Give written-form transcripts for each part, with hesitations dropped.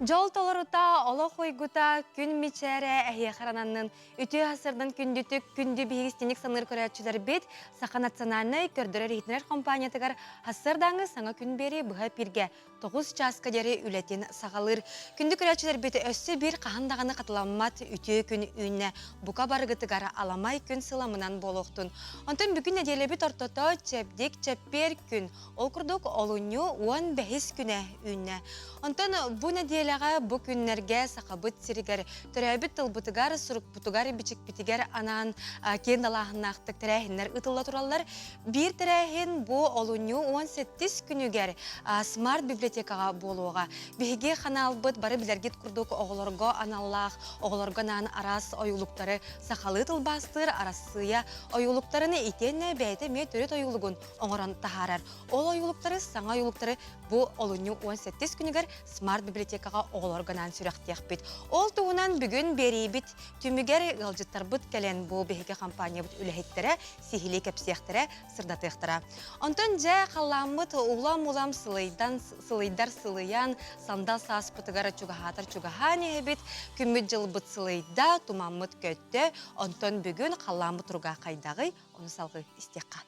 Дьол толорута, олох уйгута, күн мичээрэ эһиэхэ арананнын үтүө сарсыардан күндүтүк, күндү биһиги истиҥник саныыр көрөөччүлэрбит Саха национальнай көрдөрөр-иһитиннэрэр компаниятыгар сарсыардааҥҥы саҥа күн биэрии быһа эпииргэ 9 чааска диэри үлэтин саҕалыыр. Күндү көрөөччүлэрбит өссө биир хаһан даҕаны хатыламмат үтүө күн үүннэ. Бука барыгытыгар аламай күн сыламынан буолуохтун. Онтон бүгүн нэдиэлэбит ортото чэбдик чэппиэр күн. Ол курдук олунньу 15 күнэ үүннэ. Онтон бу нэдиэлэҕэ бу күннэргэ Сахабыт сиригэр төрөөбүт тылбытыгар, сурукпутугар, бичикпитигэр анаан киэҥ далааһыннаахтык тэрээһиннэр ыытылла тураллар. Биир тэрээһин бу олунньу 18 күнүгэр Смарт библиотекаҕа буолуоҕа. Биһиги ханаалбыт бары билэргит курдук оҕолорго аналлаах, оҕолорго анаан араас ойуулуктары сахалыы тылбаастыыр Арассыыйа ойуулуктарын итиэннэ бэйэтэ эмиэ төрүт ойуулугун оҥорон таһаарар. Ол ойуулуктары, саҥа ойуулуктары бу олунньу 18 күнүгэр Смарт библиотекаҕа оҕолорго анаан сүрэхтиэхпит. Ол туһунан бүгүн биэриибит түмүгэр ыалдьыттарбыт кэлэн бу биһиги компаниябыт үлэһиттэрэ сиһилии кэпсиэхтэрэ, сырдатыахтара. Онтон дьэ халлааммыт улам-улам сылыйдан сылыйдар сылыйан, сандал сааспытыгар чугаһаатар чугаһаан иһэбит, күммүт-дьылбыт сылыйда, тумаммыт көттө, онтон бүгүн халлааммыт туруга хайдаҕый, ону салгыы истиэххэ.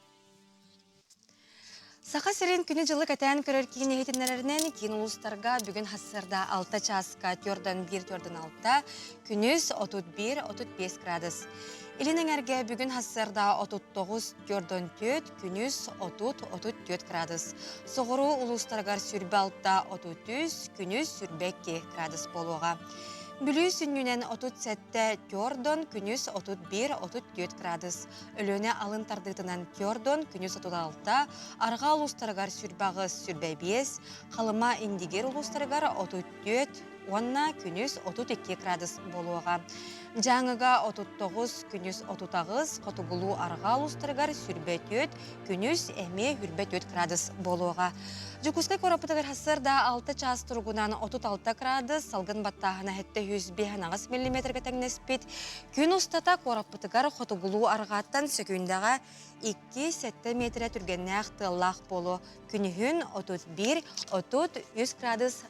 Саха сирин күнү-дьылы кэтээн көрөр киин иһитиннэрэринэн киин улуустарга бүгүн сарсыарда 6 чааска 4-1-4-6, күнүс 31-35 градус. Илин эҥэргэ бүгүн сарсыарда 39-4, күнүс 30-34 градус. Соҕуруу улуустарыгар 26-33, күнүс 22 градус буолуоҕа. Бүлүү сүнньүнэн 37 Тёрдон, күнүс 31-34 градус. Өлүөнэ алын тардыытынан Тёрдон күнүс 36, арҕаа улуустарыгар 28, 25, Халыма Индигир улуустарыгар 34 уонна күнүс 32 градус буолуоҕа. Дьааҥыга 39, күнүс 38, хотугулуу арҕаа улуустарыгар 24, күнүс эмиэ 24 градус буолуоҕа. Дьокуускай куораппытыгар сарсыарда 6 чаас туругунан 36 градус, салгын баттааһына 705 миллиметргэ тэҥнэспит. Күн устата куораппытыгар хотугулуу арҕааттан сөкүүндэҕэ 2-7 миэтэрэ түргэннээх тыаллаах буолуо. Күнүһүн 31-33 градус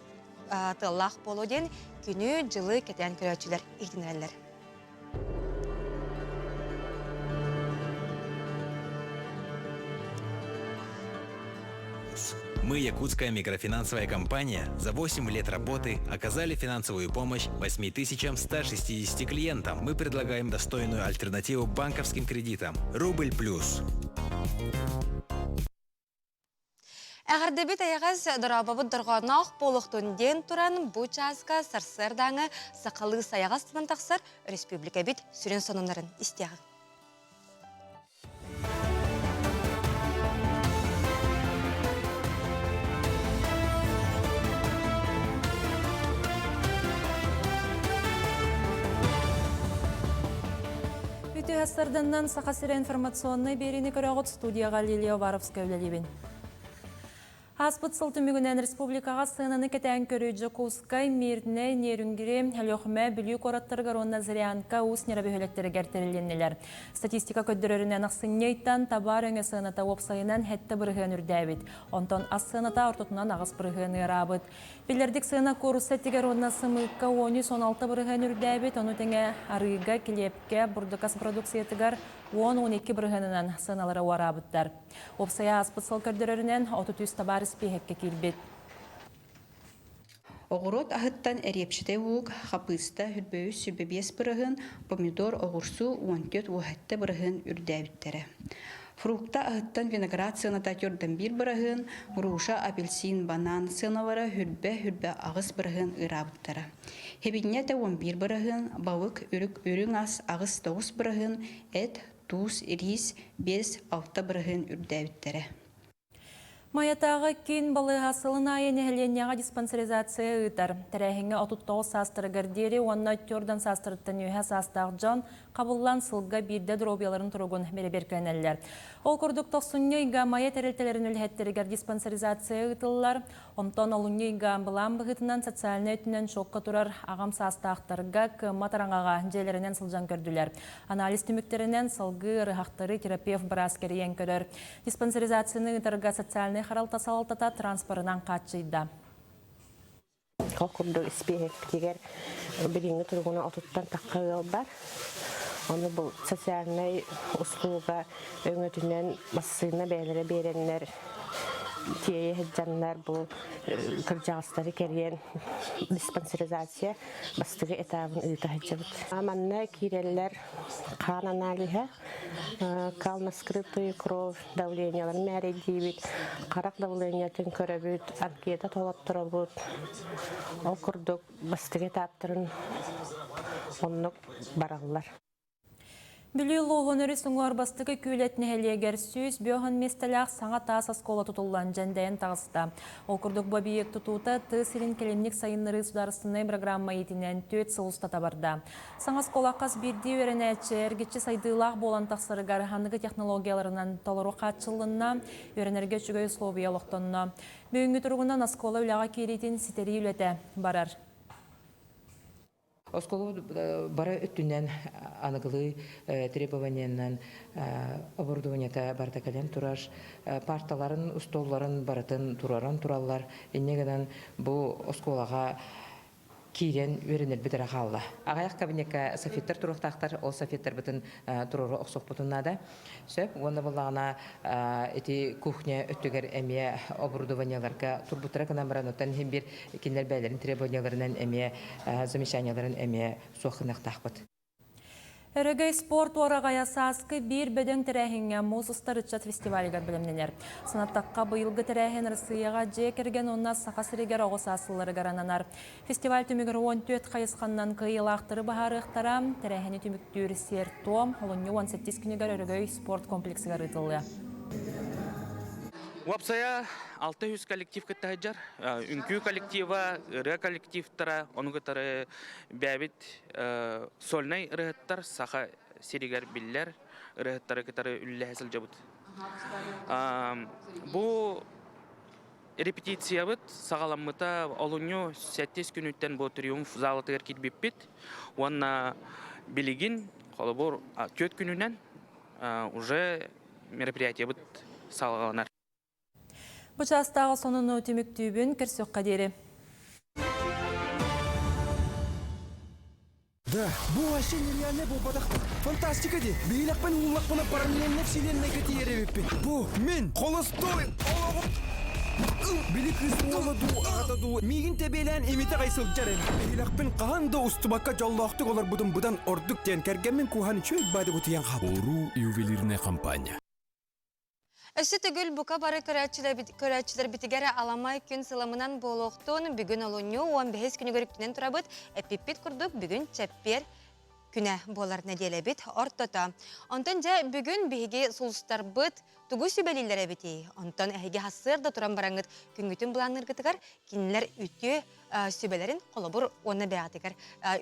тыаллаах буолуо диэн күнү-дьылы кэтээн көрөөччүлэр иһитиннэрэллэр. Мы, якутская микрофинансовая компания, за 8 лет работы оказали финансовую помощь 8160 клиентам. Мы предлагаем достойную альтернативу банковским кредитам. Рубль плюс. Эҕэрдэбит эйэҕэс дорообобут дорҕоонноох буолуохтун диэн туран бу чааска сарсыардааҥы сахалыы сайаҕас тынан тахсар республикабит сүрүн сонуннарын истиэҕиҥ. Үтүө сарданнан Саха сирэ информационнай биэриини көрөҕүт студияҕа Лилия Уваровская үлэлиибин. Ааспыт сыл түмүгүнэн республикаҕа сыананы кэтээн көрүү Дьокуускай, Мирнэй, Нерюнгри, Өлүөхүмэ, Бүлүү куораттарыгар уонна Зырянка, Уус Ньара бөһүөлэктэригэр тэрилиннилэр. Статистика көрдөрөрүнэн ахсынньы ыйтан табаар өҥө сыаната уопсайынан 7% үрдээбит. Онтон ас сыаната ортотунан 8% ыараабыт. Биллэрдик сыана куурусса этигэр уонна сымыыкка 13-16% үрдээбит, ону тэҥэ арыыга, килиэпкэ, бурдук ас продукциятыгар 10-12 бырыһыанынан сыаналара уораабыттар. Уопсайа ааспыт сыл көрдөрөрүнэн 33 табаар испииһэккэ киирбит. Оҕуруот аһыттан эриэпчитэй луук, хапыыста хүрбөйүс сүрбэбиэс бырыһыан, помидор, оҕурсуу 14 уоһэтте бырыһыан үрдээбиттэрэ. Фрукта аһыттан виноград сыаната төрдөн биир быраһыан, груша, апельсин, банан сыаналара хүрбэ хүрбэ аҕыс быраһыан ыыраабыттара. Хибинньэ этэ 11 быраһыан, балык, үрүк, үрүҥ ас аҕыс тоҕус быраһыан, эт, туус, ириис 5-6 бырыһыан үрдээбиттэрэ. Майатааҕы киин балыыһа сылын аайы нэһилиэнньэҕэ диспансеризация ыытар. Тэрээһиҥҥэ 39 саастарыгар диэри уонна төрдөн саастарыттан үөһэ саастаах дьон хабыллан сылга биирдэ доруобуйаларын туругун бэрэбиэркэлэнэллэр. Ол курдук тохсунньу ыйга Майа тэрилтэлэрин үлэһиттэригэр диспансеризация ыытыллар. Онтон олунньу ыйга былаан быһыытынан социальнай өттүнэн шокка турар аҕам саастаахтарга кыаммат араҥаҕа дьиэлэринэн сылдьан көрдүлэр. Анализ түмүктэринэн салгыы ыарыһахтары терапевт быраас кэрийэн көрөр. Диспансеризацияны ыытарга социальнай харалта салалтата транспорынан хааччыйда. Ол курдук испииһэкпитигэр билиҥҥи туругунан отуттан тахха ыал бар. Ону бу социальнай услуга өҥөтүнэн массыына бэйэлэрэ биэрэннэр тиэйэ сылдьаннар бу кырдьаҕастары кэрийэн диспансеризация бастакы этабын ыыта сылдьабыт. Манна киирэллэр хаан аналиһа, кал на скрытую кровь давлениеларын мээрэйдиибит, харах давлениетын көрөбүт, анкета толотторобут. Ол курдук бастакы этаптарын оннук бараллар. Бүлүү улууһун өрүс уҥуор бастакы Күүлэт нэһилиэгэр 105 миэстэлээх саҥа таас оскуола тутуллан дьэндэйэн таҕыста. Ол курдук бу объект тутуута тыа сирин кэлимник сайыннарыы судаарыстыбаннай программа иитинэн түөрт сыл устата барда. Саҥа оскуола хас биирдии үөрэнээччи эргиччи сайдыылаах буолан тахсарыгар аныгы технологияларынан толору хааччыллынна, үөрэнэргэ үчүгэй условия олохтонно. Бүгүҥҥү туругунан оскуола үлэҕэ киириитин ситэрии үлэтэ барар. Оскуола бары өттүнэн аныгылыы требованиянан оборудованиета барыта кэлэн турар. Парталарын, устуулларын барытын тураран тураллар. Инньэ гынан бу оскуолаҕа киирэн үөрэнэрбит эрэ хаалла. Аҕыйах кабинекка софиттар туруохтаахтар, ол софиттарбытын туруору охсуохпутун наада. Сөп. Уонна буоллаҕына ити кухня өттүгэр эмиэ оборудованиеларга турбуттара гынан баран, оттон иһин биир кинилэр бэйэлэрин требованиеларынан эмиэ замечаниеларын эмиэ суох гыныахтаахпыт. Өрөгөй спорт уораҕайа сааскы биир бөдөҥ тэрээһиҥҥэ муус устар ыччат фестивалыгар бэлэмнэнэр. Санаттахха, быйылгы тэрээһин Арассыыйаҕа дьиэ кэргэн уонна Саха сиригэр оҕо саас сылларыгар ананар. Фестиваль түмүгэр 14 хайысханнан кыайыылаахтары быһаарыахтара. Тэрээһини түмүктүүр сиэр-туом олунньу 18 күнүгэр Өрөгөй спорт комплексыгар ыытыллыа. Уопсайа 600 коллектив кытта сылдьар. Үҥкүү коллектива, ырыа коллективтара, ону кытары бэйэбит сольнай ырыаһыттар саха сиригэр биллэр ырыаһыттары кытары үллэһэ сылдьабыт. Бу репетициябыт саҕаламмыта олунньу сэттис күнүттэн бу Триумф залатыгар киирбиппит уонна билигин холобур түөрт күнүнэн уже мероприятиебыт салҕанар. Бу чаастааҕы сонуну түмүктүүбүн көрсүөххэ диэри. Да, бу вообще нереальный буолбатах. Фантастика ди. Биһилэхпин ууллахпына параллельно вселеннайга тиийэр эбиппин. Бу мин холостой олоҕум Били кыыс уола дуу, аҕата дуу миигин тэбиэлээн имитэ аҕай сылдьар эбит. Биһилэхпин хаһан да устубакка дьоллоохтук олорбутум быдан ордук диэн кэргэммин кууһан үчүгэй баады утуйан хаалбытым. Уруу ювелирная компания. Өссө төгүл бука бары көрөөччүлэрбитигэр аламай күн сыламынан буолуохтун бүгүн олунньу 15 күнүгэр үктэнэн турабыт. Эппиппит курдук бүгүн чэппиэр күнэ буолар нэдиэлэбит ортото. Онтон дьэ бүгүн биһиги сулустарбыт тугу сүбэлииллэр эбитий? Онтон эһиги сарсыарда туран бараҥҥыт күҥҥүтүн былаанныыргытыгар кинилэр үтүө сүбэлэрин холобур уонна бэйэҕитигэр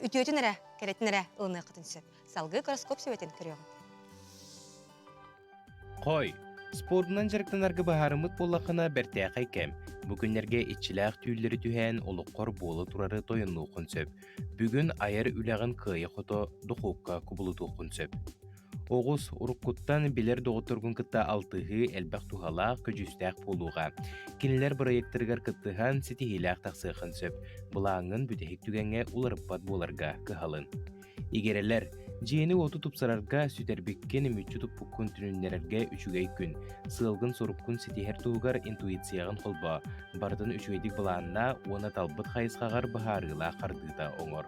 үтүөтүн эрэ, кэрэтин эрэ ылыныаххытын сөп. Салгыы гороскоп сүбэтин көрүөҕүҥ. Хой, спордунан дьарыктанарга быһаарыммыт буоллаххына бэртээхэй кэм. Бу күннэргэ иччилээх түүллэри түһээн олоххор буола турары тойоннуоххун сөп. Бүгүн айар үлэҕин кыайа-хото духуопка кубулутуоххун сөп. Оҕус, уруккуттан билэр доҕотторгун кытта алтыһыы элбэх туһалаах, көдьүүстээх буолуоҕа. Кинилэр бырайыактарыгар кыттыһан ситиһиилээх тахсыаххын сөп. Былааҥҥын бүтэһик түгэҥҥэ уларыппат буоларга кыһалын. Игирэлэр, дьиэни-уоту тупсарарга, сүтэрбиккин, мүччү туппуккун түнүннэрэргэ үчүгэй күн. Сыалгын-соруккун ситиһэр туһугар интуицияҕын холбоо, барытын үчүгэйдик былааннаа уонна талбыт хайысхаҕар быһаарыылаах хардыыта оҥор.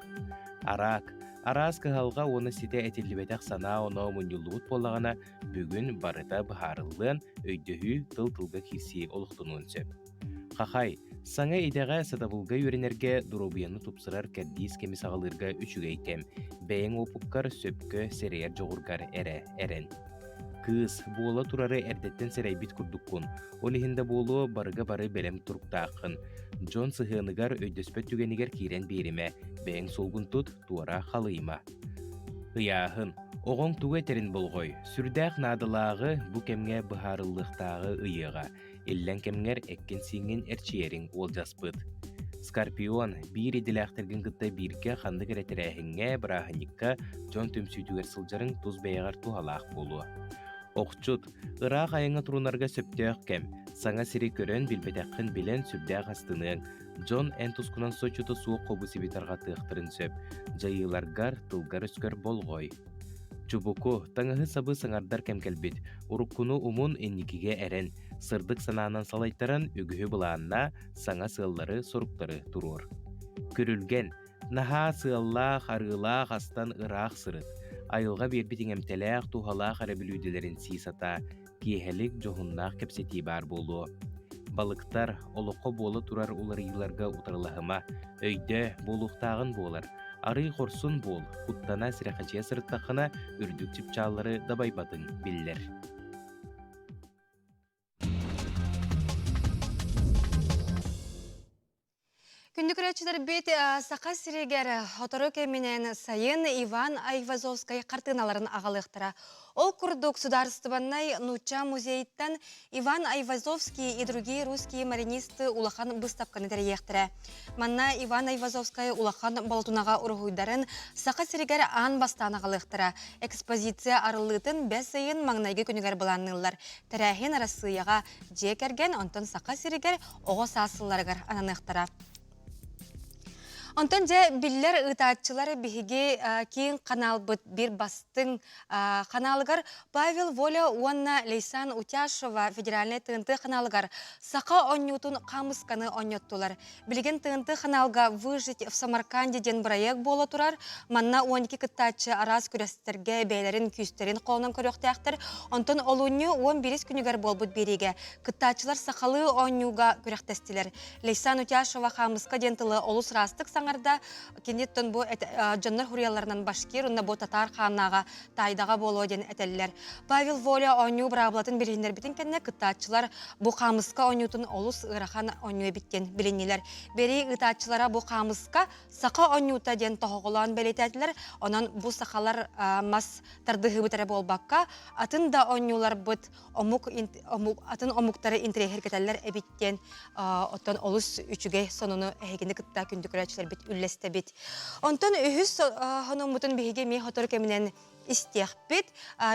Араак, араас кыһалҕа уонна ситэ этиллибэтэх санаа-оноо мунньуллубут буоллаҕына, бүгүн барыта быһаарыллыан, өйдөһүү, тыл-тылга киирсии олохтонуон сөп. Хахай, саҥа идэҕэ сатабылга үөрэнэргэ доруобуйаны тупсарар кэрдиис кэми саҕалыырга үчүгэй кэм. Бэйэҥ уопуккар сөпкө сэрэйэр дьоҕургар эрэ эрэн. Кыыс, буола турары эрдэттэн сэрэйбит курдуккун. Ол иһин да буолуо барыга бары бэлэм туруктааххын. Дьон сыһыаныгар өйдөспөт түгэнигэр киирэн биэримэ, бэйэҥ суолгун тут, туора халыйыма. Ыйааһын. Оҕоҥ тугу этэрин болҕой. Сүрдээх наадалааҕы бу кэмҥэ быһаарыллыахтааҕы ыйыаҕа. Иллэҥ кэмҥэр эккин-сииҥҥин эрчийэриҥ уолдьаспыт. Скорпион биир идэлээхтэргин кытта бииргэ ханнык эрэ тэрээһиҥҥэ, бырааһынньыкка дьон түмсүүтүгэр сылдьарыҥ тус бэйэҕэр туһалаах буолуо. Охчут, ыраах айаҥҥа турунарга сөптөөх кэм. Саҥа сири көрөн, билбэтэххин билэн сүрдээх астыныаҥ. Дьон эн тускунан соччото суох хобу-сиби тарҕатыахтарын сөп. Дьайыыларгар, тылгар-өскөр болҕой. Чубуку, таҥаһы-сабы саҥардар кэм кэлбит. Уруккуну умун, инникигэ эрэн. Сырдык санаанан салайтаран, үгүһү былааннаа, саҥа сыаллары-соруктары туруор. Күрүлгэн, наһаа сыаллаах, арыылаах астан ыраах сырыт. Айылҕа биэрбит иҥэмтэлээх, туһалаах эрэ бүлүүдэлэрин сии сатаа. Киэһэлик дьоһуннаах кэпсэтии баар буолуо. Балыктар, олоххо буола турар уларыйыыларга утарылаһыма, өйдөө, буолуохтааҕын буолар. Арыый хорсун буол, куттана сэрэхэчийэ сырыттаххына, үрдүк чыпчааллары дабайбатыҥ биллэр. Күндү көрөөччүлэрбит Саха сиригэр сотору кэминэн сайын Иван Айвазовскай хартыыналарын аҕалыахтара. Ол курдук Судаарыстыбаннай нуучча музейыттан Иван Айвазовский и другие русские маринисты улахан быыстапканы тэрийиэхтэрэ. Манна Иван Айвазовскай улахан болотунаҕа уруһуйдарын Саха сиригэр аан бастаан аҕалыахтара. Экспозиция арыллыытын бэс ыйын маҥнайгы күнүгэр былаанныыллар. Тэрээһин Арассыыйаҕа дьиэ кэргэн, онтон Саха сиригэр оҕо саас сылларыгар ананыахтара. Онтон дьэ биллэр ыытааччылар биһиги киин каналбыт биир бастыҥ ханаалыгар Павел Воля уонна Лейсан Утяшева федеральнай ТНТ ханаалыгар саха оонньуутун хаамысканы оонньоттулар. Билигин ТНТ ханаалга «Выжить в Самарканде» диэн бырайыак буола турар. Манна 12 кыттааччы араас күрэстэргэ бэйэлэрин күүстэрин холонон көрүөхтээхтэр. Онтон олунньу 11 күнүгэр буолбут биэриигэ кыттааччылар сахалыы оонньууга күрэхтэстилэр. Лейсан Утяшева хаамыска диэн тылы олус ыраастык саҥарда. Киниттэн бу дьоннор хуруйалларынан башкир уонна бу татаар хааннааҕа таайдаҕа буолуо диэн этэллэр. Павел Воля оонньуу быраабылатын билиһиннэрбитин кэннэ кыттааччылар бу хаамыска оонньуутун олус ыарахан оонньуу эбит диэн билиннилэр. Бэрии ыытааччылара бу хаамыска саха оонньуута диэн тоһоҕолоон бэлиэтээтилэр. Онон бу сахалар мас тардыһыыбыт эрэ буолбакка, атын да оонньууларбыт омук, омук атын омуктары интэриэһиргэтэллэр эбит диэн оттон олус үчүгэй сонуну эһигини кытта күндү көрөөччүлэрбит үллэстэбит. Онтон үһүс сонуммутун биһиги эмиэ сотору кэминэн истиэхпит.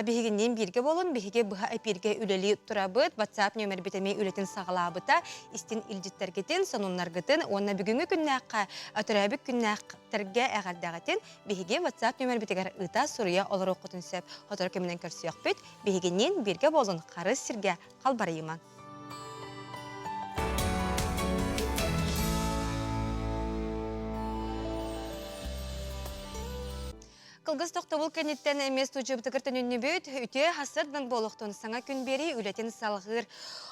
Биһигинниин бииргэ буолун, биһиги быһа эпииргэ үлэлии турабыт. WhatsApp нүөмэрбит эмиэ үлэтин саҕалаабыта. Истин илдьиттэргитин, сонуннаргытын уонна бүгүҥҥү күннээххэ төрөөбүт күннээхтэргэ эҕэрдэҕитин биһиги WhatsApp нүөмэрбитигэр ыыта суруйа олоруоххутун сөп. Сотору кэминэн көрсүөхпүт. Биһигинниин бииргэ буолун, харыс сиргэ халбарыйымаҥ. Кылгас тохтобул кэнниттэн эмиэ студиябытыгар төнүннүбүт. Үтүө хасырдан буолуохтун саҥа күн биэрии үлэтин салҕыыр.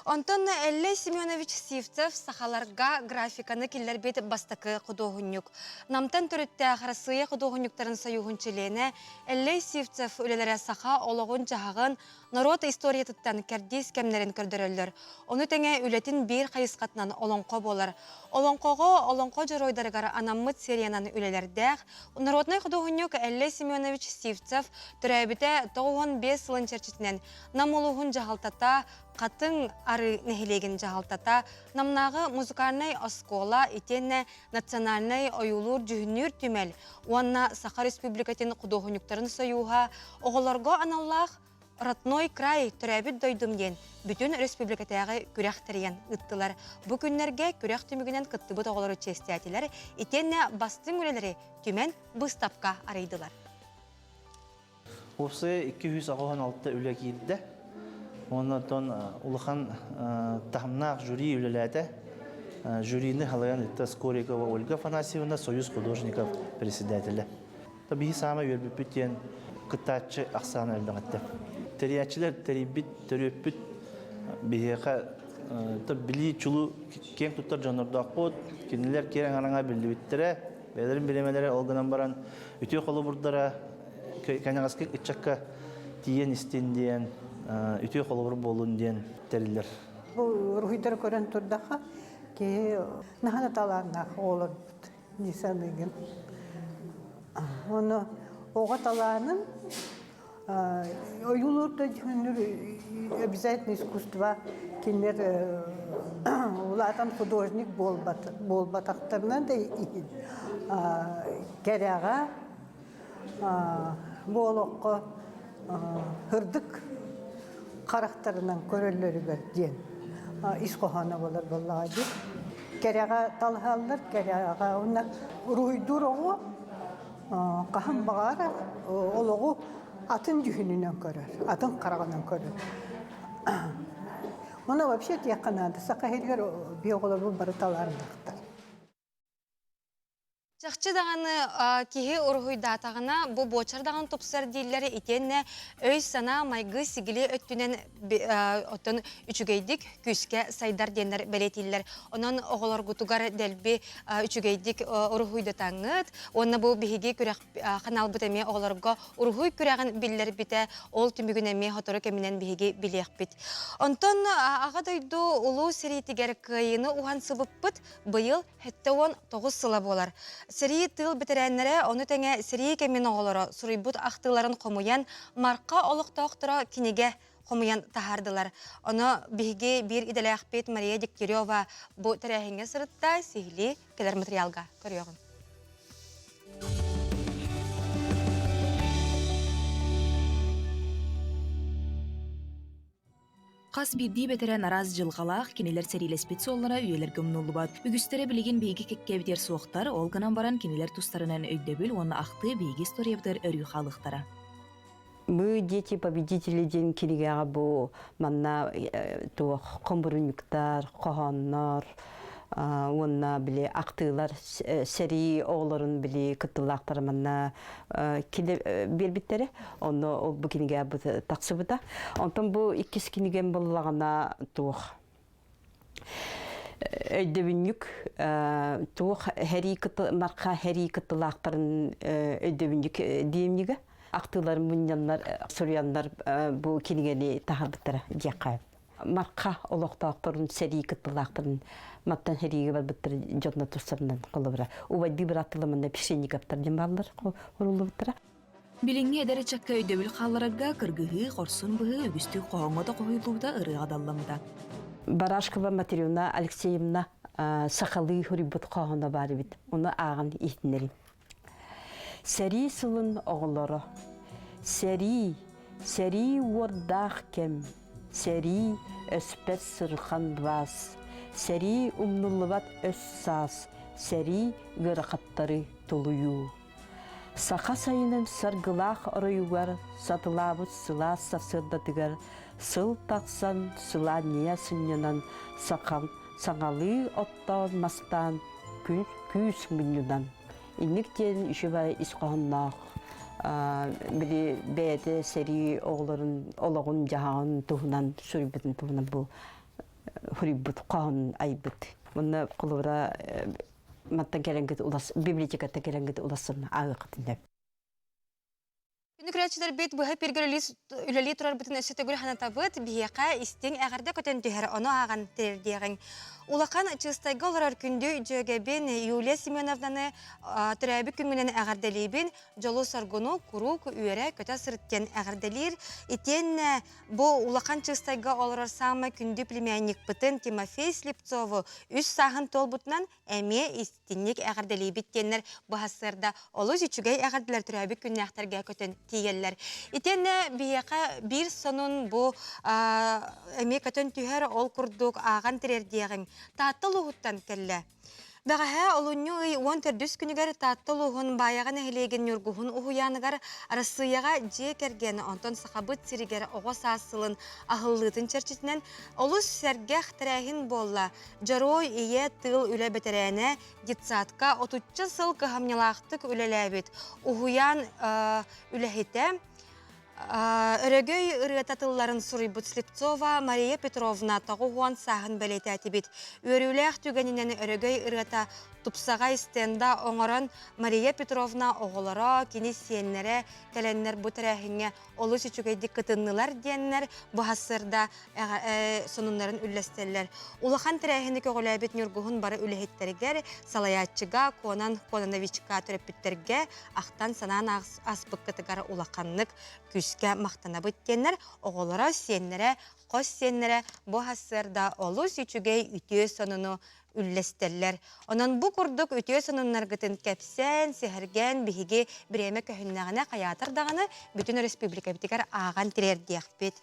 Онтон Эллэй Семенович Сивцев сахаларга графиканы киллэрбит бастакы худуоһунньук. Намтан төрүттээх Арассыыйа худуоһунньуктарын сойууһун чилиэнэ Эллэй Сивцев үлэлэрэ саха олоҕун-дьаһаҕын, норуот историятыттан кэрдиис кэмнэрин көрдөрөллөр. Ону тэҥэ үлэтин биир хайысхатынан олоҥхо буолар. Олоҥхоҕо олоҥхо дьоруойдарыгар анаммыт сериянан үлэлэрдээх народнай худуоһунньук Эллэй Семенович Сивцев төрөөбүтэ 95 сылын чэрчитинэн Нам улууһун дьаһалтата, Хатыҥ Арыы нэһилиэгин дьаһалтата, Намнааҕы музыкальнай оскуола итиэннэ Национальнай ойуулуур-дьүһүннүүр түмэл уонна Саха Республикатын худуоһунньуктарын сойууһа оҕолорго аналлаах Родной край төрөөбүт дойдум диэн бүтүн республикатааҕы күрэх тэрийэн ыыттылар. Бу күннэргэ күрэх түмүгүнэн кыттыбыт оҕолору чиэстээтилэр итиэннэ бастыҥ үлэлэри түмэн быыстапка арыйдылар. Уопсайа 286 үлэ киирдэ. Уонна оттон улахан таһымнаах жюри үлэлээтэ. Жюрини халайан ыытта Скорикова Ольга Афанасьевна, Союз художников председателэ. Биһи саамай үөрбүппүт диэн кыттааччы ахсаана элбэх этэ. Тэрийээччилэр тэрийбит, төрүөппүт биһиэхэ билии чулуу киэҥ туттар дьоннордоохпут. Кинилэр киэҥ араҥа биллибиттэрэ, бэйэлэрин бириэмэлэрэ ол гынан баран үтүө холобурдара кэнэҕэски ыччакка тиийэн истин диэн, үтүө холобур буоллун диэн тэриллэр. Бу уруһуйдары көрөн турдахха, киһи наһаа да талааннаах оҕолорбут дии саныыгын. Ону оҕо талаанын ойуулуур да дьүһүннүүр обязательно искусство кинилэр улаатан художник буолбатахтарынан да иһин кэрэҕэ Бу олоххо һырдык харахтарынан көрөллөрүгэр диэн. ис хоһооно буолар буоллаҕа дии. Кэрэҕэ талаһаллар, кэрэҕэ уонна уруһуйдуур оҕо хаһан баҕарар олоҕу атын дьүһүнүнэн көрөр, атын хараҕынан көрөр. Ону вообще этиэххэ наада, саха иһигэр биоҕолорбут бары талаарынахтар. Чахчы даҕаны киһи уруһуйдаатаҕына бу буочар даҕаны тупсар дииллэр итиэннэ өй-санаа майгы-сигили өттүнэн оттон үчүгэйдик күүскэ сайдар диэннэр бэлиэтииллэр. Онон оҕолоргутугар дэлби үчүгэйдик уруһуйдатаҥҥыт уонна бу биһиги күрэх ханаалбыт эмиэ оҕолорго уруһуй күрэҕин биллэрбитэ ол түмүгүн эмиэ сотору кэминэн биһиги билиэхпит. Онтон Аҕа дойду Улуу сэриитигэр кыайыыны уһансыбыппыт быйыл 79 сыла буолар. Сэрии тыыл бэтэрээннэрэ, ону тэҥэ сэрии кэмин оҕолоро суруйбут ахтыыларын хомуйан, Марха олохтоохторо кинигэ хомуйан таһаардылар. Ону биһиги биир идэлээхпит Мария Дегтярева бу тэрээһиҥҥэ сырытта, сиһилии кэлэр материалга көрүөҕүм. Хас биирдии бэтэрээн араас дьылҕалаах, кинилэр сэриилэспит суоллара үйэлэргэ умнуллубат. Үгүстэрэ билигин биһиги кэккэбитигэр суохтар, ол гынан баран кинилэр тустарынан өйдөбүл уонна ахтыы биһиги историябытыгар өрүү хаалыахтара. Мы дети победители диэн кинигэҕэ бу манна туох хомбурунньуктар, хоһооннор уонна били ахтыылар сэрии оҕолорун били кыттыылаахтара манна биэрбиттэрэ. Онно ол бу кинигэ тахсыбыта. Онтон бу иккис кинигэм буллаҕына туох өйдөбүнньүк туох хэрии марха хэрии кыттылаахтарын өйдөбүнньүк диэмнигэ ахтыыларын мунньаннар суруйаннар бу кинигэни таһаарбыттара диэххэ марха олохтоохторун сэрии кыттылаахтарын маттан сэриигэ барбыттар дьонно тустарынан холобура убайдыы бырааттылар манна Пшенниковтар диэн бааллар хоруллубуттара Билиҥҥи эдэр ыччакка өйдөбүл хаалларарга кыргыһыы, хорсун быһыы үгүстүк хоһооҥҥо да хоһуйуллубута, ырыаҕа далламмыта. Барашкова Матрена Алексеевна сахалыы суруйбут хоһооно баар эбит. Ону ааҕан иһитиннэрим. Сэрии сылын оҕолоро. Сэрии, сэрии уордаах кэм, сэрии өспөт сырхан баас, сэрии умнуллубат өс саас, сэрии ыарахаттары тулуйуу. Саха сайынын саргылаах оройугар сатылаабыт сылаас сарсыардатыгар сыл тахсан сылаанньыйа сынньанан сахан саҥалыы оттоон мастаан күн күүс мунньунан инник диэн үчүгэй ис хоһоонноох били бэйэтэ сэрии оҕолорун олоҕун-дьаһаҕын туһунан суруйбутун туһунан бу суруйбут хоһоон айбыт. Уонна холобура мантан кэлэҥҥит улас библиотекаттан кэлэҥҥит уласын ааҕыаххытын сөп. Күнү көрөөччүлэрбит быһа пиргэ үлэлии турарбытын өссө төгүл санатабыт. Биһиэхэ истиҥ эҕэрдэ көтөн түһэр, ону ааҕан тиэрдиэҕиҥ. Улахан Чыыстайга олорор күндү дьүөгэбин Юлия Семеновнаны төрөөбүт күҥҥүнэн эҕэрдэлиибин. Дьолу-соргуну куруук үөрэ-көтө сырыт диэн эҕэрдэлиир. Итиэннэ Бу Улахан Чыыстайга олорор саамай күндү племянникпытын Тимофей Слепцову үс сааһын туолбутунан эмиэ истинник эҕэрдэлиибит диэннэр бу сарсыарда олус үчүгэй эҕэрдэлэр төрөөбүт күннээхтэргэ көтөн тиийэллэр. Итиэннэ биһиэхэ биир сонун бу эмиэ көтөн түһэр, ол курдук ааҕан тириэрдиэҕиҥ. Таатта улууһуттан кэллэ. Бэҕэһээ олунньу ый 14 күнүгэр Таатта улууһун Баайаҕа нэһилиэгин Ньургуһун уһуйааныгар Арассыыйаҕа дьиэ кэргэн, онтон Сахабыт сиригэр оҕо саас сылын аһыллыытын чэрчитинэн олус сэргэх тэрээһин буолла. Дьоруой ийэ тыыл үлэ бэтэрээнэ детсадка отучча сыл кыһамньылаахтык үлэлээбит уһуйаан үлэһитэ Өрөгөй ырыата тылларын суруйбут Слепцова Мария Петровна 90 сааһын бэлиэтээтибит. Үөрүүлээх түгэнинэн өрөгөй ырыата тупсаҕай стенда оҥорон Мария Петровна оҕолоро, кини сиэннэрэ кэлэннэр бу тэрээһиҥҥэ олус үчүгэйдик кытыннылар диэннэр бу сарсыарда сонуннарын үллэстэллэр. Улахан тэрээһини көҕүлээбит Ньургуһун бары үлэһиттэригэр, салайааччыга Конан Кононовичка төрөппүттэргэ ахтан-санаан ааспыккытыгар улаханнык күүскэ махтанабыт диэннэр оҕолоро, сиэннэрэ, хос сиэннэрэ бу сарсыарда олус үчүгэй үтүө сонуну үллэстэллэр. Онон бу курдук үтүө сонуннаргытын кэпсээн, сэһэргээн биһиги бириэмэ көһүннэҕинэ хайаатар даҕаны бүтүн өрөспүүбүлүкэбитигэр ааҕан тириэрдиэхпит.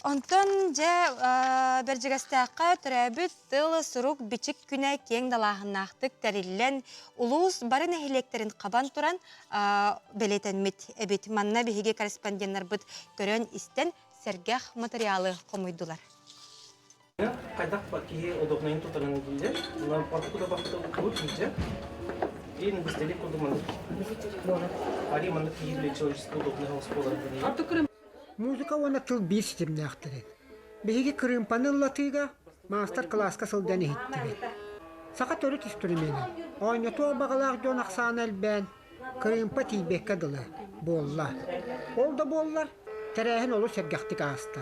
Онтон дьэ Бэрдьигэстээххэ төрөөбүт тыл сурук бичик күнэ киэҥ далааһыннаахтык тэриллэн, улуус бары нэһилиэктэрин хабан туран бэлиэтэммит эбит. Манна биһиги корреспонденнарбыт көрөн-истэн сэргэх материалы хомуйдулар. Хайдах киһи удобнайын тутарын дииллэр. Онон ордук да бахта укур дииллэр. И быстрее курдук маннык. Ари маннык киһи для человеческого удобного осколар. Музыка уонна тыл биир ситимнээхтэрин. Биһиги кырыымпаны ыллатыыга маастар-кылааска сылдьан иһиттибит. Саха төрүт инструменын оонньотуох баҕалаах дьон ахсаана элбээн, кырыымпа тиийбэккэ дылы буолла. Ол да буоллар, тэрээһин олус сэргэхтик ааста.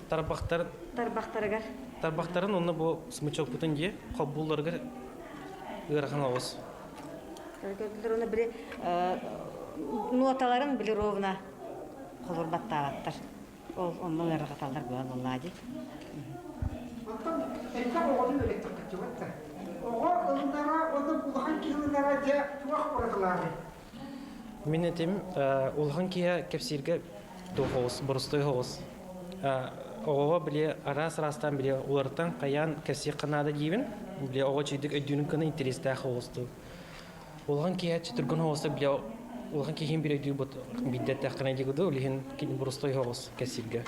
Тарбахтар Тарбахтарыгар. Тарбахтарын онно бу смычокпутун дии холбуулларыгар ыарахан оҕус. Көрдүлэр уонна били ноталарын били ровно холур баттаабаттар. Ол онно ыарырҕаталлар буолан буоллаа дии. Оттон элбэх оҕону үөрэттэххэ да. Оҕо ылынара уонна улахан киһи ылынара дьэ туох уратылааҕый? Мин этим улахан киһи кэпсииргэ туох оҕус, боростуой оҕус. Оҕоҕо били араас араастаан били уларытан хайаан кэпсиэххэ наада диибин. Били оҕо чүйдүк өйдүүнүн кына интэриэстээх оҕустуу. Улахан киһи чөтүргэн оҕуста били улахан киһин бир өйдүү бут биддэттэххинэ дигуду улиһин кини боростуой оҕус кэпсииргэ.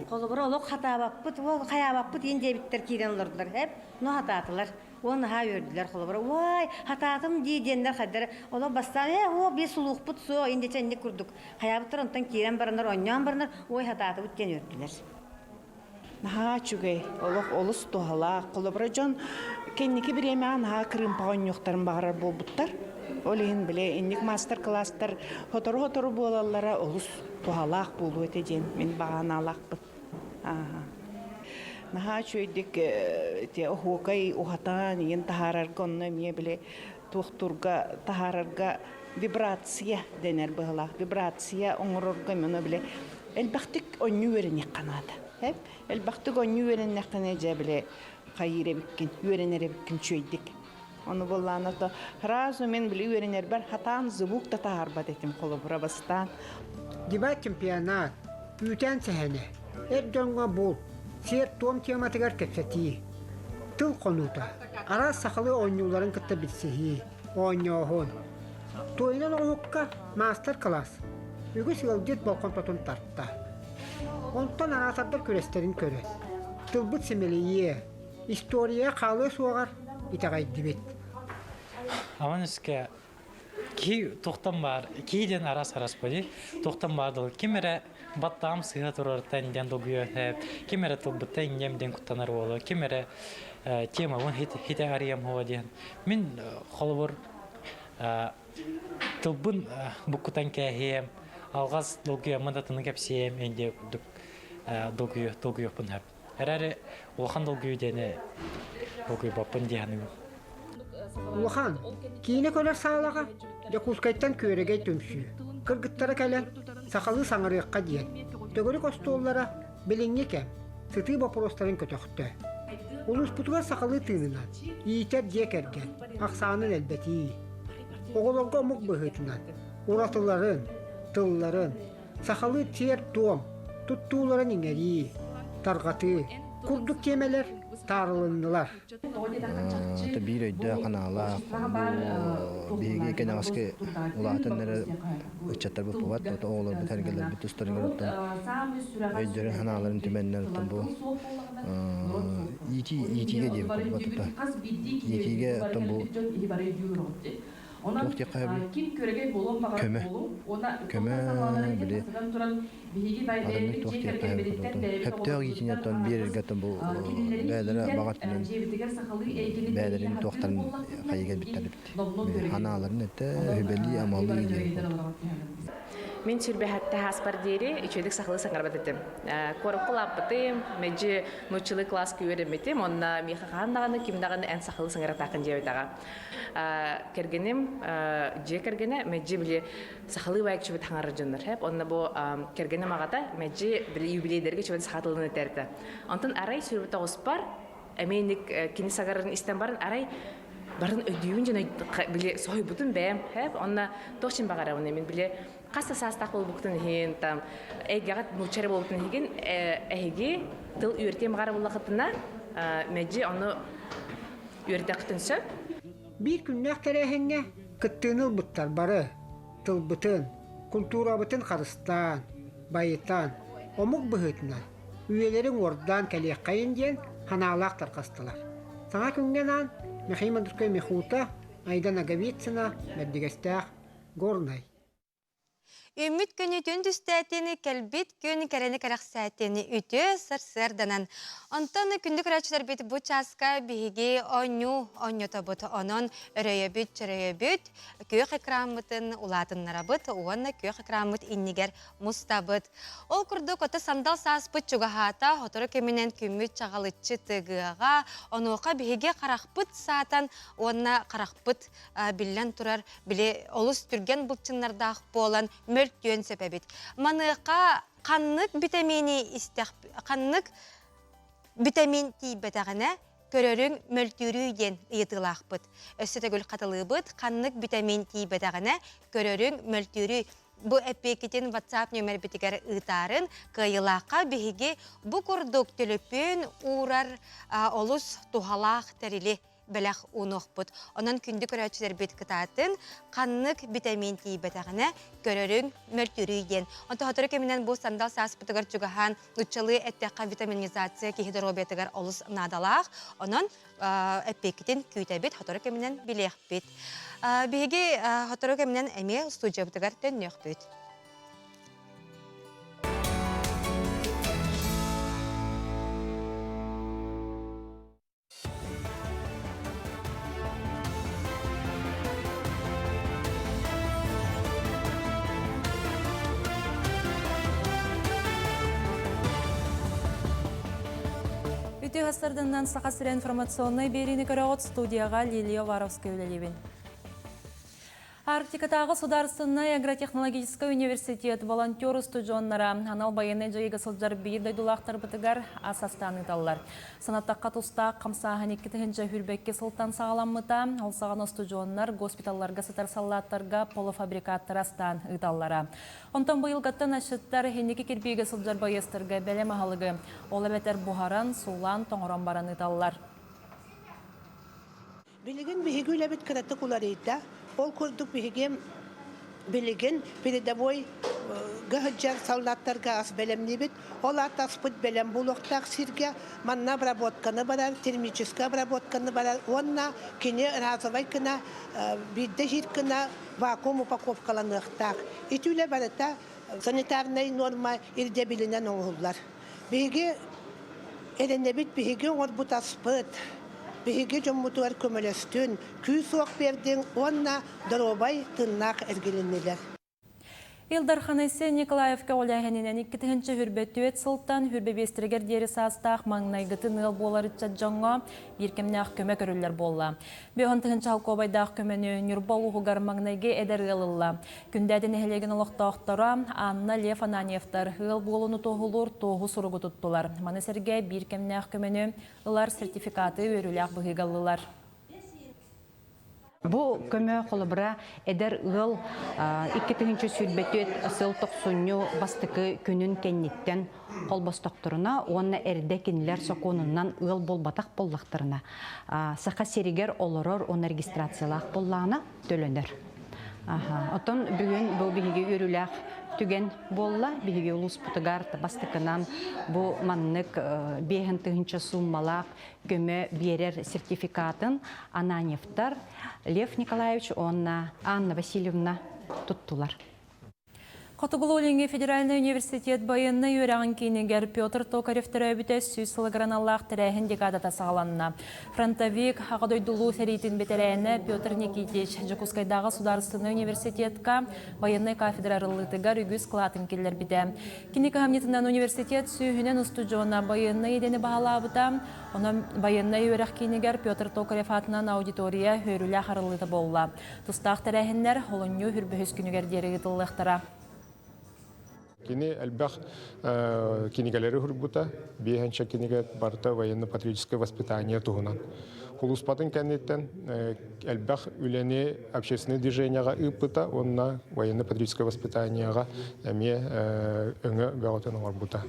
Холобура олох хатаабаппыт, уол хайаабаппыт иин диэбиттэр киирэн олордулар. Эп, но хатаатылар. Уон наһаа үөрдүлэр холобура уай хатаатым дии диэннэр хайдары олох бастаан ээ оо биир сулуухпут суох индичэ инник курдук хайаабыттар онтон киирэн бараннар оонньоон бараннар ой хатаатыбыт диэн үөрдүлэр. Наһаа үчүгэй, олох олус туһалаах. Холобура дьон кэнники бириэмэҕэ наһаа кырыымпаҕа оонньуохтарын баҕарар буолбуттар. Ол иһин били инник маастар-кылаастар сотору-сотору буолаллара олус туһалаах буолуо этэ диэн мин баҕанаалаахпын. Наһаа үчүгэйдик ити оһуокай уһатан иин таһаарарга онно эмиэ били туохтуурга таһаарарга вибрация дэнэр быһыылаах. Вибрация оҥорорго эмиэ ону били элбэхтик онньуу үөрэниэххэ наада. Элбэхтик онньуу үөрэннэххинэ дьэ били хайыыр эбиккин, үөрэнэр эбиккин үчүгэйдик. Ону буоллаана то сразу мин били үөрэнэрбэр хатаан звук да таһаарбат этим холобура бастаан. Дебат чемпионат, үүтээн сэһэнэ, эр дьоҥҥо булт, сиэр-туом тематыгар кэпсэтии, тыл хонуута, араас сахалыы оонньууларын кытта билсиһии, оонньооһун. Туойунан оҥоһукка маастар-кылаас үгүс ыалдьыт болҕомтотун тарта. Онтон араатардар күрэстэрин көрөн, тылбыт симэлийиэ, История хаалыа суоҕар итэҕэйдибит. Аман өскө киһи туохтан баар, киһи диэн араас араас буолуй, туохтан баар дыл ким эрэ баттаам сыһа турартан диэн долгуйа ким эрэ тылбыттан инньэм диэн куттанар буолуо, ким эрэ темабын хитэ арыйам хуо диэн. Мин холобур тылбын буккутан кээһиэм, алҕас долгуйаммын атыны кэпсиэм диэн курдук долгуйуохпун сөп. Эрээри улахан долгуйуу диэни долгуйбаппын дии саныыбын. Улахан киинэ көрөр саалаҕа Дьокуускайтан Күөрэгэй түмсүү кыргыттара кэлэн сахалыы саҥарыахха диэн төгүрүк остуоллара билиҥҥи кэм сытыы боппуруостарын көтөхтө. Улууспутугар сахалыы тыынынан иитэр дьиэ кэргэн ахсаанын элбэтии, оҕолорго омук быһыытынан уратыларын, тылларын, сахалыы сиэр-туом туттууларын иҥэрии, тарҕатыы курдук тиэмэлэр таарылыннылар. Биир өйдөөх анаалаах бу биһиги кэнэҕэски улаатан эрэр ыччаттарбыт бубат, оҕолорбут эргэлэрбит тустарыгар оттон өйдөрүн санааларын түмэннэр оттон бу иитии иитиигэ диэбит курдук иитиигэ оттон бу Туох диэххэ сөбүй? Көмө. Көмө били атыннык туох диэххэ сөбүй? Сөптөөх иитини оттон биэрэргэ оттон бу бэйэлэрэ баҕа өттүнэн бэйэлэрин туохтарын хайыга эбиттэр эбит. Ханааларын этэ, үбэлии-амалыы диэн курдук. Мин сүрбэһэтте хааспар диэри үчүгэйдик сахалыы саҥарбат этим. Куоракка улааппытым, мэлдьи нууччалыы кылааска үөрэммитим, онно миэхэ хаһан даҕаны ким даҕаны эн сахалыы саҥаратааххын диэбэтэҕэ. Кэргэним дьиэ кэргэнэ мэлдьи били сахалыы баайкчыбыт хаҥарар дьоннор хэп онно бу кэргэним аҕата мэлдьи били юбилейдэргэ чубат саха тылын этэртэ. Онтон арай сүрбүт оҕуспар эмиэ кини сагарарын истэн баран арай Барын өйдүүбүн дьон били соһуйбутум бэйэм. Онно туох чин баҕарабын мин били хас да саастаах буолбуккутун иһин там эйгэҕит нуучча эрэ буолбутун иһигин эһиги тыл үөртиэн баҕара буллахытына мэлдьи ону үөрдэххитин сөп. Биир күннээх тэрээһиҥҥэ кыттыыны ылбыттар бары тылбытын, култуурабытын харыстаан, байытан, омук быһыытынан үйэлэрин уордаан кэлиэххэйин диэн санаалаах тарҕастылар. Саҥа күҥҥэ анаан Михаил Мандурскай Михута, Айда Ноговицына, Бэрдигэстээх, Горнай. Үүммүт күнү түн түстээтин, кэлбит күн кэрэни кэрэхсээтин, үтүө сарсыарданан. Онтон күндү көрөөччүлэрбит бу чааска биһиги оонньуу оонньотобут. Онон өрөйөбүт, чөрөйөбүт, күөх экраммытын улаатыннарабыт уонна күөх экраммыт иннигэр мустабыт. Ол курдук ото сандал сааспыт чугаһаата, сотору кэминэн күммүт чаҕылыччы тыгыаҕа, онуоха биһиги харахпыт саатан уонна харахпыт биллэн турар били олус түргэн былчыннардаах буолан мөлтүөн сөп эбит. Маныаха ханнык битэмиини истэх ханнык битэмиин тиийбэтэҕинэ көрөрүҥ мөлтүүрүй диэн ыйытыылаахпыт. Өссө төгүл хатылыыбыт, ханнык битэмиин тиийбэтэҕинэ көрөрүҥ мөлтүүрүй. Бу эппиэккитин WhatsApp нүөмэрбитигэр ыытаарын, кыайыылаахха биһиги бу курдук төлөпүөн уурар олус туһалаах тэрили бэлэх уунуохпут. Онон күндү көрөөччүлэрбит кытаатын, ханнык битэмиин тиийбэтэҕинэ көрөрүҥ, мөлтүүрүй диэн. Онтон сотору кэминэн бу сандал сааспытыгар чугаһаан нуччалыы эттэххэ витаминизация киһи доруобуйатыгар олус наадалаах. Онон эппиэккитин күүтэбит, сотору кэминэн билиэхпит. Биһиги сотору кэминэн эмиэ студиябытыгар төннүөхпүт. Үтүө хастарданнан Саха сирэ информационнай биэриини көрөҕүт студияға Лилия Уваровская үлэлиибин. Арктикатааҕы судаарыстыбаннай агротехнологическай университет волонтер устудьуоннара анал байыаннай дьайыыга сылдьар биир дойдулаахтарбытыгар ас астаан ыыталлар. Санаттахха тустаах хамсааһын 2022 сылтан саҕаламмыта. Ол саҕана устудьуоннар госпиталларга сытар саллааттарга полуфабрикаттары астаан ыыталлара. Онтон быйылгаттан асчыттар инники кирбиигэ сылдьар байыастарга бэлэм аһылыгы, ол эбэтэр буһаран, суулаан, тоҥорон баран ыыталлар. Билигин биһиги үлэбит кыратык уларыйда. Ол курдук биһиги билигин передовой сылдьар саллааттарга ас бэлэмниибит. Ол аата аспыт бэлэм буолуохтаах сиргэ манна обработканы барар, термическай обработканы барар уонна кини разовай гына биирдэ иһир гына вакуум упаковкаланыахтаах. Ити үлэ барыта санитарнай нуорма ирдэбилинэн оҥоһуллар. Биһиги эрэнэбит, биһиги оҥорбут аспыт, биһиги дьоммутугар көмөлөстүн, күүс-уох биэрдиҥ уонна доруобай тыыннаах эргилиннилэр. Ил Дархан Айсен Николаев көҕүлээһининэн 2024 сылтан хүрбэбиэстэригэр диэри саастаах маҥнайгытын ыал буолар ыччат дьоҥҥо биир кэмнээх көмө көрүллэр буолла. Бөһөн тыһыынча холкуобайдаах көмөнү Ньурба улууһугар маҥнайгы эдэр ыал ылла. Күндээдэ нэһилиэгин олохтоохторо Анна Лев Ананьевтар ыал буолууну туоһулуур туоһу суругу туттулар. Маны сэргэ биир кэмнээх көмөнү ылар сертификаты үөрүүлээх быһыыга ыллылар. Бу көмө холобура эдэр ыал 2024 сыл тохсунньу бастакы күнүн кэнниттэн холбостохторуна уонна эрдэ кинилэр сокуонунан ыал буолбатах буоллахтарына Саха сиригэр олорор уонна регистрациялаах буоллаҕына төлөнөр. Оттон бүгүн бу биһиги үөрүүлээх түгэн буолла. Биһиги улууспутугар бастакынан бу маннык биэһин тыһыынча сууммалаах көмө биэрэр сертификатын Ананьевтар Лев Николаевич уонна Анна Васильевна туттулар. Хотугулуу-Илиҥҥи федеральнай университет байыаннай үөрэҕин киинигэр Петр Токарев төрөөбүтэ 100 сылыгар аналлаах тэрээһин декадата саҕаланна. Фронтовик, Аҕа дойду Улуу сэриитин бэтэрээнэ Петр Никитич Дьокуускайдааҕы судаарыстыбаннай университетка байыаннай кафедра арыллыытыгар үгүс кылаатын киллэрбитэ. Кини кыһамньытынан университет сүүһүнэн устудьуона байыаннай идэни баһылаабыта. Онон байыаннай үөрэх киинигэр Петр Токарев аатынан аудитория үөрүүлээх арыллыыта буолла. Тустаах тэрээһиннэр олунньу үрбөһүс күнүгэр диэри ыытыллыахтара. Кини элбэх кинигэлэри суруйбута. Биэһэнчэ кинигэ барыта военно-патриотическое воспитание туһунан. Кулуспатын кэнниттэн элбэх үлэни общественный движениеҕа ыыппыта уонна военно-патриотическое воспитаниеҕа эмиэ өҥө бөҕөтүн оҥорбута.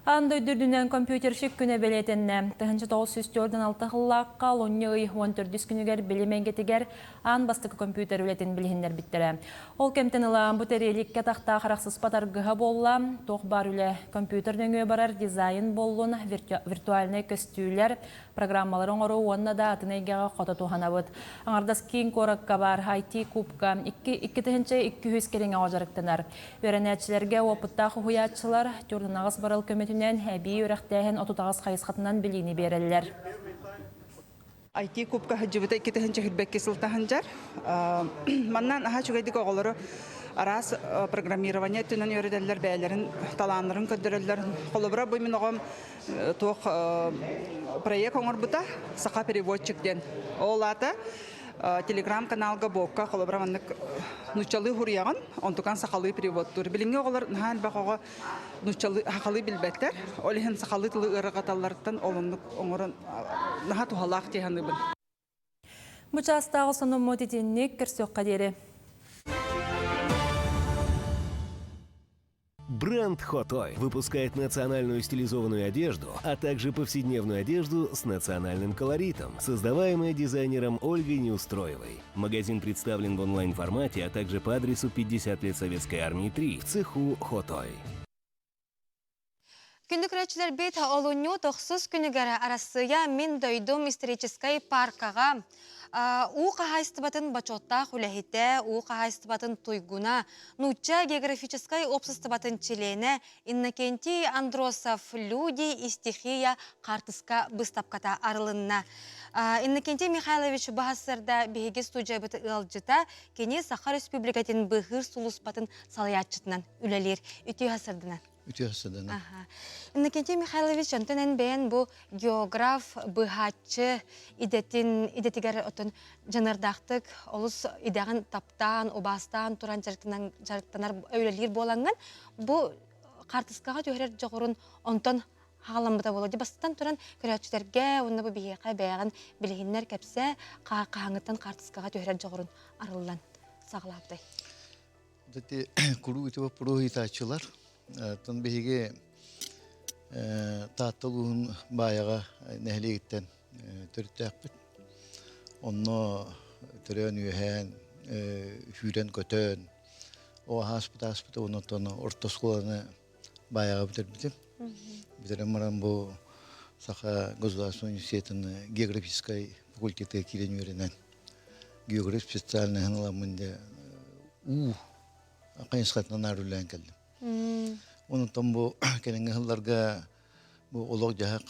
Аан дойду үрдүнэн компьютерщик күнэ бэлиэтэннэ. 1946 сыллаахха олунньу ый 14 күнүгэр билим эйгэтигэр аан бастакы компьютер үлэтин билиһиннэрбиттэрэ. Ол кэмтэн ыла бу тэриэликкэ тахтаах арахсыспат аргыһа буолла. Туох баар үлэ компьютер нөҥүө барар дизайн буоллун, виртуальнай көстүүлэр, программалары оҥоруу уонна да атын эйгэҕэ хото туһанабыт. Аҥардас киин куоракка баар IT-кубка 2200 кэриҥэ оҕо дьарыктанар. Үөрэнээччилэргэ уопуттаах уһуйааччылар Тюрнанаҕас барыл көмөтүнэн эбии үөрэхтээһин 38 хайысхатынан билиини биэрэллэр. IT кубка сылдьыбыта 2022 сыл таһынжар. Маннан аха үчүгэйдик оҕолору араас программирование өттүнэн үөрэтэллэр, бэйэлэрин талааннарын көрдөрөллөр. Холобура, бу мин оҕом туох проект оҥорбута «Саха переводчик» диэн. Ол аата телеграм-каналга бокка холобура маннык нуччалыы хуруйаҕын, онтукан сахалыы переводтуур. Билиҥҥи оҕолор наһаа элбэх оҕо нуччалыы сахалыы билбэттэр. Ол иһин сахалыы тылы ыарырҕаталларыттан ол оннук оҥорон наһаа туһалаах дии саныыбын. Бу чаастааҕы сонуммут итинник көрсүөххэ диэри. Бренд Хотой выпускает национальную стилизованную одежду, а также повседневную одежду с национальным колоритом, создаваемая дизайнером Ольгой Неустроевой. Магазин представлен в онлайн-формате, а также по адресу 50 лет Советской Армии 3 в цеху Хотой. Күндү көрөөччүлэрбит олунньу тохсус күнүгэр Арассыыйа Мин дойдум историческай паркаҕа уу хаһаайыстыбатын бочуоттаах үлэһитэ, уу хаһаайыстыбатын туйгуна, нуучча географическай уопсастыбатын чилиэнэ Иннокентий Андросов «Люди и стихия» хаартыска быыстапката арылынна. Иннокентий Михайлович баһассарда биһиги студиябыт ыалдьыта, кини Саха Республикатын быыһыыр сулууспатын салайааччытынан үлэлиир. Үтүө сырдынан. Үтүө сырдынан. Иннокентий Михайлович, онтон эн бэйэн бу географ, быһааччы идэтин идэтигэр отон дьаныардаахтык олус идэҕин таптаан, убаастаан туран дьарыктанар үлэлиир буолаҥҥын, бу хаартыскаҕа түһэрэр дьоҕурун онтон хаҕаламмыта буолуо. Бастатан туран көрөөччүлэргэ уонна бу биһиэхэ бэйэҕин билиһиннэр кэпсээ, хаһааҥҥыттан хаартыскаҕа түһэрэр дьоҕурун арыллан саҕалаабытай? Ити куруук ити боппуруоһу ыытааччылар. Оттон биһиги Таатта улууһун Баайаҕа нэһилиэгиттэн төрүттээхпит. Онно төрөөн-үөһээн, сүүрэн-көтөн, о ааспыт ааспыта онтон орто оскуоланы Баайаҕа бүтэрбитим. Бүтэрэн баран бу Саха государственный университетын географическай факультетыгар киирэн үөрэнэн географ специальноһын ыламмын дьэ уу хайысхатынан наар үлэлээн кэллим. Онтон бу кэлиҥҥи сылларга бу олох-дьаһах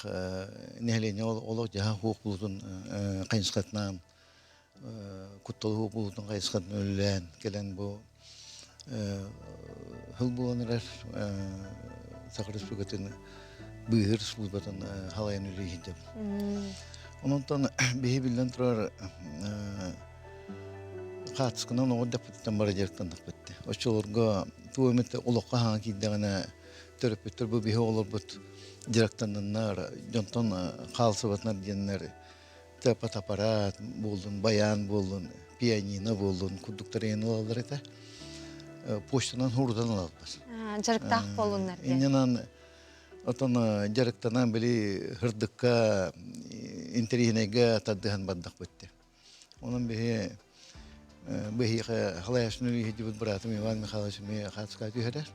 нэһилиэнньэ олох-дьаһах суох буолуутун хайысхатынан куттал суох буолуутун хайысхатынан үлэлээн кэлэн бу сыл буолан эрэр Саха Республикатын быыһыыр службатын халайан үлэлии сылдьабын. Онон биһи биллэн турар хаартысканан оҕо дэппититтэн бара дьарыктаннахпыт. Оччолорго туох эмит олоххо хаҥа киирдэҕинэ төрөппүттэр бу биһи оҕолорбут дьарыктанныннар, дьонтон хаалсыбатынар диэннэр фотоаппарат буоллун, баян буоллун, пианино буоллун курдуктар эйэн ылаллар этэ. Почтанан хурутан ылаллар. Дьарыктаах буоллуннар диэн. Иннинэн отон дьарыктанан били хырдыкка интэриэһинэйгэ тардыһан бардах битти. Онон биһи быһиэхэ халайашны үлэһитибит быраатым Иван Михайлович эмиэ хаацка түһэрэр.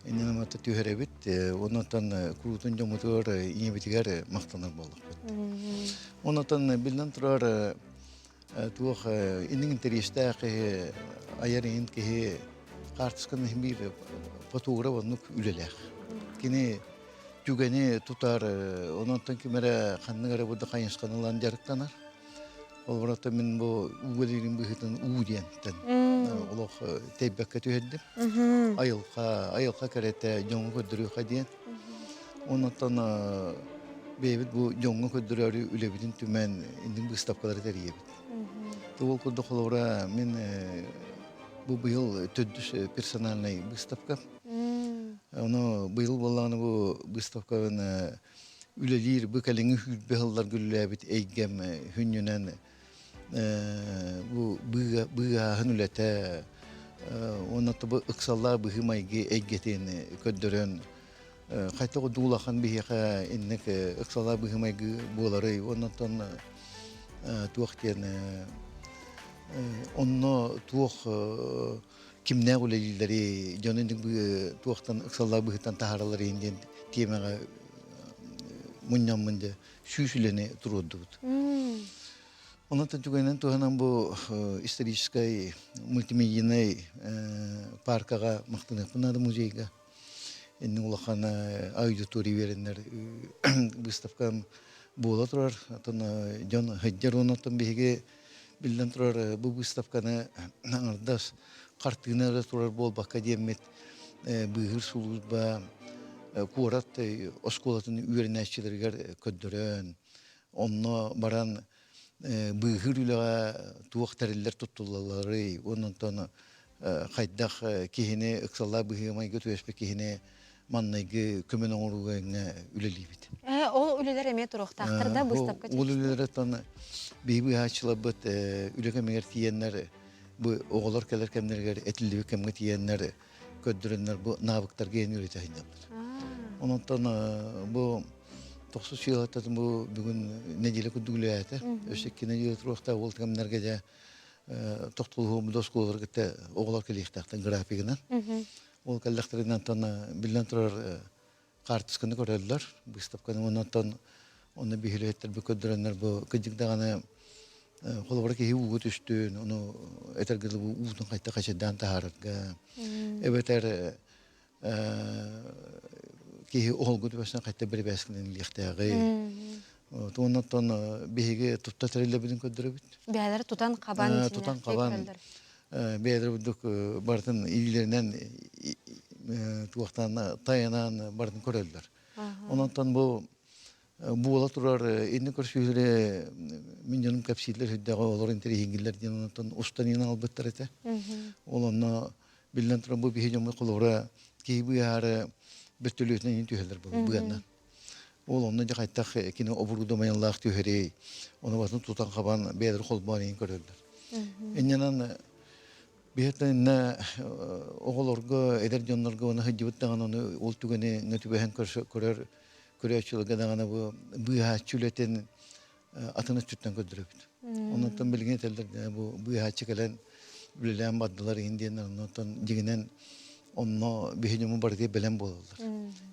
Иннинэн матта түһэрэбит. Оннуттан куруутун дьоммутугар ийэбитигэр махтанар буоллахпыт. Оннуттан биллэн турар туох иннин интэриэстээх киһи айар иһин киһи хаартысканы биир фотограф оннук үлэлээх. Кини түгэни тутар, ононтон ким эрэ ханнык эрэ бу хайысханы ылан дьарыктанар. Ол барыта мин бу ууга диирин быһыытын уу диэнтэн олох тэйбэккэ түһэрдим. Айылҕа, айылҕа кэрэтэ дьоҥҥо көрдөрүөххэ диэн. Оннуттан бэйэбит бу дьоҥҥо көрдөрөөрү үлэбитин түмэн инник быыстапкалары тэрийэбит. Ол курдук холобура мин бу быйыл төрдүс персональнай выставка. Ону быйыл буоллаҕына бу выставканы үлэлиир бу кэлиҥҥи сүүрбэ сылларга үлэлээбит эйгэм сүнньүнэн бу быыһааһын үлэтэ уонна бу ыксаллаах быһыы-майгы эйгэтин көрдөрөн хайдах улахан биһиэхэ инник ыксаллаах быһыы-майгы буоларый уонна оттон туох диэн онно туох кимнээх үлэлииллэрий дьон инник туохтан ыксаллаах быһыыттан таһаараллар иһин диэн тиэмэҕэ мунньаммын дьэ сүүс үлэни туруордубут. Онон түгэнин туһанан бу историческай мультимедийнай паркаҕа махтаныахпын наада музейга. Инник улахан аудитория биэрэннэр выставкам буола турар. Оттон дьон сылдьар онон биһиги биллэн турар бу выставканы аҥардас хартыына эрэ турар буолбакка диэммит быыһыыр сулууспа куорат оскуолатын үөрэнээччилэригэр көрдөрөн онно баран быыһыыр үлэҕэ туох тэриллэр туттуллалларый уонна онтон хайдах киһини ыксаллаах быһыы-майгы түбэспит киһини маннайгы көмөнү оҥорууга үлэлиибит. Ол үлэлэр эмиэ туруохтаахтар да быыстапка Ол үлэлэр оттон биһи быыһааччыларбыт үлэ кэмигэр тиийэннэр бу оҕолор кэлэр кэмнэригэр этиллибит кэмҥэ тиийэннэр көрдөрөннөр бу навыктарга иэн үлэтэ сылдьаллар. Онон бу тохсус сыалаттан бу бүгүн нэдиэлэ курдук үлэлээтэ. Өссө икки нэдиэлэ туруохтаах ол кэмнэргэ дьэ тохтолуһуом да оскуолалар кытта оҕолор кэлиэхтээхтэн графигынан. Ол кэллэхтэринэ онтон биллэн турар хаартысканы көрөллөр, быыстапканы уонна онтон онно биһилэһиттэр көрдөрөннөр бу кырдьык даҕаны холобура киһи ууга түстүн, ону этэргэ дылы уутун хайта хачайдаан таһаарарга эбэтэр киһи оһолго түбэсин хайта бирибээскинэн илиэхтээҕи. Уонна оттон биһиги тутта тэриллэбитин көрдөрөбүт. Бэйэлэр тутан хабан тутан хабан бэйэлэр бурдук барытын илиилэринэн туохтан тайанан барытын көрөллөр. Онон бу буола турар инни көрсүһүүлэри мин дьонум кэпсииллэр сүрдээҕи олор интэриэһиргииллэр диэн онтон устан иин албыттар этэ. Ол онно биллэн туран бу биһи дьоммут холобура киһи быыһаары бөртөлүөтүнэн иин түһэллэр бу быаннан. Ол онно дьэ хайтах кини оборудованиелаах түһэрий, ону батын тутан хабан бэйэлэр холбоон иин көрөллөр. Иннинэн биһиттэн иннэ оҕолорго, эдэр дьоннорго оны сылдьыбыт даҕаны ону ол түгэни түбэһэн көрөр көрөөччүлэргэ даҕаны бу быыһааччы үлэтин атын өттүттэн көрдөрөбүт. Оннуттан билигин этэллэр бу быыһааччы кэлэн үлэлээн бардылар иһин диэн оннуттан дьиҥинэн онно биһи дьоммут барытыгар бэлэм буолаллар.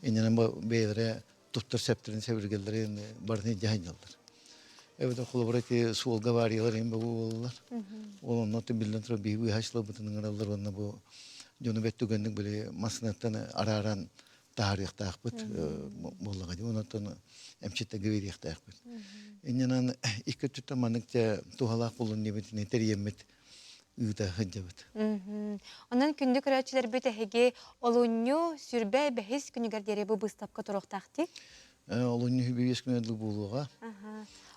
Иннинэн бэйэлэрэ туттар сэптэрин сэбиргэллэрин барытын илдьэ сылдьаллар. Эбэтэр холобура ити суолга авариялар иһин бу буолаллар. Ол онно биллэн турар биһи быыһааччыларбытын ыҥыраллар уонна бу дьону бэт түгэнник били массыынаттан арааран таһаарыахтаахпыт буоллаҕа дии онон эмчиттэргэ биэриэхтээхпит. Иннинэн икки өттүттэн маннык дьэ туһалаах буолун диэбитинэн тэрийэммит ыыта сылдьабыт. Онон күндү көрөөччүлэрбит эһиги олунньу сүрбэ бэһис күнүгэр диэри бу быыстапка туруохтаах дии? Олунньу сүрбэ бэһис күнүгэр дылы буолуоҕа.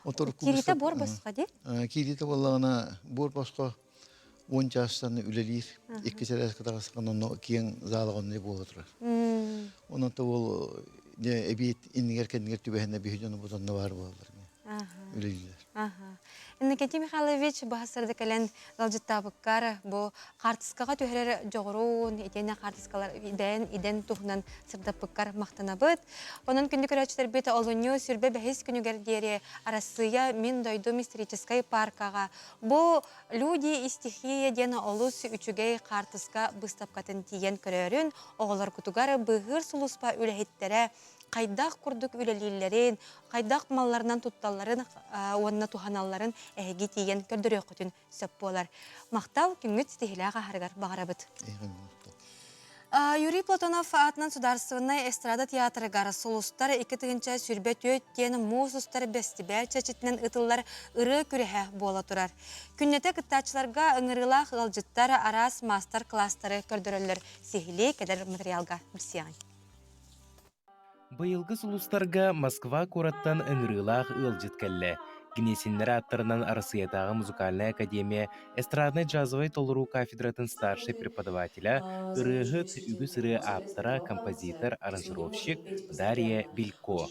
Киириитэ буор босхо дии? Киириитэ буоллаҕына буор босхо 10 чаастан үлэлиир. Икки чэрээскэ таҕыстаҕына онно киэҥ заалаҕа онно буола турар. Онон ол дьэ эбиэт иннигэр-кэннигэр түбэһэннэ биһи дьонубут онно баар буолаллар. Үлэлииллэр. Иннокентий Михайлович баһасырда кэлэн ыалдьыттаабыккар бу хаартыскаҕа түһэрэр дьоҕуруун, итиэннэ хаартыскалар бэйэн идэн туһунан сырдаппыккар махтанабыт. Онон күндү көрөөччүлэрбит олунньу сүрбэ бэһис күнүгэр диэри Арассыыйа Мин дойдум историческай паркаҕа бу Люди и стихия диэн олус үчүгэй хаартыска быыстапкатын тиийэн көрөөрүн, оҕолоргутугар быыһыыр сулууспа үлэһиттэрэ хайдах курдук үлэлииллэрин, хайдах малларынан тутталларын уонна туһаналларын эһиги тиийэн көрдөрүөххүтүн сөп буолар. Махтал күҥҥүт ситиһилээх аһарыгар баҕарабыт. Юрий Платонов аатынан Судаарыстыбаннай эстрада театрыгар Сулустар 2024 диэн муус устар бэстибээл чэрчитинэн ыытыллар ырыа күрэһэ буола турар. Күннэтэ кыттааччыларга ыҥырыылаах ыалдьыттар араас маастар-кылаастары көрдөрөллөр. Сиһилии кэлэр материалга билсиэҕиҥ. Быйылгы сулустарга Москва куораттан ыҥырыылаах ыалдьыт кэллэ. Гнесиннэр ааттарынан Арассыыйатааҕы музыкальнай академия эстраднай-джазовай толоруу кафедратын старшай преподавателэ, ырыаһыт, үгүс ырыа ааптара, композитор, аранжировщик Дарья Билько.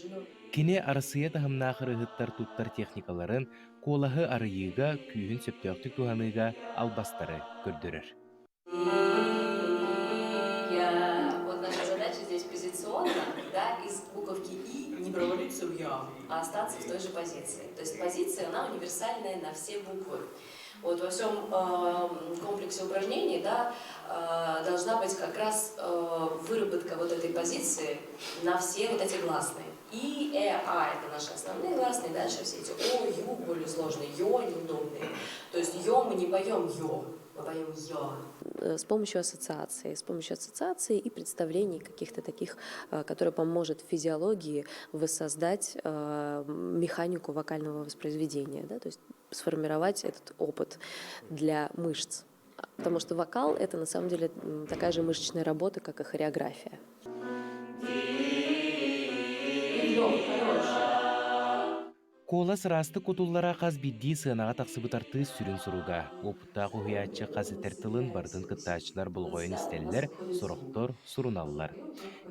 Кини Арассыыйа таһымнаах ырыаһыттар туттар техникаларын, куолаһы арыйыыга, күүһүн сөптөөхтүк туһаныыга албастары көрдөрөр. Я, вот наша задача здесь позиционно, да, из буковки И не провалиться в Я, а остаться в той же позиции. То есть позиция, она универсальная на все буквы. Вот во всем комплексе упражнений, да, должна быть как раз выработка вот этой позиции на все вот эти гласные. И, Э, А – это наши основные гласные, дальше все эти О, Ю более сложные, Ё неудобные. То есть Ё мы не поем Ё, мы поем Ё. С помощью ассоциации, с помощью ассоциации и представлений каких-то таких, которые поможет физиологии воссоздать механику вокального воспроизведения, да, то есть сформировать этот опыт для мышц. Потому что вокал — это на самом деле такая же мышечная работа, как и хореография. Куолас ыраастык кутуллара хас биирдии сыанаҕа тахсыбыт артыыс сүрүн суруга. Уопуттаах уһуйааччы хас этэр тылын барытын кыттааччылар болҕойон истэллэр, сорохтор суруналлар.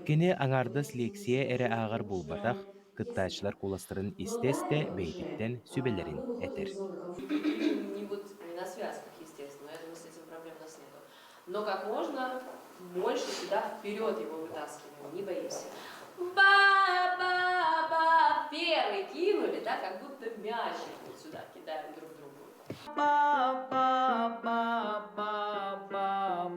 Кини аҥаардас лиэксийэ эрэ ааҕар буолбатах, кыттааччылар куоластарын истэ-истэ бэйэтиттэн сүбэлэрин этэр. Не вот не на связках, естественно, я думаю, с этим проблем у нас нету. Но как можно больше сюда вперед его вытаскиваем, не боимся. Ба-ба-ба, первый кинули, да, как будто мячик вот сюда кидаем друг другу. Ба-ба-ба-ба-ба.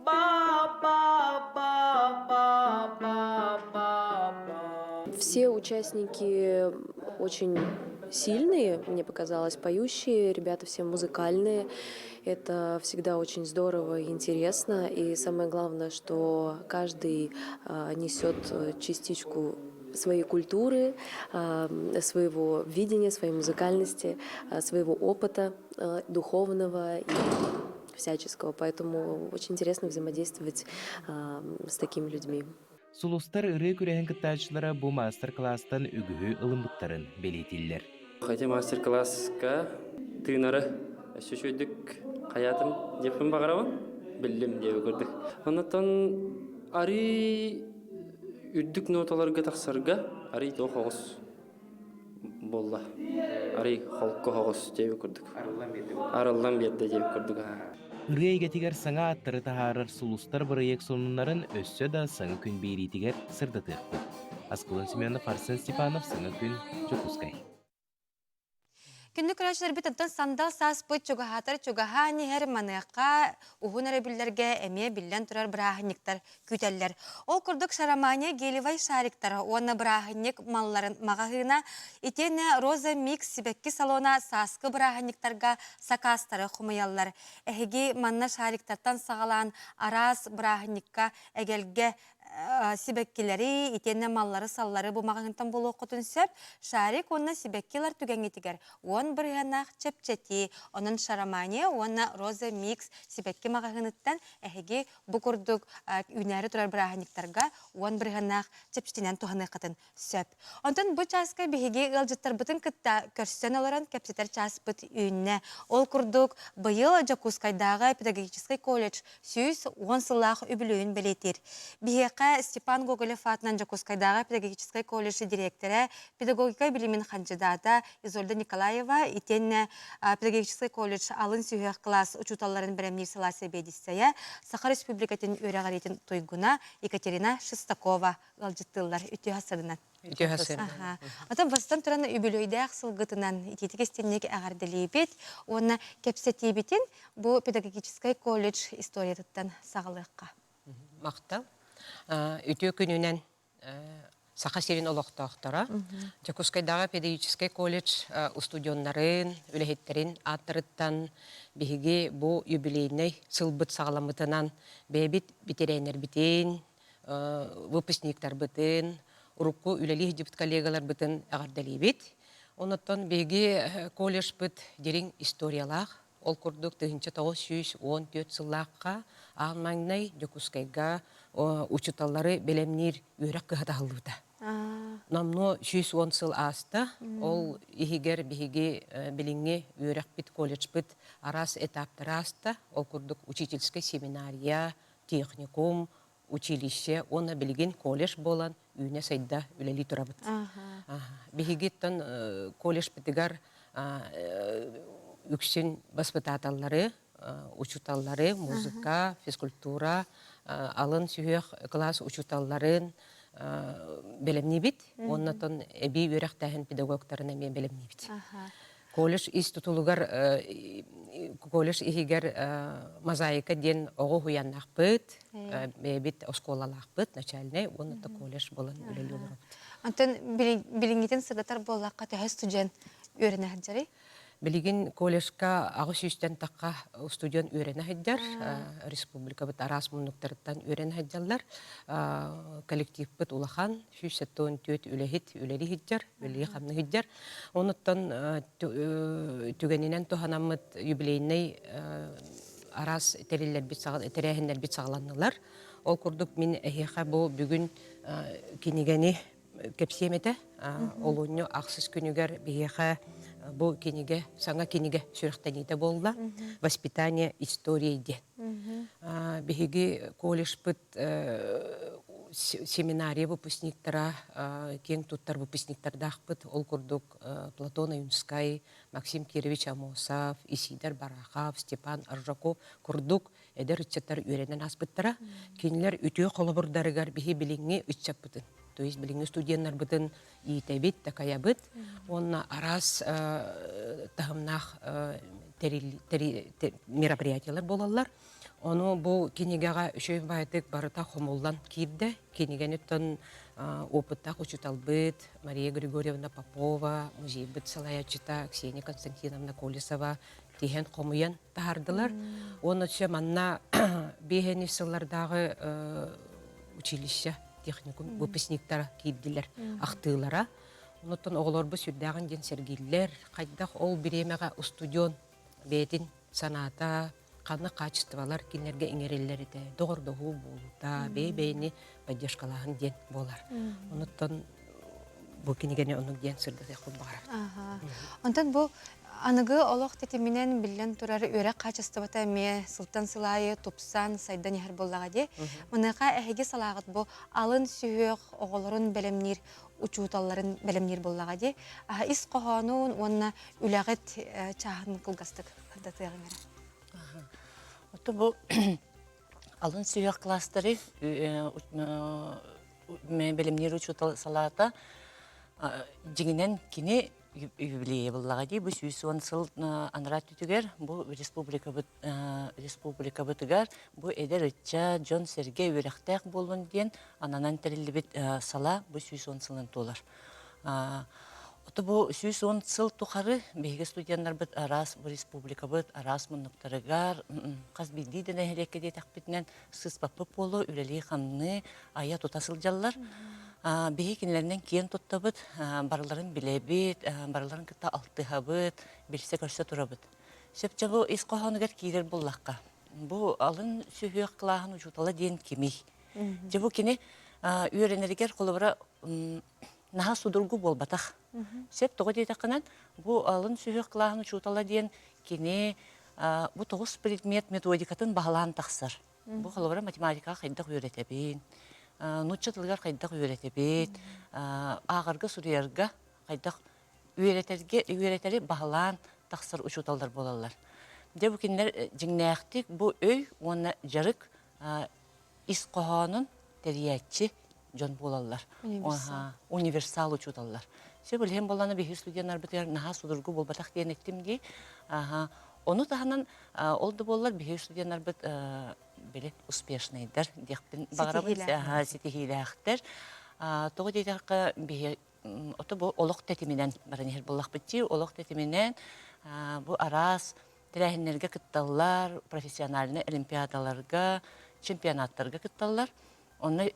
Ба-ба-ба-ба-ба-ба. Все участники очень сильные, мне показалось, поющие, ребята все музыкальные. Это всегда очень здорово и интересно. И самое главное, что каждый несет частичку своей культуры, своего видения, своей музыкальности, своего опыта духовного и всяческого. Поэтому очень интересно взаимодействовать с такими людьми. Сулустар ырыа күрэһин кыттааччылара бу маастар-кылаастан үгүһү ылыммыттарын бэлиэтииллэр. Хотя мастер-класска тыынары өссө үчүгэйдик хайаатым диэппин баҕарабын, биллим диэби курдук. Оннуттан арый үрдүк ноталарга тахсарга арый туох оҕус буолла. Арый холку оҕус диэби курдук. Арыллан биэрдэ диэби курдук. Ырыа эйгэтигэр саҥа ааттары таһаарар Сулустар бырайыак сонуннарын өссө да саҥа күн биэриитигэр сырдатыахпыт. Аскалон Семенов, Арсен Степанов, Саҥа күн, Дьокуускай. Күндү көрөөччүлэрбит оттон сандал сааспыт чугаһаатар чугаһаан иһэр маныаха уһун өрөбүллэргэ эмиэ биллэн турар бырааһынньыктар күүтэллэр. Ол курдук Шаромания гелевай шариктара уонна бырааһынньык малларын маҕаһыына итиэннэ Роза Микс сибэкки салона сааскы бырааһынньыктарга сакаастары хомуйаллар. Эһиги манна шариктартан саҕалаан араас бырааһынньыкка эгэлгэ сибэккилэри итиэннэ маллары-саллары бу маҕаһыынтан булуоххутун сөп. Шарик уонна сибэкки ылар түгэҥҥитигэр 10 бырыһыаннаах чэпчэтии. Онон Шаромания уонна Роза Микс сибэкки маҕаһыыныттан эһиги бу курдук үүнээри турар бырааһынньыктарга 10 бырыһыаннаах чэпчэтинэн туһаныаххытын сөп. Онтон бу чааска биһиги ыалдьыттарбытын кытта көрсөн олорон кэпсэтэр чааспыт үүннэ. Ол курдук быйыл Дьокуускайдааҕы педагогическай колледж 110 сыллаах үбүлүөйүн бэлиэтиир. Биһиэхэ Степан Гоголев аатынан Дьокуускайдааҕы педагогическай колледж дириэктэрэ, педагогика билимин хандьыдаата Изольда Николаева итиэннэ педагогическай колледж алын сүһүөх кылаас учууталларын бэлэмниир салаа сэбиэдиссэйэ, Саха Республикатын үөрэҕириитин туйгуна Екатерина Шестакова ыалдьыттыыллар үтүө сарсыарданан. Үтүө сарсыарданан. Оттон бастан туран үбүлүөйдээх сылгытынан итиитик истинник эҕэрдэлиибит уонна кэпсэтиибитин бу педагогическай колледж историятыттан саҕалыахха. Махтал. Үтүө күнүнэн Саха сирин олохтоохторо, Дьокуускайдааҕы педагогическай колледж устудьуоннарын, үлэһиттэрин ааттарыттан биһиги бу юбилейнай сылбыт саҕаламмытынан бэйэбит бэтэрээннэрбитин, выпускниктарбытын, урукку үлэлии сылдьыбыт коллегаларбытын эҕэрдэлиибит. Оннуттан биһиги колледжпыт дириҥ историялаах. Ол курдук 1914 сыллаахха аан маҥнай Дьокуускайга учууталлары бэлэмниир үөрэх кыһата аһыллыбыта. Номнуо 110 сыл ааста. Ол иһигэр биһиги билиҥҥи үөрэхпит, колледжпыт араас этаптары ааста. Ол курдук учительскай семинария, техникум, училище уонна билигин колледж буолан үүнэ-сайда үлэлии турабыт. Биһигиттэн колледжпытыгар үксүн баспытааталлары, учууталлары, музыка, физкультура, алын сүһүөх кылаас учууталларын бэлэмниибит. Уоннатон эбии үөрэхтээһин педагогтарын эмиэ бэлэмниибит. Колледж ис тутулугар колледж иһигэр мозаика диэн оҕо уһуйааннаахпыт, бэйэбит оскуолалаахпыт, начальнай уонна да колледж буолан үлэлии олоробут. Онтон билиҥҥитин сырдатар буоллахха төһө студент үөрэнэ сылдьарый? Билигин колледжка аҕыс сүүстэн тахха студент үөрэнэ сылдьар, республикабыт араас муннуктарыттан үөрэнэ сылдьаллар. Коллективпыт улахан, 174 үлэһит үлэлии сылдьар, үлэлии-хамныы сылдьар. Онуттан түгэнинэн туһанаммыт юбилейнай араас тэриллэрбит тэрээһиннэрбит саҕаланнылар. Ол курдук мин эһиэхэ бу бүгүн кинигэни кэпсиэм этэ. Олунньу ахсыс күнүгэр биһиэхэ бу кинигэ, саҥа кинигэ сүрэхтэниитэ буолла. «Воспитание истории» диэн. Биһиги колледжпыт семинария выпускниктара, киэҥ туттар выпускниктардаахпыт. Ол курдук Платон Ойунскай, Максим Кирович Амосов, Исидор Барахов, Степан Аржаков курдук эдэр ыччаттар үөрэнэн ааспыттара. Кинилэр үтүө холобурдарыгар биһи билиҥҥи ыччаппытын, то есть билиҥҥи студеннарбытын иитэбит, такайабыт уонна араас таһымнаах мероприятиялар буолаллар. Ону бу кинигэҕэ үчүгэй баайдык барыта хомуллан киирдэ. Кинигэниттэн опыттаах учууталбыт Мария Григорьевна Попова, музейбыт салайааччыта Ксения Константиновна Колесова тиһэн хомуйан таһаардылар. Уонна өссө манна биэһэни сыллардааҕы училище техникум выпускниктара киирдилэр ахтыылара. Онуттан оҕолорбут сүрдээҕин диэн сэргииллэр. Хайдах ол бириэмэҕэ устудьуон бэйэтин санаата, ханнык хаачыстыбалар кинилэргэ иҥэриллэр этэ, доҕордоһуу буолуута, бэйэ-бэйэни поддержкалааһын диэн буолар. Онуттан бу кинигэни оннук диэн сырдатыахпын баҕарабын. Онтон бу аныгы олох тэтиминэн биллэн турар үөрэх хаачыстыбата эмиэ сылтан сыл аайы тупсан, сайдан иһэр буоллаҕа дии. Маныаха эһиги салааҕыт бу алын сүһүөх оҕолорун бэлэмниир учууталларын бэлэмниир буоллаҕа дии. Ис хоһоонун уонна үлэҕит чааһын кылгастык сырдатыаҕыҥ эрэ. Ото бу алын сүһүөх класстары бэлэмниир учуутал салаата дьиҥинэн кини юбилейа буллаҕа дии бу 110 сыл анараа өттүгэр бу республикабыт республикабытыгар бу эдэр ыччат дьон-сэргэ үөрэхтээх буоллун диэн ананан тэриллибит салаа бу 110 сылын туолар. Ото бу 110 сыл тухары биһиги студеннарбыт араас бу республикабыт араас муннуктарыгар хас биирдии да нэһилиэккэ диэтэхпитинэн сыыспаппыт буолуо үлэлии-хамныы айа-тута сылдьаллар. Биһиги кинилэринэн киэн туттабыт, барыларын билэбит, барыларын кытта алтыһабыт, билсэ-көрсө турабыт. Сөпчө бу ис хоһоонугар киирэр буллахха, бу алын сүһүөх кылааһын учуутала диэн кимий? Дьэ бу кини үөрэнэригэр холобура наһаа судургу буолбатах. Сөп тоҕо диэтэххинэн, бу алын сүһүөх кылааһын учуутала диэн кини бу тоҕус предмет методикатын баһылаан тахсар. Бу холобура математикаҕа хайдах үөрэтэбин, нуучча тылыгар хайдах үөрэтэбит, ааҕарга суруйарга хайдах үөрэтэргэ үөрэтэри баһылаан тахсар учууталлар буолаллар. Дьэ бу кинилэр дьиҥнээхтик бу өй уонна дьарык ис хоһоонун тэрийээччи дьон буолаллар. Универсал учууталлар. Сөп билиһин буоллаҕына биһиги студеннарбытыгар наһаа судургу буолбатах диэн эттим дии. Ону таһынан ол да буоллар биһиги студеннарбыт били успешныйдар диэхпин баҕарабын. Ситиһиилээхтэр. Тоҕо диэтэххэ биһи ото бу олох тэтиминэн баран иһэр буоллахпыт дии. Олох тэтиминэн бу араас тэрээһиннэргэ кытталлар, профессиональнай олимпиадаларга, чемпионаттарга кытталлар. Онно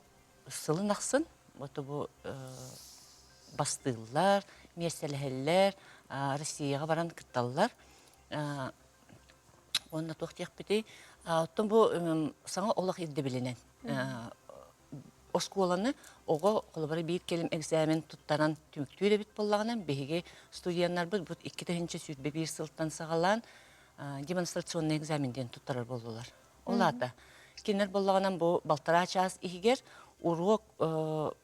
сылын ахсын вот бу бастыыллар, миэстэлэһэллэр, Россияҕа баран кытталлар. Уонна туох диэхпитий? Оттон бу саҥа олох ирдэбилинэн. Оскуоланы оҕо холобура биир кэлим экзамен туттаран түмүктүүр эбит буоллаҕына, биһиги студеннарбыт бу 2021 сылтан саҕалаан демонстрационный экзамен диэн туттарар буоллулар. Ол аата кинилэр буоллаҕынан бу балтараа чаас иһигэр уруок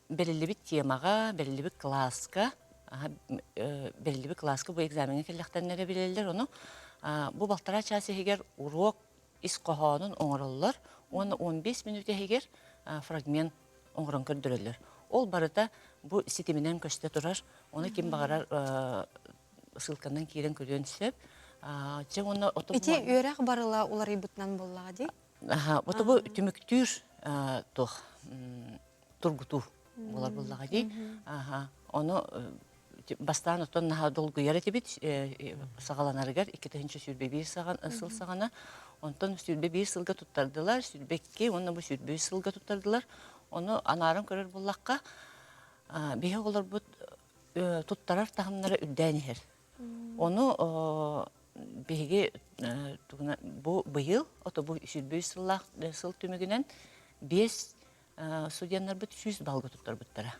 бэриллибит темаҕа, бэриллибит кылааска, бэриллибит кылааска бу экзамеҥҥа кэллэхтэринэ эрэ билэллэр ону бу балтараа чаас иһигэр уруок ис хоһоонун оҥороллор уонна 15 мүнүүтэ иһигэр фрагмент оҥорон көрдөрөллөр. Ол барыта бу ситиминэн көстө турар. Ону ким баҕарар ссылканан киирэн көрүөн сөп. Дьэ уонна Ити үөрэх барыла уларыйбытынан буоллаҕа дии? Аха, вот бу түмүктүүр туох тургутуу буолар буоллаҕа дии. Аха, ону бастаан оттон наһаа долгуйар этибит саҕаланарыгар 2021 сыл саҕана. Онтон 21 сылга туттардылар, 22 уонна бу 23 сылга туттардылар. Ону анааран көрөр буоллахха, биһи оҕолорбут туттарар таһымнара үрдээн иһэр. Ону биһиги бу быйыл, ото бу 101 сыллаах сыл түмүгүнэн биэс студеннарбыт 100 баллга туттарбыттара.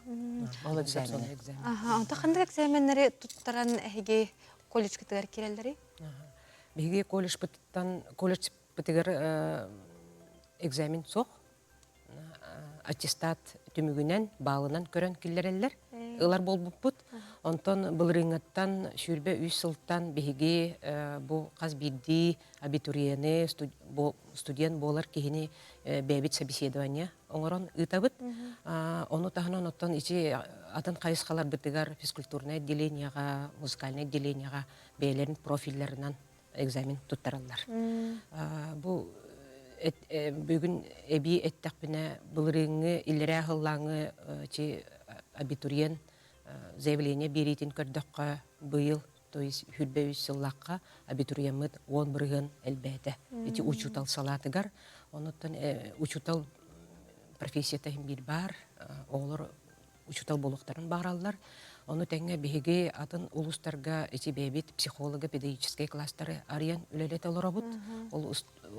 Ол экзамени. Аха, онто ханнык экзаменнары туттаран эһиги колледжкытыгар кирэллэри? Биһиги колледжпытыттан колледжпытыгар экзамен суох. аттестат түмүгүнэн баалынан көрөн киллэрэллэр ылар буолбуппут. Онтон былырыыҥҥыттан 23 сылтан биһиги бу хас биирдии абитуриены студент буолар киһини бэйэбит собеседование оҥорон ыытабыт. Ону таһынан оттон ити атын хайысхаларбытыгар физкультурнай отделениеҕа, музыкальнай отделениеҕа бэйэлэрин профилларынан экзамен туттараллар. Бу бүгүн эбии эттэхпинэ былырыыҥҥы иллэрээ сыллааҥҥы чи абитуриент заявление биэриитин көрдөххө быйыл то есть 23 сыллаахха абитуриеммыт 10% элбээтэ. Ити учуутал салаатыгар. Онуттан учуутал профессията иһин биир баар. Оҕолор учуутал буолуохтарын баҕараллар. Ону тэҥэ биһиги атын улуустарга ити бэйэбит психолого-педагогическай класстары арыйан үлэлэтэ олоробут. Ол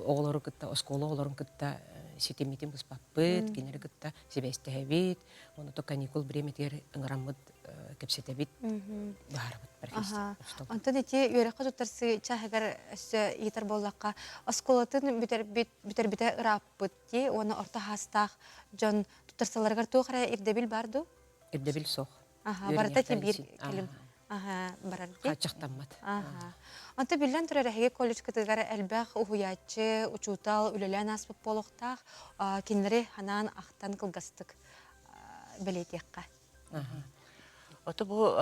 оҕолору кытта, оскуола оҕолорун кытта ситиммитин быспаппыт, кинилэри кытта сибээстэһэбит. Ону то каникул бириэмэтигэр ыҥыраммыт кэпсэтэбит, быһаарабыт профессия. Онтон ити үөрэххэ туттарсыы чааһыгар өссө ыйытар буоллахха, оскуолатын бүтэрбит бүтэрбитэ ырааппыт дии уонна орто хаастаах дьон туттарсалларыгар туох эрэ ирдэбил бар дуу? Ирдэбил суох. Аха, барыта ити биир кэлим аха барар дии. Хааччахтаммат. Аха. Онто биллэн турар эһиги колледжкытыгар элбэх уһуйааччы, учуутал үлэлээн ааспыт буолуохтаах. Кинилэри ханаан ахтан кылгастык бэлиэтиэххэ. Ото бу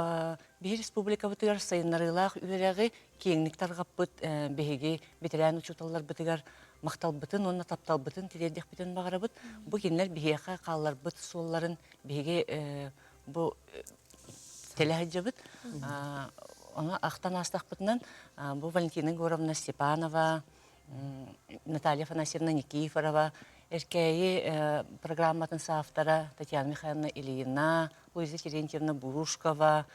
биһи республикабытыгар сайыннарыылаах үөрэҕи киэҥник тарҕаппыт биһиги бэтэрээн учууталларбытыгар махталбытын уонна тапталбытын тириэрдиэхпитин баҕарабыт. Бу кинилэр биһиэхэ хаалларбыт суолларын биһиги бу тэлэ сылдьабыт. Ону ахтан аастахпытынан бу Валентина Егоровна Степанова, Наталья Афанасьевна Никифорова, Эркээйи программатын соавтора Татьяна Михайловна Ильина, Луиза Терентьевна Бурушкова,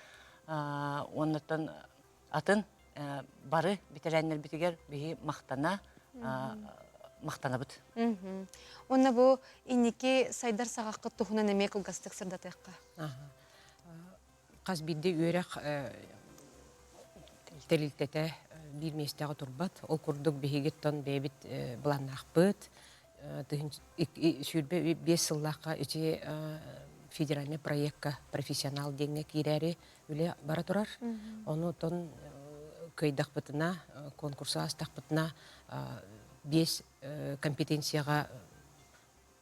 уоннаттан атын бары бэтэрээннэрбитигэр биһи махтана махтанабыт. Уонна бу инники сайдар саҕаххыт туһунан эмиэ кылгастык сырдатыахха. Хас биирдии үөрэх тэрилтэтэ биир миэстэҕэ турбат. Ол курдук биһигиттэн бэйэбит былааннаахпыт. 25 сыллаахха ити федеральный проекка профессионал диэҥҥэ киирээри үлэ бара турар. Ону оттон кыайдахпытына, конкурсу аастахпытына биэс компетенцияҕа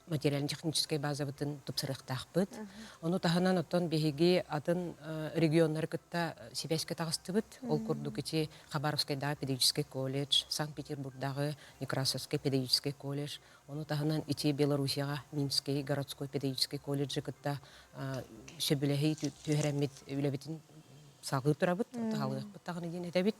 материально-техническай базабытын тупсарыахтаахпыт. Ону таһынан оттон биһиги атын регионнары кытта сибээскэ таҕыстыбыт. Ол курдук ити Хабаровскайдааҕы педагогическай колледж, Санкт-Петербургдааҕы Некрасовскай педагогическай колледж, ону таһынан ити Белоруссияҕа Минский городской педагогическай колледжы кытта сөбүлэһии түһэрэммит үлэбитин. салгыы турабыт, салгыахпыт даҕаны диэн этэбит.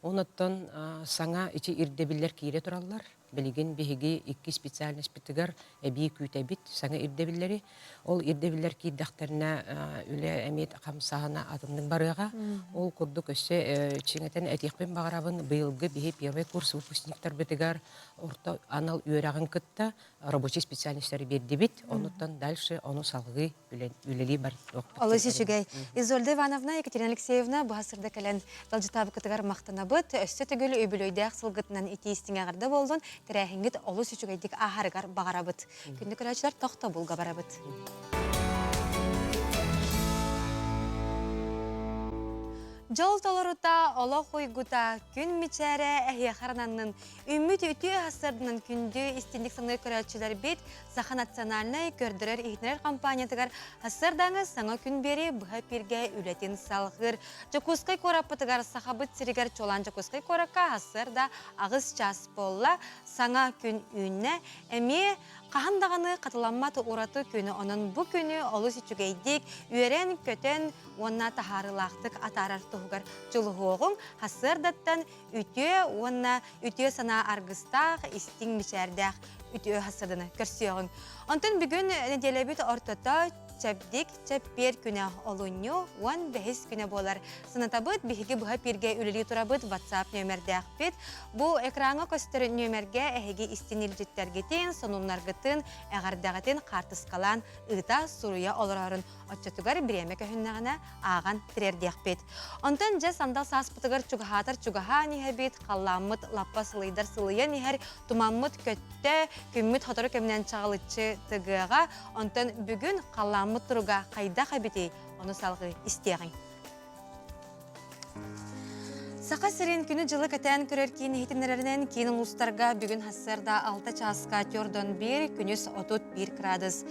Онуттан саҥа ити ирдэбиллэр киирэ тураллар. Билигин биһиги икки специальностьпытыгар эбии күүтэбит саҥа ирдэбиллэри. Ол ирдэбиллэр киирдэхтэринэ үлэ эмиэ хамсааһына атыннык барыаҕа. Ол курдук өссө чиҥэтэн этиэхпин баҕарабын, быйылгы биһи первый курс выпускниктарбытыгар орто анал үөрэҕин кытта рабочий специальностары биэрдибит. Онуттан дальше ону салгыы үлэлии барыахпыт. Олус үчүгэй. Изольда Ивановна, Екатерина Алексеевна бу сырда кэлэн далдьытаабыкытыгар махтанабыт. Өссө төгүл үбүлүөйдээх сылгытынан итии истиҥ эҕэрдэ буоллун. Тэрээһиҥҥит олус үчүгэйдик ааһарыгар баҕарабыт. Күндү көрөөччүлэр тохтобулга барабыт. Дьол толорута, олох уйгута, күн мичээрэ эһиэхэ арананнын, Үммүт үтүө сарсыарданан күндү истинник саныыр көрөөччүлэрбит Саха национальнай көрдөрөр-иһитиннэрэр компаниятыгар сарсыардааҥы саҥа күн биэри быһа эпииргэ үлэтин салҕыыр. Дьокуускай куораппытыгар Сахабыт сиригэр чуолаан Дьокуускай куоракка сарсыарда аҕыс чаас буолла. Саҥа күн үүннэ. Эмиэ хаһан даҕаны хатыламмат ураты күнү. Онон бу күнү олус үчүгэйдик үөрэн-көтөн уонна таһаарыылаахтык атаарар туһугар дьулуһуоҕуҥ. Сарсыардаттан үтүө уонна үтүө санаа аргыстаах, истиҥ мичээрдээх үтүө сарсыарданы көрсүөҕүҥ. Онтон бүгүн нэдиэлэбит ортото чэбдик чэппиэр күнэ олунньу 15 күнэ буолар. Санатабыт, биһиги быһа пииргэ үлэлии турабыт WhatsApp нүөмэрдээхпит. Бу экраҥҥа көстөр нүөмэргэ эһиги истин илдьиттэргитин, сонуннаргытын, эҕэрдэҕитин хаартыскалаан ыыта, суруйа олорорун оччотугар бириэмэ көһүннэҕинэ ааҕан тириэрдиэхпит. Онтон дьэ сандал сааспытыгар чугаһаатар чугаһаан иһэбит, халлааммыт лаппа сылыйдар сылыйан иһэр, тумаммыт көттө, күммүт сотору кэминэн чаҕылыччы тыгыаҕа. Онтон бүгүн халлааммыт туруга хайдах эбитий, ону салҕыы истиэҕиҥ. Саха сирин күнү-дьылы кэтээн көрөр киин иһитиннэрэринэн киин улуустарга бүгүн сарсыарда 6 чааска төрдөн 1, күнүс 31 градус.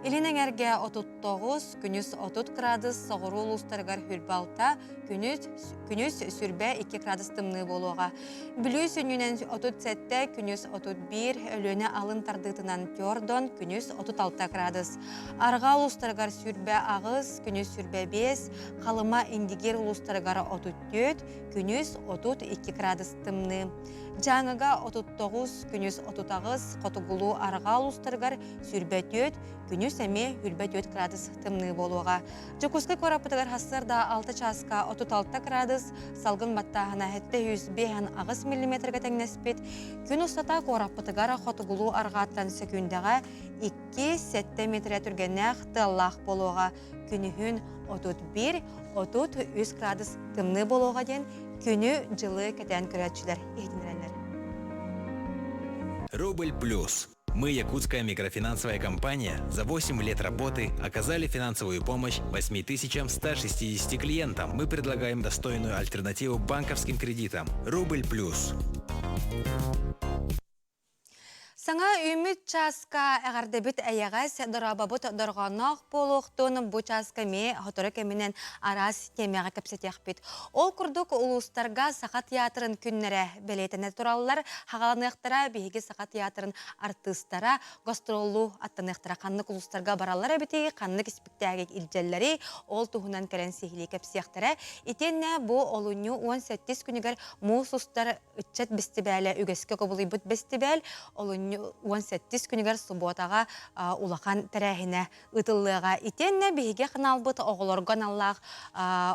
Илин эҥэргэ 39, күнүс 30 градус, соҕуруу улуустарыгар хүрбэ 6, күнүс, күнүс сүрбэ 2 градус тымныы буолуоҕа. Бүлүү сүнньүнэн 37, күнүс 31, Өлүөнэ алын тардыытынан Тёрдон, күнүс 36 градус. Арҕаа улуустарыгар сүрбэ 8, күнүс сүрбэ 5, Халыма Индигир улуустарыгар 34, күнүс 32 градус тымныы. Дьааҥыга 39, күнүс 38, хотугулуу арҕаа улуустарыгар сүрбэ 4, күнүс эмиэ хүрбэ 4 градус тымныы буолуоҕа. Дьокуускай куораппытыгар сарсыарда 6 чааска 36 градус, салгын баттааһына 758 миллиметргэ тэҥнэспит. Күн устата куораппытыгар хотугулуу арҕааттан сөкүүндэҕэ 2-7 метрэ түргэннээх тыаллаах буолуоҕа. Күнүһүн 31-33 градус тымныы буолуоҕа диэн күнү-дьылы кэтээн көрөөччүлэр иһитиннэрэллэр. Рубль плюс. Мы, якутская микрофинансовая компания, за 8 лет работы оказали финансовую помощь 8160 клиентам. Мы предлагаем достойную альтернативу банковским кредитам. Рубль плюс. Саҥа үүммүт чааска эҕэрдэбит эйэҕэс, дорообобут дорҕоонноох буолуохтун бу чааска эмиэ сотору кэминэн араас тиэмэҕэ кэпсэтиэхпит. Ол курдук улуустарга Саха театрын күннэрэ бэлиэтэнэ тураллар, хаҕаланыахтара биһиги Саха театрын артыыстара гастроллуу аттаныахтара ханнык улуустарга бараллар эбитий, ханнык испиктээги илдьэллэрий, ол туһунан кэлэн сиһилии кэпсиэхтэрэ. Итиэннэ бу олунньу 18 күнүгэр муус устар ыччат бэстибээлэ үгэскэ кубулуйбут бэстибээл олунньу 18 күнүгэр субуотаҕа улахан тэрээһинэ ыытыллыаҕа. Итиэннэ биһиги ханаалбыт оҕолорго аналлаах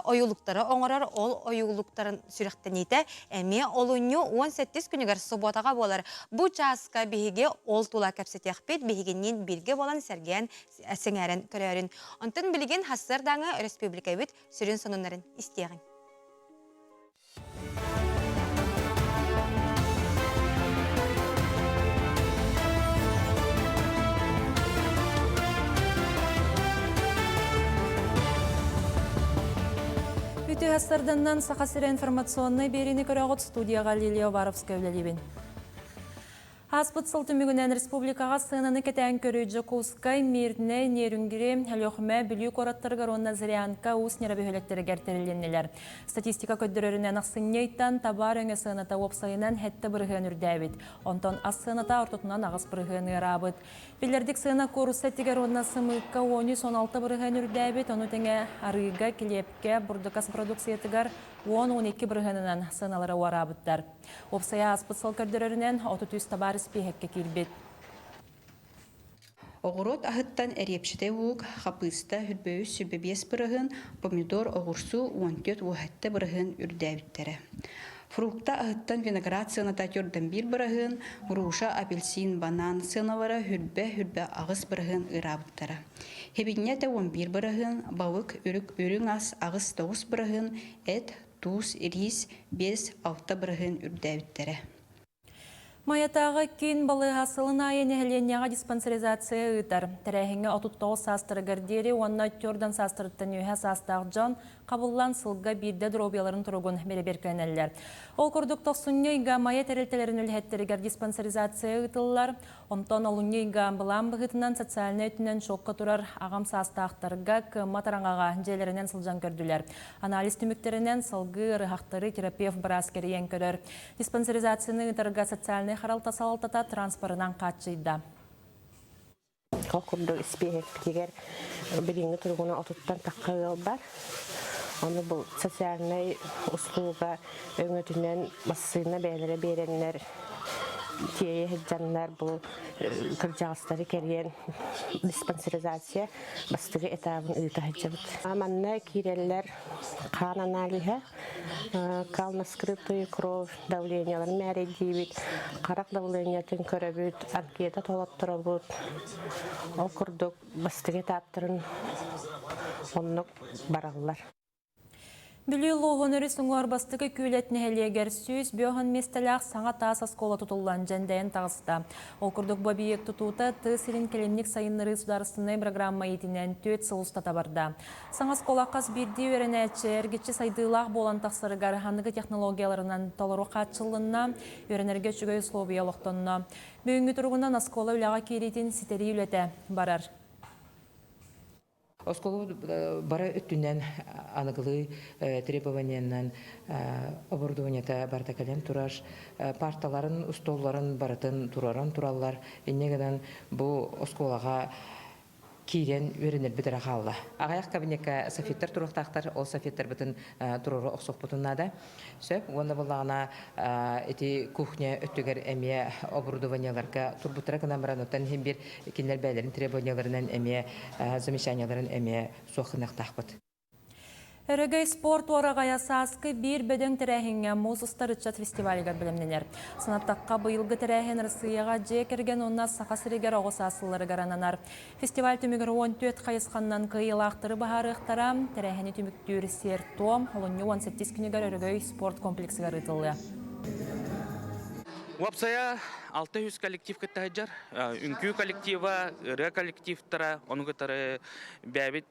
ойуулуктары оҥорор, ол ойуулуктарын сүрэхтэниитэ эмиэ олунньу 18 күнүгэр субуотаҕа буолар. Бу чааска биһиги ол тула кэпсэтиэхпит, биһигинниин бииргэ буолан сэргээн, сэҥээрэн көрөөрүн. Онтон билигин сарсыардааҥы өрөспүүбүлүкэбит сүрүн сонуннарын истиэҕиҥ. Үтүө сарданнан Саха сирэ информационнай биэриини көрөҕүт студияға Лилия Уваровская үлэлиибин. Ааспыт сыл түмүгүнэн республикаҕа сыананы кэтээн көрүү Дьокуускай, Мирнэй, Нерюнгри, Өлүөхүмэ, Бүлүү куораттарыгар уонна Зырянка, Уус Ньара бөһүөлэктэригэр тэрилиннилэр. Статистика көрдөрөрүнэн ахсынньы ыйтан табаар өҥө сыаната уопсайынан 7% үрдээбит. Онтон ас сыаната ортотунан 8% ыараабыт. Биллэрдик сыана куурусса этигэр уонна сымыыкка 13,16% үрдээбит, ону тэҥэ арыыга, килиэпкэ, бурдук ас продукциятыгар 10-12 бырыһыанынан сыаналара уораабыттар. Уопсайа ааспыт сыл көрдөрөрүнэн 33 табаар испииһэккэ киирбит. Оҕуруот аһыттан эриэпчитэй луук, хапыыста хүрбөйүс сүрбэбиэс бырыһыан, помидор, оҕурсу 14 уоһэтте бырыһыан үрдээбиттэрэ. Фрукта аһыттан виноград сыаната түрдэн биир бырыһыан, груша, апельсин, банан сыаналара хүрбэ хүрбэ аҕыс бырыһыан ыараабыттара. Хибинньэ этэ 11 бырыһыан, балык, үрүк, үрүҥ ас аҕыс тоҕус бырыһыан, эт, туус, ириис 5-6 бырыһыан үрдээбиттэрэ. Майатааҕы киин балыыһа сылын аайы нэһилиэнньэҕэ диспансеризация ыытар. Тэрээһиҥҥэ 39 саастарыгар диэри уонна төрдөн саастарыттан үөһэ саастаах дьон хабыллан сылга биирдэ доруобуйаларын туругун бэрэбиэркэлэнэллэр. Ол курдук тохсунньу ыйга Майа тэрилтэлэрин үлэһиттэригэр диспансеризация ыытыллар. Онтон олунньу ыйга былаан быһыытынан социальнай өттүнэн шокка турар аҕам саастаахтарга кыаммат араҥаҕа дьиэлэринэн сылдьан көрдүлэр. Анализ түмүктэринэн салгыы ыарыһахтары терапевт быраас кэрийэн көрөр. Диспансеризацияны ыытарга социальнай харалта салалтата транспорынан хааччыйда. Ол курдук испииһэкпитигэр билиҥҥи туругунан отуттан тахха ыал бар. Ону бу социальнай услуга өҥөтүнэн массыына бэйэлэрэ биэрэннэр тиэйэ сылдьаннар бу кырдьаҕастары кэрийэн диспансеризация бастакы этабын ыыта сылдьабыт. Манна киирэллэр хаан аналиһа, кал на скрытую кровь давленияларын мээрэйдиибит, харах давлениятын көрөбүт, анкета толотторобут. Ол курдук бастакы этаптарын оннук бараллар. Бүлүү улууһун өрүс уҥуор бастакы Күүлэт нэһилиэгэр 105 миэстэлээх саҥа таас оскуола тутуллан дьэндэйэн таҕыста. Ол курдук бу объект тутуута тыа сирин кэлимник сайыннарыы судаарыстыбаннай программа иитинэн түөрт сыл устата барда. Саҥа оскуола хас биирдии үөрэнээччи эргиччи сайдыылаах буолан тахсарыгар аныгы технологияларынан толору хааччыллынна, үөрэнэргэ үчүгэй условия олохтонно. Бүгүҥҥү туругунан оскуола үлэҕэ киириитин ситэрии үлэтэ барар. Оскуола бары өттүнэн аныгылыы требованиянан оборудованиета барыта кэлэн турар. Парталарын, устуулларын барытын тураран тураллар. Инньэ гынан бу оскуолаҕа киирэн үөрэнэрбит эрэ хаалла. Аҕыйах кабинекка софиттар туруохтаахтар, ол софиттарбытын туруору охсуохпутун наада. Сөп. Уонна буоллаҕына ити кухня өттүгэр эмиэ оборудованиеларга турбуттара гынан баран, оттон иһин биир кинилэр бэйэлэрин требованиеларынан эмиэ замечаниеларын эмиэ суох гыныахтаахпыт. Өрөгөй спорт уораҕайа сааскы биир бөдөҥ тэрээһиҥҥэ муус устар ыччат фестивалыгар бэлэмнэнэр. Санаттахха, быйылгы тэрээһин Арассыыйаҕа дьиэ кэргэн уонна Саха сиригэр оҕо саас сылларыгар ананар. Фестиваль түмүгэр 14 хайысханнан кыайыылаахтары быһаарыахтара. Тэрээһини түмүктүүр сиэр-туом олунньу 18 күнүгэр Өрөгөй спорт комплексыгар ыытыллыа. Уопсайа 600 коллектив кытта сылдьар. Үҥкүү коллектива, ырыа коллективтара, ону кытары бэйэбит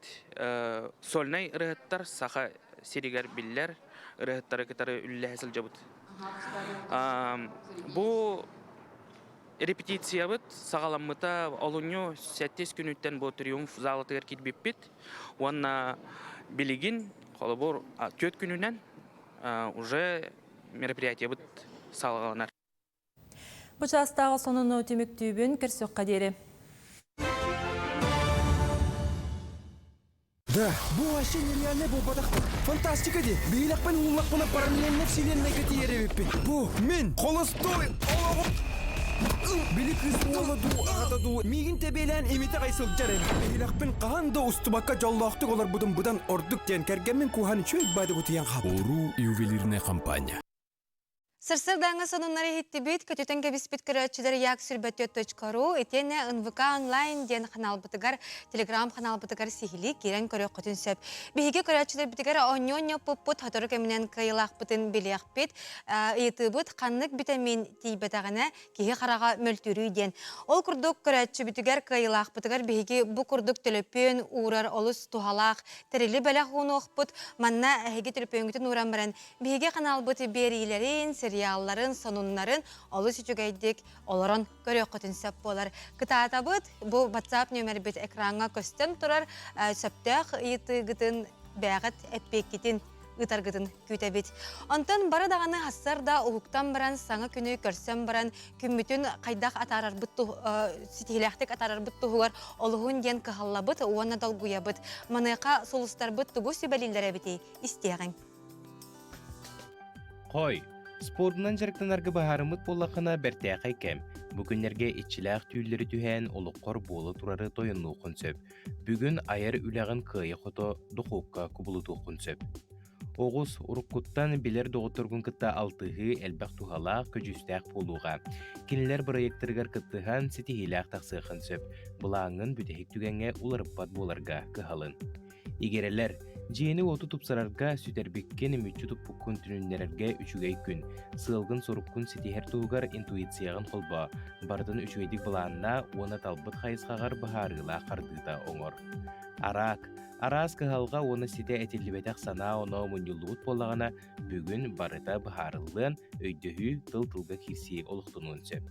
сольнай ырыаһыттар саха сиригэр биллэр ырыаһыттары кытары үлэлэһэ сылдьабыт. Бу Репетициябыт саҕаламмыта олунньу сэттис күнүттэн бу Триумф залатыгар киирбиппит уонна билигин холобур түөрт күнүнэн уже мероприятиебыт салҕаланар. Бу чаастааҕы сонуну түмүктүүбүн көрсүөххэ диэри. Да, бу вообще нереальный буолбатах. Фантастика ди. Биһилэхпин ууллахпына параллельно вселеннайга тиийэр эбиппин. Бу мин холостой олоҕум Били кыыс уола дуу, аҕата дуу миигин тэбиэлээн имитэ аҕай сылдьар эбит. Биһилэхпин хаһан да устубакка дьоллоохтук олорбутум быдан ордук диэн кэргэммин кууһан үчүгэй баады утуйан хаалбытым. Уруу ювелирная компания. Сарсыардааҥҥы сонуннары иһиттибит, көтүтэн кэбиспит көрөөччүлэр як сүрбэтүөт.ру итиэннэ НВК онлайн диэн ханаалбытыгар, телеграм-ханаалбытыгар сиһилии киирэн көрүөххүтүн сөп. Биһиги көрөөччүлэрбитигэр оонньуу-оонньоппуппут, сотору кэминэн кыайыылаахпытын билиэхпит. Ыйытыыбыт ханнык битэмиин тиийбэтэҕинэ киһи хараҕа мөлтүүрүй диэн. Ол курдук көрөөччүбүтүгэр кыайыылаахпытыгар биһиги бу курдук төлөпүөн уурар олус туһалаах тэрили бэлэх уунуохпут. Манна эһиги төлөпүөҥҥүтүн ууран баран биһиги ханаалбыт биэриилэрин, сериал материалларын, сонуннарын олус үчүгэйдик олорон көрүөххүтүн сөп буолар. Кытаатабыт, бу WhatsApp нүөмэрбит экраҥҥа көстөн турар сөптөөх ыйытыыгытын бэйэҕит эппиэккитин ыытаргытын күүтэбит. Онтон бары даҕаны хассар да уһуктан баран саҥа күнү көрсөн баран күммүтүн хайдах атаарарбыт ситиһилээхтик атаарарбыт туһугар олуһун диэн кыһаллабыт уонна долгуйабыт. Маныаха сулустарбыт тугу сүбэлииллэр эбитий истиэҕиҥ. Хой, спордунан дьарыктанарга быһаарыммыт буоллаххына бэртээхэй кэм. Бу күннэргэ иччилээх түүллэри түһээн олоххор буола турары тойоннуоххун сөп. Бүгүн айар үлэҕин кыайа-хото духуопка кубулутуоххун сөп. Оҕус, уруккуттан билэр доҕотторгун кытта алтыһыы элбэх туһалаах, көдьүүстээх буолуоҕа. Кинилэр бырайыактарыгар кыттыһан ситиһиилээх тахсыаххын сөп. Былааҥҥын бүтэһик түгэҥҥэ уларыппат буоларга кыһалын. Игирэлэр, дьиэни-уоту тупсарарга, сүтэрбиккин, мүччү туппуккун түнүннэрэргэ үчүгэй күн. Сыалгын-соруккун ситиһэр туһугар интуицияҕын холбоо, барытын үчүгэйдик былааннаа уонна талбыт хайысхаҕар быһаарыылаах хардыыта оҥор. Араак, араас кыһалҕа уонна ситэ этиллибэтэх санаа-оноо мунньуллубут буоллаҕына, бүгүн барыта быһаарыллыан, өйдөһүү, тыл-тылга киирсии олохтонуон сөп.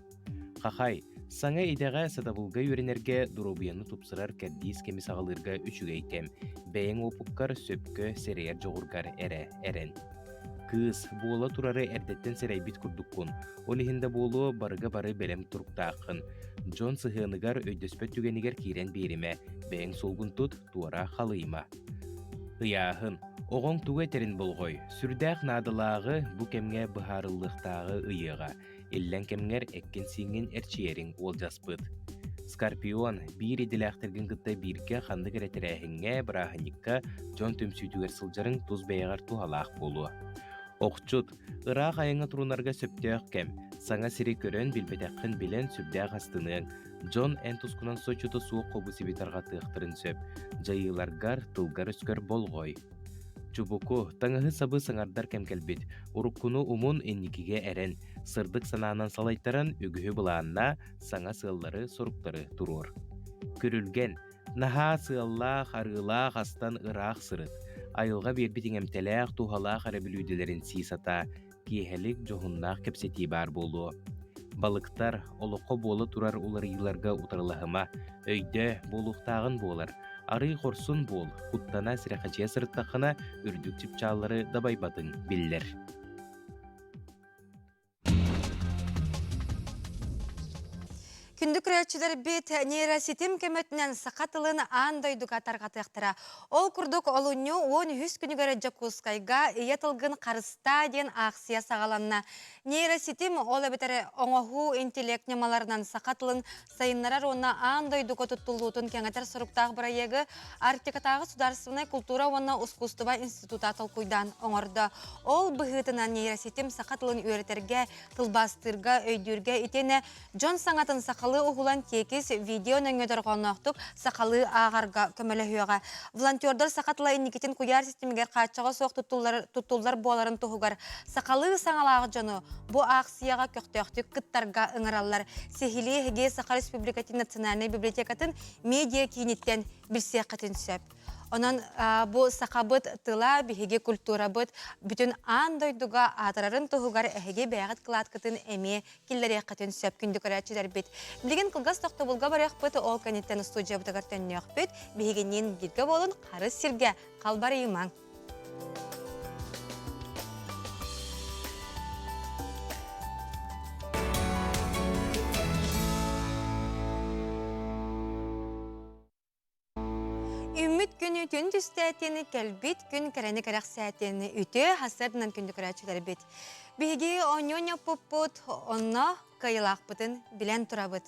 Хахай, саҥа идэҕэ сатабылга үөрэнэргэ доруобуйаны тупсарар кэрдиис кэми саҕалыырга үчүгэй кэм. Бэйэҥ уопуккар сөпкө сэрэйэр дьоҕургар эрэ эрэн. Кыыс, буола турары эрдэттэн сэрэйбит курдуккун. Ол иһин да буолуо барыга бары бэлэм туруктааххын. Дьон сыһыаныгар өйдөспөт түгэнигэр киирэн биэримэ, бэйэҥ суолгун тут, туора халыйыма. Ыйааһын. Оҕоҥ тугу этэрин болҕой. Сүрдээх наадалааҕы бу кэмҥэ быһаарыллыахтааҕы ыйыаҕа. Иллэҥ кэмҥэр эккин-сииҥҥин эрчийэриҥ уолдьаспыт. Скорпион, биир идэлээхтэргин кытта бииргэ ханнык эрэ тэрээһиҥҥэ, бырааһынньыкка дьон түмсүүтүгэр сылдьарыҥ тус бэйэҕэр туһалаах буолуо. Охчут, ыраах айаҥҥа турунарга сөптөөх кэм. Саҥа сири көрөн, билбэтэххин билэн сүрдээх астыныаҥ. Дьон эн тускунан соччото суох хобу-сиби тарҕатыахтарын сөп. Дьайыыларгар, тылгар-өскөр болҕой. Чубуку, таҥаһы-сабы саҥардар кэм кэлбит. Уруккуну умун, инникигэ эрэн. Сырдык санаанан салайтаран, үгүһү былааннаа, саҥа сыаллары-соруктары туруор. Күрүлгэн, наһаа сыаллаах, арыылаах астан ыраах сырыт. Айылҕа биэрбит иҥэмтэлээх, туһалаах эрэ бүлүүдэлэрин сии сатаа. Киэһэлик дьоһуннаах кэпсэтии баар буолуо. Балыктар, олоххо буола турар уларыйыыларга утарылаһыма, өйдөө, буолуохтааҕын буолар. Арыый хорсун буол, куттана сэрэхэчийэ сырыттаххына, үрдүк чыпчааллары дабайбатыҥ биллэр. Күндү көрөөччүлэрбит нейроситим көмөтүнэн саха тылын аан дойдуга тарҕатыахтара. Ол курдук олунньу 13 күнүгэр Дьокуускайга Ийэ тылгын харыстаа диэн аахсыйа саҕаланна. Нейроситим ол эбэтэр оҥоһуу интеллект ньымаларынан саха тылын сайыннарар уонна аан дойдуга туттуллуутун кэҥэтэр соруктаах бырайыагы Арктикатааҕы судаарыстыбаннай култуура уонна ускуустуба института толкуйдаан оҥордо. Ол быһыытынан нейроситим саха тылын үөрэтэргэ, тылбаастыырга, өйдүүргэ итиэннэ дьон саҥатын сахалыы уһулан тиэкис видео нөҥүө дорҕоонноохтук сахалыы ааҕарга көмөлөһүөҕэ. Волонтердар саха тыла инникитин куйаар систимигэр хааччаҕа суох туттуллар, туттуллар буоларын туһугар сахалыы саҥалаах дьону бу аахсыйаҕа көхтөөхтүк кыттарга ыҥыраллар. Сиһилии эһиги Саха Республикатын Национальнай библиотекатын медиа кииниттэн билсиэххитин сөп. Онон бу сахабыт тыла, биһиги культурабыт бүтүн аан дойдуга аатырарын туһугар эһиги бэйэҕит кылааткытын эмиэ киллэриэххитин сөп күндү көрөөччүлэрбит. Билигин кылгас тохтобулга барыахпыт, ол кэнниттэн устуудьуйабытыгар төннүөхпүт. Биһигинниин бииргэ буолун, харыс сиргэ халбарыйымаҥ. Үүммүт күн үтүн түстээтин, кэлбит күн кэрэни кэрэхсээтин, үтүө хасыатынан күндү көрөөччүлэрбит. Биһиги оонньуу ньоппуппут, онно кыайылаахпытын билэн турабыт.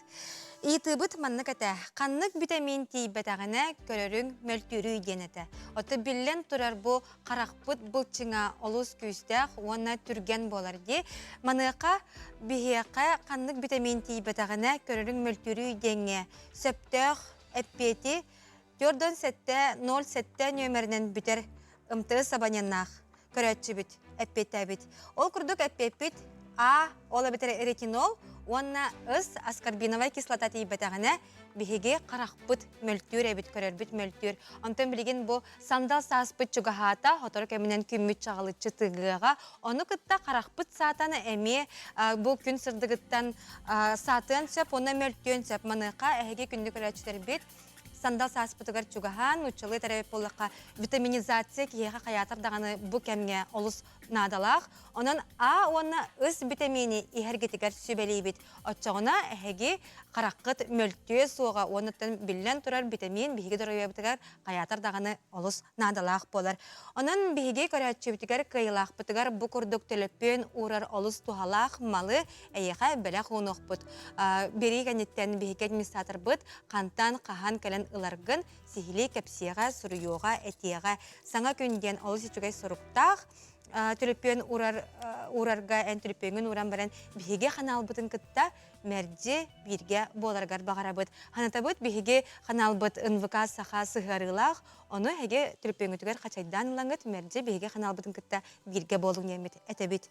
Ыйытыыбыт маннык этэ. Ханнык битэмиин тиийбэтэҕинэ көрөрүҥ мөлтүүрүй диэн этэ. Ото биллэн турар бу харахпыт былчыҥа олус күүстээх уонна түргэн буолар дии. Маныаха биһиэхэ ханнык битэмиин тиийбэтэҕинэ көрөрүҥ мөлтүүрүй диэҥҥэ сөптөөх эппиэти 47 07 нүөмэринэн бүтэр МТС абоненнаах көрөөччүбүт эппиэттээбит. Ол курдук эппиэппит А ол эбэтэр ретинол уонна С аскорбиновай кислота тиийбэтэҕинэ биһиги харахпыт мөлтүүр эбит, көрөрбүт мөлтүүр. Онтон билигин бу сандал сааспыт чугаһаата, сотору кэминэн күммүт чаҕылыччы тыгыаҕа. Ону кытта харахпыт саатан эмиэ бу күн сырдыгыттан саатыан сөп уонна мөлтүөн сөп. Маныаха эһиги күндү көрөөччүлэрбит сандал сааспытыгар чугаһаан, нууччалыы этэр буоллахха, витаминизация киһиэхэ хайаатар даҕаны бу кэмҥэ олус наадалаах. Онон А уонна С битэмиини иһэргитигэр сүбэлиибит. Оччоҕуна эһиги хараххыт мөлтүө суоҕа уонна биллэн турар битэмиин биһиги доруобуйабытыгар хайаатар даҕаны олус наадалаах буолар. Онон биһиги көрөөччүбүтүгэр кыайыылаахпытыгар бу курдук төлөпүөн уурар олус туһалаах малы эйиэхэ бэлэх уунуохпут. Биэрии кэнниттэн биһиги администраторбыт хантан хаһан кэлэн ыларгын сиһилии кэпсиэҕэ, суруйуоҕа, этиэҕэ. Саҥа күн диэн олус үчүгэй суруктаах төлөпүөн урар уурарга эн төлөпүөҥҥүн ууран баран биһиги ханаалбытын кытта мэлдьи бииргэ буоларгар баҕарабыт. Ханатабыт биһиги ханаалбыт НВК Саха сыһыарыылаах, ону эһиги төлөпүөҥҥүтүгэр хачайдаан ылаҥҥыт мэлдьи биһиги ханаалбытын кытта бииргэ буолуҥ диэммит этэбит.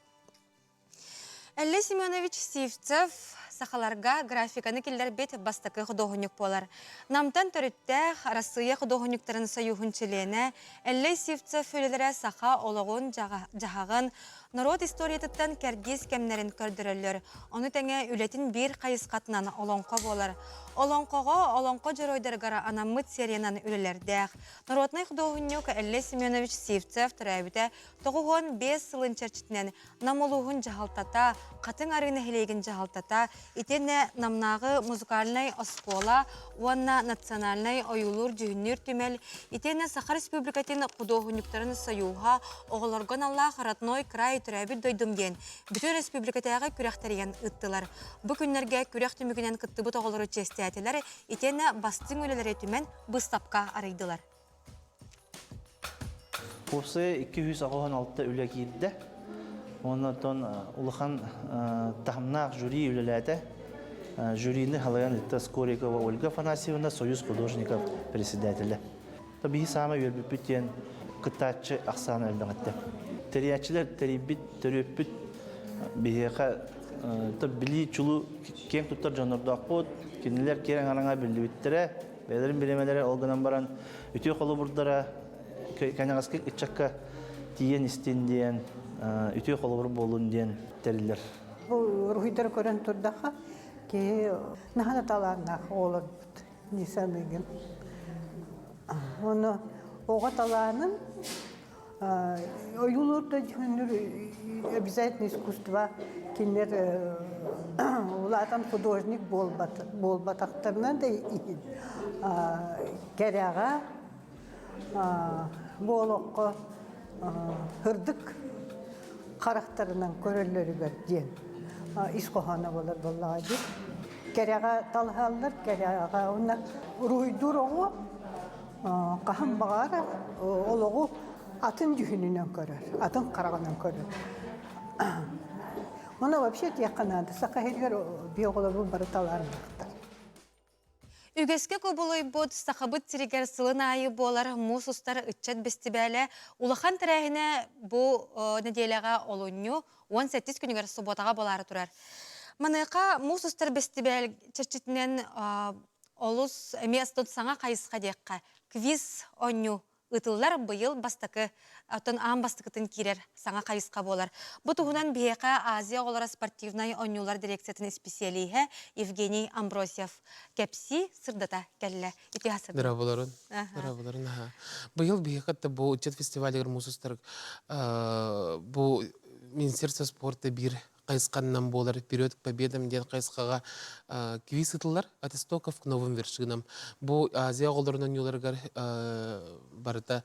Эллэй Семенович Сивцев сахаларга графиканы киллэрбит бастакы худуоһунньук буолар. Намтан төрүттээх Арассыыйа худуоһунньуктарын сойууһун чилиэнэ Эллэй Сивцев үлэлэрэ саха олоҕун дьаһаҕын, норуот историятыттан кэрдиис кэмнэрин көрдөрөллөр. Ону тэҥэ үлэтин биир хайысхатынан олоҥхо буолар. Олоҥхоҕо олоҥхо дьоруойдарыгар анаммыт сериянан үлэлэрдээх. Народнай худуоһунньук Эллэй Семенович Сивцев төрөөбүтэ 95 сылын чэрчитинэн Нам улууһун дьаһалтата, Хатыҥ Арыы нэһилиэгин дьаһалтата, итиэннэ Намнааҕы музыкальнай оскуола уонна национальнай ойуулуур-дьүһүннүүр түмэл, итиэннэ Саха Республикатын худуоһунньуктарын сойууһа оҕолорго аналлаах «Родной край төрөөбүт дойдум» диэн бүтүн республикатааҕы күрэх тэрийэн ыыттылар. Бу күннэргэ күрэх түмүгүнэн кыттыбыт оҕолору чиэстээтилэр, итиэннэ бастыҥ үлэлэри түмэн быыстапка арыйдылар. Уопсайа 286 үлэ киирдэ. Онтон улахан таһымнаах жюри үлэлээтэ. Жюрини халайан ытта Скорикова Ольга Афанасьевна, Союз художников председателэ. Биһи саамай үөрбүппүт диэн кыттааччы ахсаана элбэх этэ. Тэрийээччилэр тэрийбит, төрүөппүт биһиэхэ билии чулуу киэҥ туттар дьоннордоохпут. Кинилэр киэҥ араҥа биллибиттэрэ. Бэйэлэрин бириэмэлэрэ ол гынан баран үтүө холобурдара кэнэҕэски ыччакка тиийэн истин диэн, үтүө холобур буоллун диэн тэриллэр. Бу уруһуйдары көрөн турдахха, киһи наһаа да талааннаах оҕолорбут дии саныыгын. Ону оҕо талаанын Ойуулуур да дьүһүннүүр обязательно искусство кинилэр улаатан художник буолбатахтарынан да иһин кэрэҕэ бу олоххо сырдык харахтарынан көрөллөрүгэр диэн ис хоһооно буолар буоллаҕа дии. Кэрэҕэ талаһаллар, кэрэҕэ уонна уруһуйдуур оҕо хаһан баҕарар олоҕу атын дьүһүнүнэн көрөр, атын хараҕынан көрөр. Ону вообще этиэххэ наада, саха иһигэр биоҕолорбут бары талаармахтар. Үгэскэ кубулуйбут Сахабыт сиригэр сылын аайы буолар муус устар ыччат бэстибээлэ улахан тэрээһинэ бу нэдиэлэҕэ олунньу 18 күнүгэр субуотаҕа буолаары турар. Маныаха муус устар бэстибээл чэрчитинэн олус эмиэ саҥа хайысха диэххэ квиз оонньуу ыытыллар быйыл бастакы оттон аан бастакытын киирэр саҥа хайысха буолар. Бу туһунан биһиэхэ Азия оҕолоро спортивнай оонньуулар дирекциятын исписэлииһэ Евгений Амбросьев кэпсии сырдата кэллэ. Ити сырдата. Дорабыларын, дорабыларын аха. Быйыл биһиэхэ бу ыччат фестивалыгар муус устар бу Министерство спорта биир хайысханнан буолар «Вперед к победам» диэн хайысхаҕа квиз ыытыллар «От истоков к новым вершинам». Бу Азия оҕолорун оонньууларыгар барыта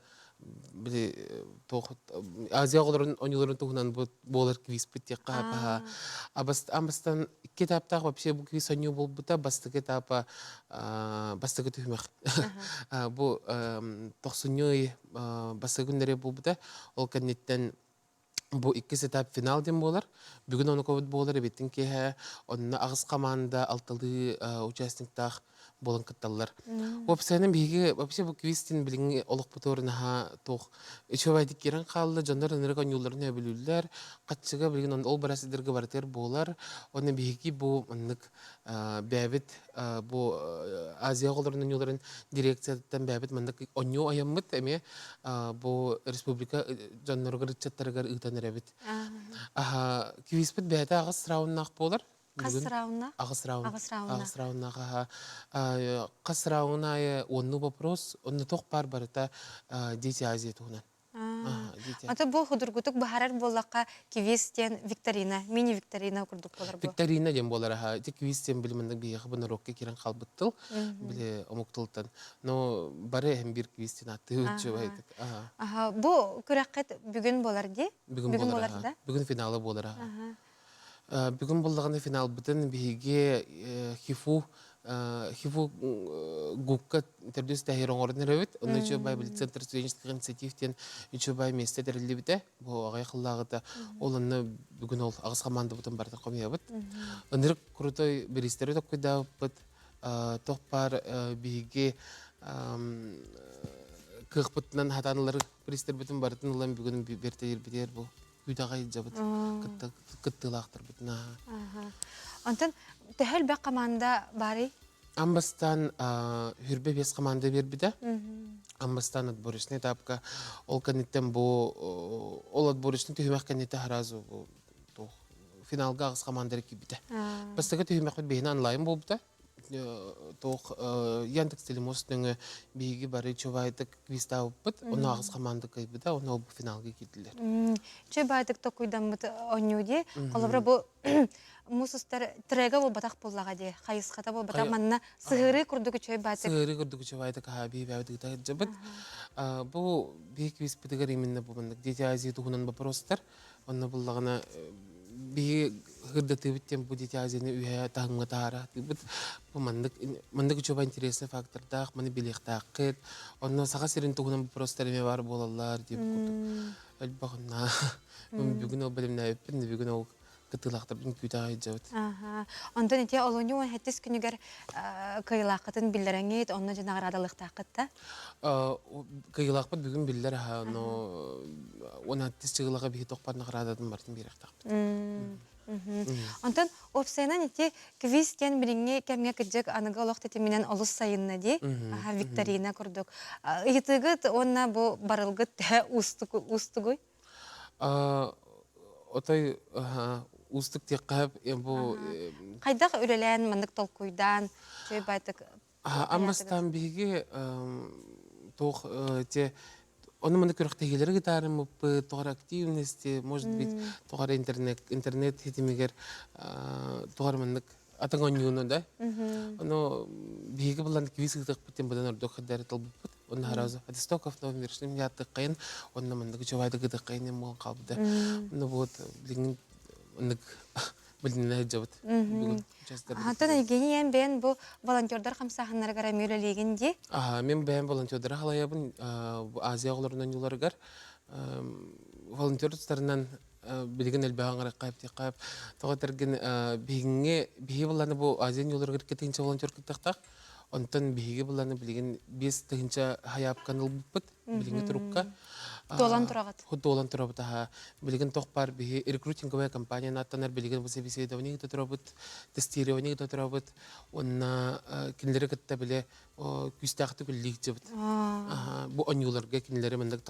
Азия оҕолорун оонньууларын туһунан буолар квизпит диэххэ баһа. Амбастан икки этаптаах вообще бу квиз оонньуу буолбута. Бастакы этапа бастакы түһүмэх. Бу тохсунньу ый бастакы күннэри буолбута. Ол кэнниттэн Бу иккис этап финал диэн буолар. Бүгүн ону буолар эбиттин киэһэ онно аҕыс команда алталыы участниктаах. буолан кытталлар. Уопсайынан биһиги вообще бу квизтин билиҥҥи олохпутугар наһаа туох үчүгэйдик киирэн хаалла, дьоннор ынырык оонньуулларын өбүлүүллэр, хаччыга билигин ол барар сирдэргэ барытыгар буолар. Уонна биһиги бу маннык бэйэбит бу Азия оҕолорун оонньууларын дирекциятыттан бэйэбит маннык оонньуу айаммыт эмиэ бу республика дьонноругар ыччаттарыгар ыытан эрэбит. Квизпит бэйэтэ аҕыс рауннаах буолар. Хас раунна? Аҕыс раунд. Аҕыс раунна. Аҕыс рауннаах аха. Хас раун аайы онну вопрос, онно туох баар барыта Дети Азии туһунан. Ата бу худургутук баһарар буоллахха квиз диэн викторина, мини-викторина курдук буолар бу. Викторина диэн буолар аха. Ити квиз диэн били маннык биһиэхэ бу норуокка киирэн хаалбыт тыл. Били омук тылтан. Но бары эһэм биир квиз диэн ааттыы үчүгэйдик. Аха. Бу күрэххит бүгүн буолар дии? Бүгүн буолар аха. Бүгүн финала буолар аха. Бүгүн буллаҕына финалбытын биһиги ХИФУ ХИФУ ГУКка төрдүс тэһиир оҥорон эрэбит. Онно үчүгэй бай Центр студенческих инициатив диэн үчүгэй миэстэ тэриллибитэ. Бу аҕыйах сыллааҕыта. Ол онно бүгүн ол аҕыс хамаандабытын барытын хомуйабыт. Ынырык крутой бириистэри токкуйдаабыппыт. Туох баар биһиги кыахпытынан хатаан ылар бириистэрбитин барытын ылан бүгүн бэртэлиирбитигэр бу күүтэҕэ илдьэбит кыттыылаахтарбытын Онтон төһө элбэх команда баарый? Амбастан хүрбэ бес команда бербите. Амбастан отборочный этапка ол кэнниттэн бу ол отборочный түһүмэх кэнниттэ сразу бу финалга аҕыс команда киирбитэ. Бастакы түһүмэхпит биһиги онлайн буолбута. Туох Яндекс Телемост нөҥө биһиги бары чубайтык квизтаабыппыт, ону аҕыс команда кыайбыта, ону ол бу финалга киирдилэр. Чубайтык токуйдаммыт оонньуу дии. Холобура бу муус устар трега буолбатах буоллаҕа дии, хайысхата буолбатах манна сыһыарыы курдук үчүгэй баатык. Сыһыарыы курдук үчүгэй аһаа биһи ыыта сылдьабыт. Бу биһи квизпитигэр именно бу маннык Дети Азии туһунан вопростар Онно буллаҕына биһи ырдатыыбыт диэн бу Дети Азияны үһэ таһымҥа таһаараатыыбыт. Бу маннык маннык үчүгэй интересный фактордаах, маны билиэхтээххит. Онно Саха сирин туһунан вопростар эмиэ баар буолаллар диэбит курдук. Элбэх онно бүгүн ол бэлэмнээбиппин, бүгүн ол кытыылаахтарбын күүтэ сылдьабыт. Онтон ити олунньу уон сэттис күнүгэр кыайыылааххытын биллэрэҥҥит, онно дьэ наҕараадалыахтааххыт да? Кыайыылаахпыт бүгүн биллэр аһа, но уон сэттис чыгылаҕа биһи тохпат наҕараадатын барытын биэриэхтээхпит. Онтон уопсайынан ити квиз диэн билиҥҥи кэмҥэ кырдьык аныгы олох тэтиминэн олус сайынна дии. Аха, викторина курдук. Ыйытыыгыт уонна бу барылгыт төһө уустугуй? Отой уустук диэххэ бу Хайдах үлэлээн маннык толкуйдаан үчүгэй байтык Аммастан биһиги туох те ону маны күрэхтэһиилэри гытаарыммыппыт, тоҕо активности, может быть, тоҕо интернет интернет ситимигэр тоҕо маннык атын оонньууну да. Ону биһиги булан квиз ыытыахпыт диэн быдан ордук хардары талбыппыт. Онно сразу Адистоков номершным яттыккайын, онно маннык үчүгэйдик ыытыаххайын диэн буолан хаалбыта. Онно вот билигин оннук билинэ сылдьабыт. Бүгүн Антон Евгений эн бэйэн бу волонтердар хамсааһыннарыгар эмиэ үлэлиигин дии? Мен бэйэм волонтердары халайабын Азия оҕолорун оонньууларыгар. Волонтер тустарынан билигин элбэҕи оҥоруохха эптиэххэ тоҕо этэргин биһиги биһиги былааны бу Азия оонньууларыгар 2 тыһыынча волонтер кыттыахтаах. Онтон биһиги былааны билигин 5 тыһыынча хайаапканы ылбыппыт билиҥҥи турукка. Туолан тураҕыт. Туолан турабыт аха. Билигин тох бар биһи рекрутинговая компания аттанар билигин бу собеседование ыыта турабыт, тестирование ыыта турабыт. Уонна кинилэри кытта биле күүстээхтик үллиикчибит. Бу оонньууларга кинилэри маннык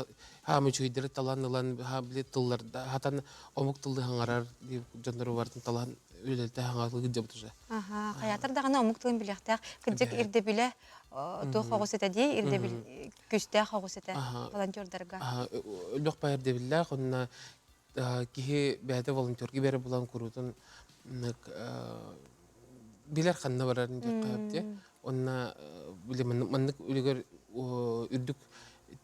хаама үчүгэйдэри талан ылан били тылларда хатан омук тылы хаҥарар дьоннору барытын талан үлэлэтэ хаҥалыы дьабыт уже. Хайаатар даҕаны омук тылын билиэхтээх кырдьык ирдэбилэ туох оҕус этэ дии ирдэбил күүстээх оҕус этэ волонтердарга. Өлөх баар ирдэбиллээх онно киһи бэйэтэ волонтерга бере булан куруутун билэр ханна барарын диэххэ Онно били маннык үлүгэр үрдүк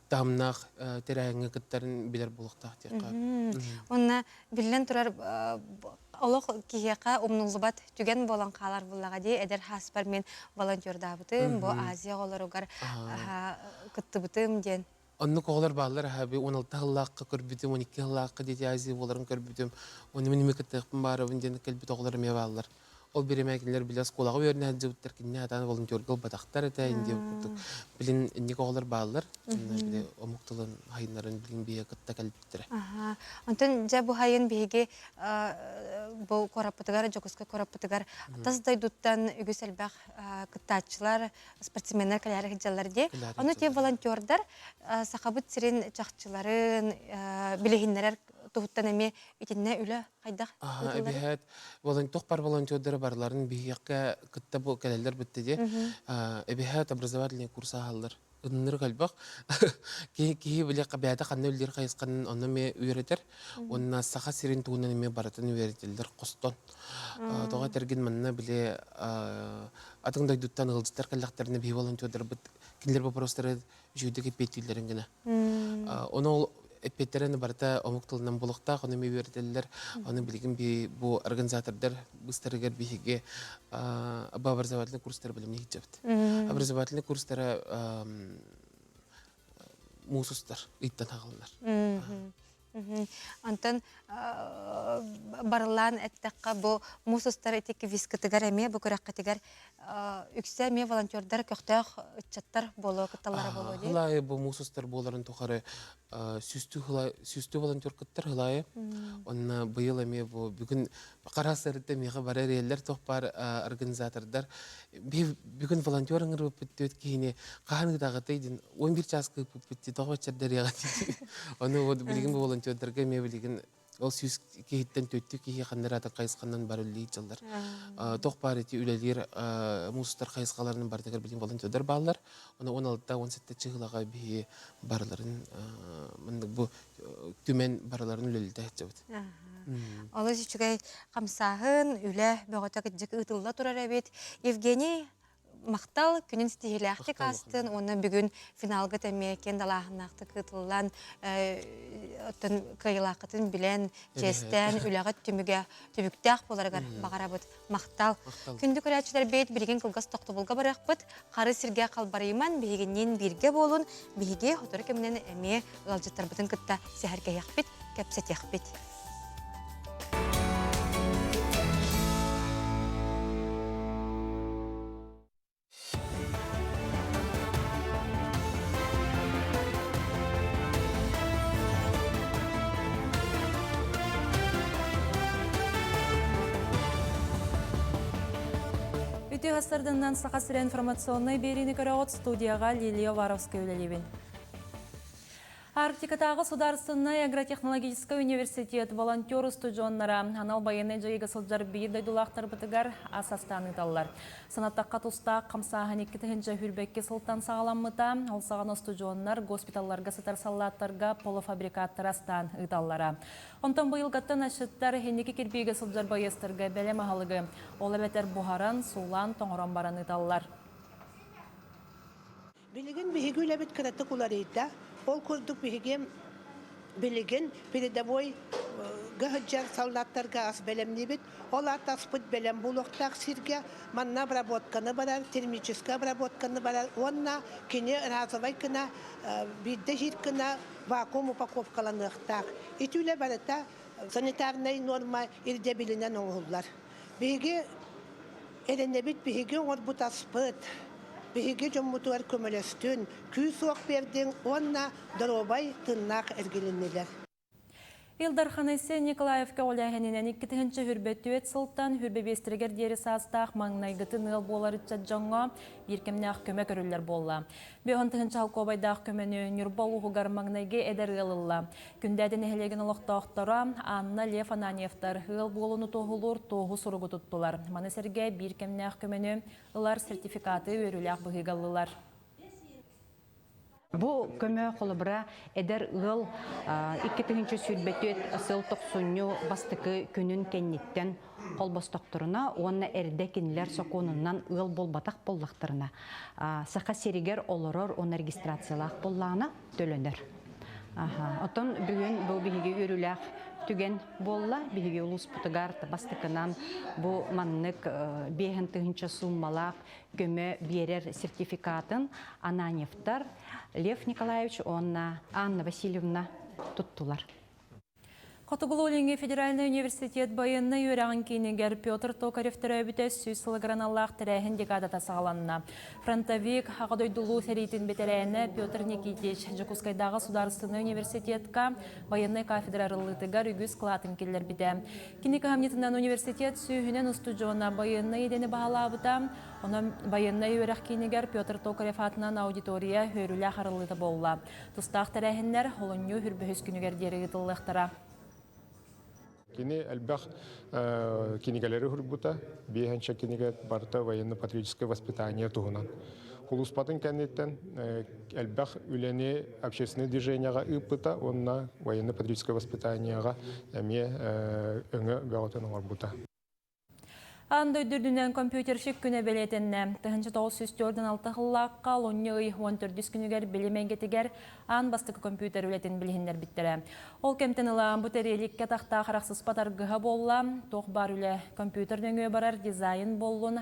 таһымнаах тэрээһиҥҥэ кыттарын билэр буолуохтаах диэххэ. Онно биллэн турар олох киһиэхэ умнуллубат түгэн буолан хаалар буллаҕа дии эдэр хааспар мин волонтердаабытым бу Азия оҕолоругар кыттыбытым диэн. Оннук оҕолор бааллар аһаби 16 сыллаахха көрбүтүм, 12 сыллаахха Дети Азии буоларын көрбүтүм. Оны мин кыттыахпын баарабын диэн кэлбит оҕолор эмиэ бааллар. Ол бириэмэ кинилэр билэ оскуолаҕа үөрэнэ сылдьыбыттар, кинини сатаан волонтерга ылбатахтар этэ, инди курдук. Билин инник оҕолор бааллар. Били омук тылын хайыннарын билин биһиги кытта кэлбиттэрэ. Онтон дьэ бу хайын биһиги бу куораппытыгар, Дьокуускай куораппытыгар тас дойдуттан үгүс элбэх кыттааччылар, спортсменнар кэлээри сылдьаллар дии. Ону те волонтердар Сахабыт сирин чахчыларын билиһиннэрэр туһуттан эмиэ итиннэ үлэ хайдах ыытылларый? Эбиһээт волонтох бар волонтердары барыларын биһиэхэ кытта бу кэлэллэр битти дии. Эбиһээт образовательный курс аһаллар. Ыннырык элбэх. Киһи киһи били бэйэтэ ханна үлэлиир хайысханан онно эмиэ үөрэтэр. Уонна Саха сирин туһунан эмиэ барытын үөрэтэллэр хостон. Тоҕо этэргин манна били атын дойдуттан ыалдьыттар кэллэхтэринэ биһи волонтердарбыт кинилэр вопростары үчүгэйдик эппиэттииллэрин гына. Ону ол эппиэттэрин барыта омук тылынан булуохтаах, ону эмиэ үөрэтэллэр. Ону билигин бу организатордар быстарыгар биһиги образовательный курстары билимни иһитчэбит. Образовательный курстара муус устар, ыйттан хаҕыллар. Онтон барыллаан эттэххэ, бу муус устар ити квизкытыгар эмиэ бу күрэххитигэр үксэ эмиэ волонтердар көхтөөх ыччаттар буолуо кытталлара буолуо дии. Хылаайы бу муус устар буоларын тухары сүүстүү волонтер кыттар хылаайы. Онно быйыл эмиэ бу бүгүн хара сырытта миэхэ бары эрийэллэр туох баар организатордар бүгүн волонтер ыҥырбыппыт түөрт киһини хаһан ыытаҕытый диэн 11 чааска ыыппыппыт дии тоҕо баччардарыаҕа дии ону вот билигин бу волонтердарга эмиэ билигин ол сүүс киһиттэн төттү киһи ханна эрэ атын хайысханан бар үлэлии дьаллар туох баар ити үлэлиир муустар хайысхаларынан барытыгар билигин волонтердар бааллар ону 16 17 чыһылаҕа биһи барыларын маннык бу түмэн барыларын үлэлэтэ сылдьабыт. Олус үчүгэй хамсааһын, үлэ бөҕөтө кырдьык ыытылла турар эбит. Евгений махтал күнүн ситиһиилээхтик аастын уонна бүгүн финалга эмиэ киэн далааһыннаахтык ыытыллан оттон кыайыылааххытын билэн, чиэстээн, үлэҕит түмүгэ түбүктээх буоларыгар баҕарабыт. Махтал. Күндү көрөөччүлэрбит, билигин кылгас тохтобулга барыахпыт. Хары сиргэ халбарыйман, биһигинниин бииргэ буолун, биһиги сотору кэминэн эмиэ ыалдьыттарбытын кытта сэһэргэһиэхпит, кэпсэтиэхпит. Үтүө хастарданнан Саха сирэ информационнай биэриини көрөҕүт студияҕа Лилия Уваровская үлэлиибин. Арктикатааҕы судаарыстыбаннай агротехнологическай университет волонтер устудьуоннара анал байыаннай дьайыыга сылдьар биир дойдулаахтарбытыгар ас астаан ыыталлар. Санаттахха тустаах хамсааһын 2022 сылтан саҕаламмыта. Ол саҕана устудьуоннар госпиталларга сытар саллааттарга полуфабрикаттары астаан ыыталлара. Онтон быйылгаттан асчыттар инники кирбиигэ сылдьар байыастарга бэлэм аһылыгы, ол эбэтэр буһаран, суулаан, тоҥорон баран ыыталлар. Билигин биһиги үлэбит кыратык уларыйда. Ол курдук биһиги билигин передовой сылдьар саллааттарга ас бэлэмниибит. Ол аат аспыт бэлэм буолуохтаах сиргэ манна обработканы барар, термическай обработканы барар уонна кини разовай гына биирдэ иһит гына вакуум упаковкаланыахтаах. Ити үлэ барыта санитарнай нуорма ирдэбилинэн оҥоһуллар. Биһиги эрэнэбит биһиги оҥорбут аспыт, биһиги дьоммутугар көмөлөстүн, күүс-уох биэрдиҥ уонна доруобай тыыннаах эргилиннилэр. Ил Дархан Айсен Николаев көҕүлээһининэн 2024 сылтан хүрбэбиэстэригэр диэри саастаах маҥнайгытын ыал буолар ыччат дьоҥҥо биир кэмнээх көмө көрүллэр буолла. Бөһөн тыһыынча холкуобайдаах көмөнү Ньурба улууһугар маҥнайгы эдэр ыал ылла. Күндээдэ нэһилиэгин олохтоохторо Анна Лев Ананьевтар ыал буолууну туоһулуур туоһу суругу туттулар. Маны сэргэ биир кэмнээх көмөнү ылар сертификаты үөрүүлээх быһыыга ыллылар. Бу көмө холобура эдэр ыал 2024 сыл тохсунньу бастакы күнүн кэнниттэн холбостохторуна уонна эрдэ кинилэр сокуонунан ыал буолбатах буоллахтарына Саха сиригэр олорор уонна регистрациялаах буоллаҕына төлөнөр. Оттон бүгүн бу биһиги үөрүүлээх түгэн буолла. Биһиги улууспутугар бастакынан бу маннык биэһэн тыһыынча сууммалаах көмө биэрэр сертификатын Ананьевтар Лев Николаевич уонна Анна Васильевна туттулар. Хотугулуу-Илиҥҥи федеральнай университет байыаннай үөрэҕин киинигэр Петр Токарев төрөөбүтэ 100 сылыгар аналлаах тэрээһин декадата саҕаланна. Фронтовик, Аҕа дойду Улуу сэриитин бэтэрээнэ Петр Никитич Дьокуускайдааҕы судаарыстыбаннай университетка байыаннай кафедра арыллыытыгар үгүс кылаатын киллэрбитэ. Кини кыһамньытынан университет сүүһүнэн устудьуона байыаннай идэни баһылаабыта. Онон байыаннай үөрэх киинигэр Петр Токарев аатынан аудитория үөрүүлээх арыллыыта буолла. Тустаах тэрээһиннэр олунньу үрбөһүс күнүгэр диэри ыытыллыахтара. Кини элбэх кинигэлэри суруйбута. Биэһэнчэ кинигэ барыта военно-патриотическое воспитание туһунан. Улууспатын кэнниттэн элбэх үлэни общественное движениеҕа ыыппыта уонна военно-патриотическое воспитаниеҕа эмиэ өҥө бөҕөтүн оҥорбута. Аан дойду үрдүнэн компьютерщик күнэ бэлиэтэннэ. 1946 сыллаахха олунньу ый 14 күнүгэр билим эйгэтигэр аан бастакы компьютер үлэтин билиһиннэрбиттэрэ. Ол кэмтэн ыла бу тэриэликкэ тахтаах арахсыспат аргыһа буолла. Туох баар үлэ компьютер нөҥүө барар дизайн буоллун,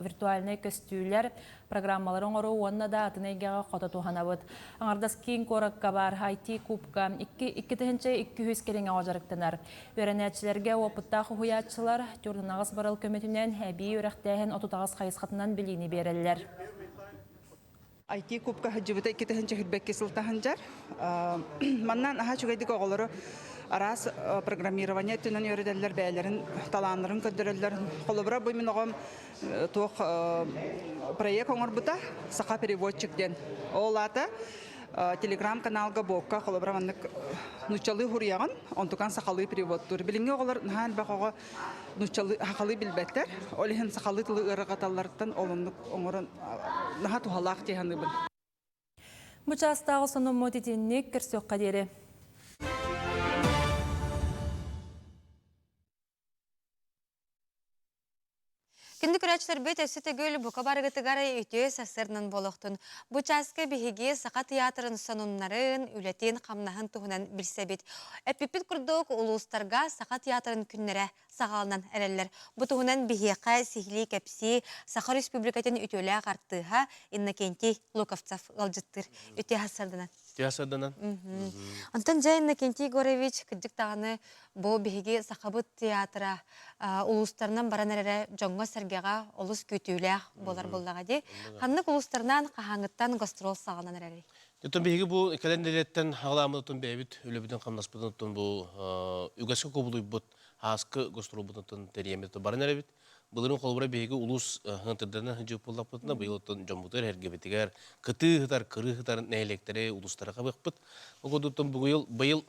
виртуальнай көстүүлэр, программалары оҥоруу уонна да атын эйгэҕэ хото туһанабыт. Аҥардас киин куоракка баар IT-кубка 2200 кэриҥэ дьарыктанар. Үөрэнээччилэргэ уопуттаах уһуйааччылар Тюрнанаҕас барыл көмөтүнэн эбии үөрэхтээһин 38 хайысхатынан билиини биэрэллэр. IT-кубка сылдьыбыта 2022 сыл таһынжар. Маннан аха үчүгэйдик оҕолору араас программирование өттүнэн үөрэтэллэр, бэйэлэрин талааннарын көрдөрөллөр. Холобура, бу мин оҕом туох проект оҥорбута Саха переводчик диэн. Ол аата телеграм-каналга буокка холобура маннык нууччалыы хуруйаҕын, онтукан сахалыы переводтуур. Билиҥҥи оҕолор наһаа элбэх оҕо нууччалыы сахалыы билбэттэр. Ол иһин сахалыы тылы ыарырҕаталларыттан ол оннук оҥорон наһаа туһалаах дии саныыбын. Бу чаастааҕы сонуммут итинник көрсүөххэ диэри. Күндү көрөөччүлэрбит өссө төгүл бука барыгытыгар үтүө сарсыарынан буолуохтун. Бу чааска биһиги Саха театрын сонуннарын, үлэтин, хамнаһын туһунан билсэбит. Эппиппит курдук улуустарга Саха театрын күннэрэ саҕаланан эрэллэр. Бу туһунан биһиэхэ сиһилии кэпсии Саха Республикатын үтүөлээх артыыһа Иннокентий Луковцев ыалдьыттыыр. Үтүө сарсыарданан. Үтүө сарсыарданан. Онтон дьэ Иннокентий Егорович кырдьык даҕаны Бу биһиги Сахабыт театра улуустарынан баран эрэрэ дьоҥҥо-сэргэҕэ олус күүтүүлээх буолар буоллаҕа дии. Ханнык улуустарынан хаһааҥҥыттан гастрол саҕаланан эрэрий? Оттон биһиги бу кэлэн нэдиэлэттэн аҕалааммытын бэйэбит үлэбитин-хамнаспытын бу үгэскэ кубулуйбут ааскы гастролбутун тэрийэммит баран эрэбит. Былырыын холобура биһиги улуус ыҥырдарынан сылдьыбыт буоллахпытына, быйыл оттон дьоммутугар эргэбитигэр кытыы сытар, кырыы сытар нэһилиэктэри, улуустары хабыахпыт. Ол курдуктан быйыл быйыл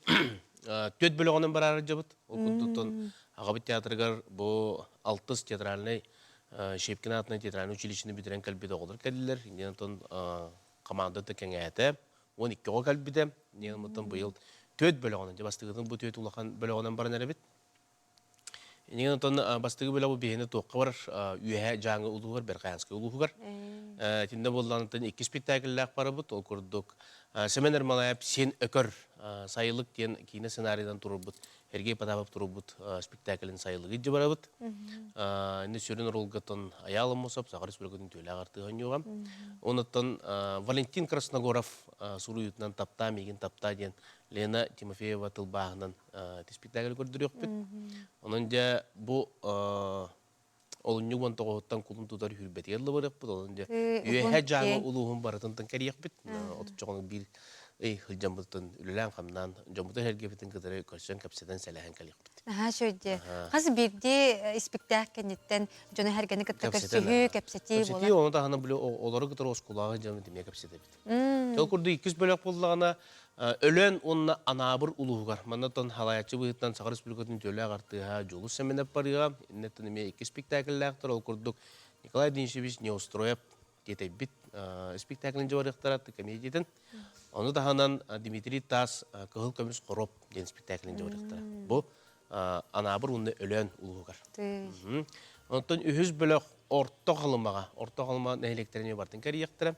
түөрт бөлөҕүнэн бараары дьабыт. Ол курдуктан аҕабыт театрыгар бу алтыс театральнай Щепкин аатынан театральнай училищены бүтэрэн кэлбит оҕолор кэллилэр. Иннинэн оттон командата кэҥээтэ. 12 оҕо кэлбитэ. Иннинэн оттон быйыл түөрт бөлөҕүнэн, дьэ бастакытын бу түөрт улахан бөлөҕүнэн баран эрэбит. Инигин онтон бастакы бөлөҕү биһини туохха барар Үөһээ Дьааҥы улууһугар, Бэрхаянскай улууһугар. Итиннэ буоллаҕына икки спектакльлээх барабыт. Ол курдук Сэмэн Ермолаев Сиэн Өкөр сайылык диэн киинэ сценарийынан туруорбут Сергей Потапов туруорбут спектаклин сайылыгы илдьэ барабыт. Инни сүрүн ролгаттан Айаал Аммосов, Саха Республикатын түөлээх артыыһа оонньууга. Онуттан Валентин Красногоров суруйуутунан Таптаа миигин таптаа диэн Лена Тимофеева тылбааһынан спектакль көрдөрүөхпүт. Онон дьэ бу олунньу уон тоҕуһуттан кулун тутар хүрбэтигэр лыбарыахпыт. Онон дьэ Үөһээ Дьааҥы улууһун барытынтан кэриэхпит. Отуччоҕону биир ый сылдьаммытын үлэлээн-хамнаан дьоммутун эргибитин кытары көрсөн кэпсэтэн сэлэһэн кэлиэхпит. Наһаа үчүгэй. Хас биирдии испиктээк кэнниттэн дьону эргэни кытта көрсүһүү, кэпсэтии буолар. Кэпсэтии, ону таһынан били олору кытары оскуолаҕа дьону эмиэ кэпсэтэбит. Ол курдук иккис бөлөх буоллаҕына, Өлөөн уонна Анаабыр улууһугар. Манна халаайаччы быһыытынан Саха Республикатын үтүөлээх артыыһа Дьулус Сэмэнэп барыаҕа. Иннеттэн эмиэ икки спектакльлээхтэр. Ол курдук Николай Денисович Неустроев тиэтэйбит спектаклин дьабарыахтара комедиятын. Ону таһынан Дмитрий Таас Кыһыл көмүс хоруоп диэн спектаклин дьабарыахтара. Бу Анаабыр уонна Өлөөн улууһугар. Онтон үһүс бөлөх Орто Халымаҕа, Орто Халыма нэһилиэктэрин барытын кэрийиэхтэрэ.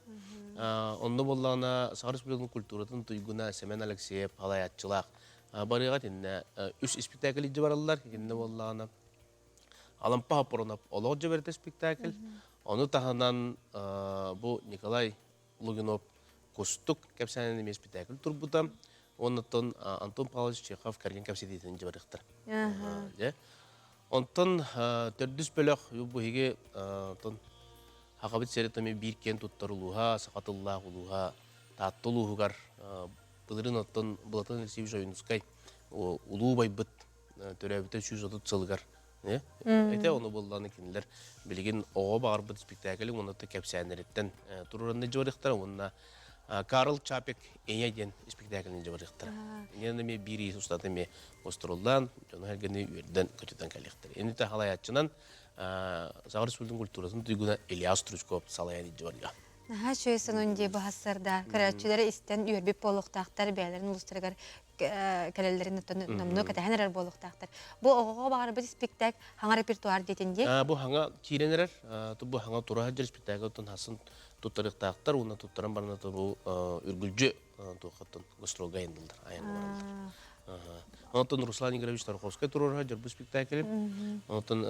Онно буоллаҕына Саха Республикатын культуратын туйгуна Семен Алексеев салайааччылаах барыаҕа итиннэ үс испиктээкил илдьэ бараллар. Итиннэ буоллаҕына Алампа Хоппоронов олох дьэбэритэ спектакль. Ону таһынан бу Николай Лугинов Кустук кэпсээнин эмиэ спектакль турбута. Оннуттан Антон Павлович Чехов кэргэн кэпсэтиитин дьыбарыахтар. Дьэ. Онтон төрдүс бөлөх бу биһиги онтон Хахабыт сири томи биир киэн туттар улууһа, саха тыллаах улууһа Таатта улууһугар былырыын оттон Былатан Алексеевич Ойуунускай улуу убайбыт төрөөбүтэ 130 сылыгар Этэ ону буоллаҕына кинилэр билигин оҕо баҕарбыт спектакль уонна кэпсээннэриттэн туруоран дьыбарыахтара уонна Карл Чапек Эйэ диэн спектакльны дьыбарыахтара. Иннинэ эмиэ биир ии устата эмиэ остуруллаан дьону сэргэни үөрдэн көтүтэн кэлиэхтэрэ. Иннитэ халайааччынан Саха Республикатын культуратын туйгуна Илья Стручков салайан илдьэ барыа. Наһаа үчүгэй сонун дии быһассарда. Көрөөччүлэри истэн үөрбүт буолуохтаахтар, бэйэлэрин улуустарыгар кэлэллэрин номнуо кэтэһэн эрэр буолуохтаахтар. Бу оҕоҕо баҕарбыт испиктээк хаҥа репертуар диэтин дии. Бу хаҥа киирэн эрэр, бу хаҥа тура сылдьар испиктээги оттон хасын туттарыахтаахтар уонна туттаран баран бу үргүлдьү туоххаттан гастролга айаннылар, айанна бараллар. Онтон Руслан Игоревич Тарковскай туруорар дьорбу спектакль. Онтон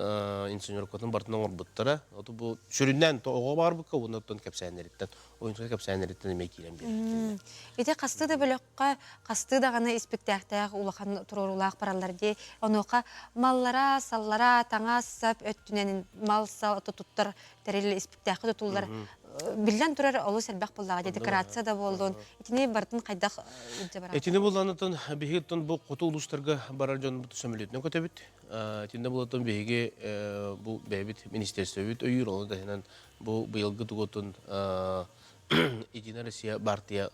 инсценировкатын бартын оҥорбуттара. Оту бу сүрүннээн оҕо баарбыкка уонна оттон кэпсээннэриттэн, ойуунскай кэпсээннэриттэн эмиэ киирэн биэрэр. Ити хастыы да бөлөххө хастыы даҕаны испиктээхтээх улахан туруоруулаах бараллар дии. Онуоха маллара, саллара, таҥас-сап өттүнэн мал-сал туттар тэрил испиктээххэ тутуллар. Биллэн турар олус элбэх буоллаҕа дии, декорация да буоллун. Итини барытын хайдах илдьэ бараҕыт? Итини булланытын биһиги бу хоту улуустарга барар дьонбут сөмөлүөтүнэн көтөбүт. Итиннэ булатын биһиги бу бэйэбит министерствобит өйүүр, ону таһынан бу быйылгы тугутун Единая Россия партия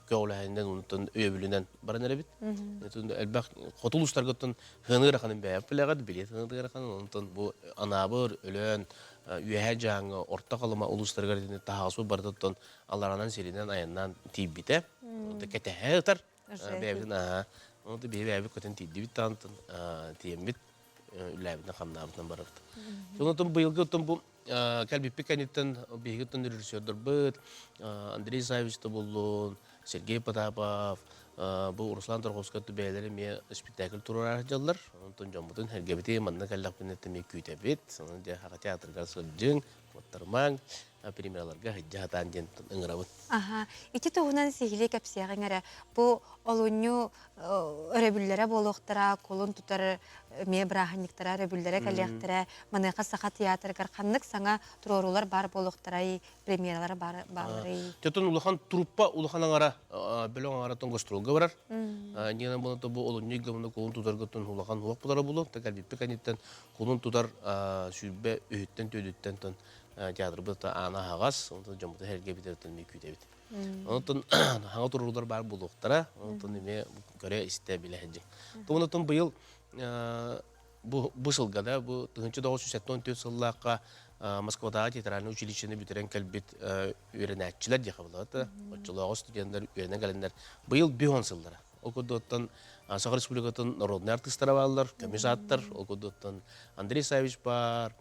көҕүлэһинэн онтон өйөбүлүнэн баран эрэбит. Элбэх хоту улуустаргыттан хыаны ыараханын бэйэп билэҕит, билиэт хыаны ыараханын, онтон бу Анаабыр, Өлөөн, Үөһээ Дьааҥы, Орто Халыма улуустарыгар итини таһаҕас барытыттан аларанан сиринэн айаннаан тиийбитэ. Кэтэһэ ытар. Бэйэбитин аһа. Онто биһи бэйэбит көтөн тиийдибит таантан тиийэммит үлээбитин хамнаабытынан барабыт. Сонотон быйылгы оттон бу кэлбиппит кэнниттэн биһиги режиссердарбыт Андрей Савич Тобуллун, Сергей Потапов, бу Руслан Тарковскай бэйэлэрэ эмиэ спектакль туруорар дьаллар. Онтон дьоммутун сэргэбити манна кэллэхпинэ эмиэ күүтэбит. Онон дьэ Саха театрыгар сылдьыҥ, куоттарымаҥ, премьераларга сылдьа сатаан диэн ыҥырабыт. Аха, ити туһунан сиһилии кэпсиэҕиҥ эрэ. Бу олунньу өрөбүллэрэ буолуохтара, кулун тутар эмиэ бырааһынньыктара өрөбүллэрэ кэлиэхтэрэ. Маныаха Саха театрыгар ханнык саҥа туруоруулар баар буолуохтарай, премьералар баалларый? Тетон улахан труппа улахан аҥара бөлөх аҥараттан гастролга барар. Иннинэн буолан бу олунньу ыйга кулун тутаргыттан улахан уох булара булу. Кэлбиппит кэнниттэн кулун тутар сүүрбэ үһүттэн түөдүттэн тон театрбыт аана аһаҕас, онтон дьоммутун сэргэбититтэн эмиэ күүтэбит. Онтон хаҥа туруулар баар буолуохтара, онтон эмиэ көрө-истэ билэ сылдьыҥ. Тугунатон быйыл бу бу сылга да бу 1974 сыллаахха Москватааҕы театральнай училищены бүтэрэн кэлбит үөрэнээччилэр диэхэ буолаата. Оччолооҕу студеннар үөрэнэн кэлэннэр быйыл бүһон сыллара. Ол курдуктан Саха Республикатын народнай артыыстара бааллар, көмүс ааттар, ол курдуктан Андрей Савич баар,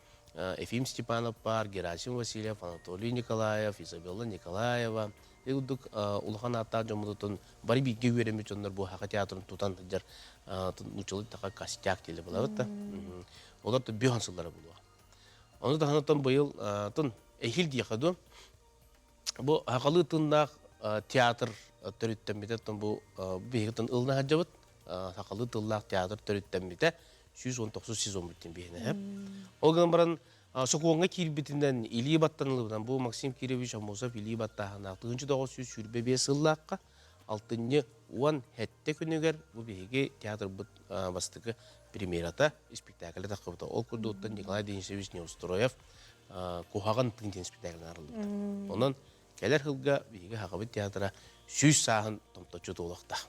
Ефим Степанов баар, Герасим Васильев, Анатолий Николаев, Изабелла Николаева. Ити курдук улахан ааттаах дьоммутутун бары бииргэ үөрэммит дьоннор бу Саха театрын тутан сылдьар нууччалыы таха костяк диэли булабыт да. Олор да бүһөн сыллара булуо. Ону таһынан быйыл тун эһил диэхэ ду бу хахалыы тыннаах театр төрүттэммитэ бу биһиги тын ылына сылдьабыт сахалыы тыллаах театр төрүттэммитэ 119 сезон бүттүн биһиэнэ. Ол гынан баран сокуоҥҥа киирбитинэн илии баттанылыбынан бу Максим Кирович Аммосов илии баттааһынаах 1925 сыллаахха алтынньы 17 күнүгэр бу биһиги театрбыт бастакы премьерата спектакль таххыбыта. Ол курдуктан Николай Денисович Неустроев Куһаҕан тыын диэн спектакль арыллыбыта. Онон кэлэр сылга биһиги Хахабыт театра сүүс сааһын томточчу туолуохтаах.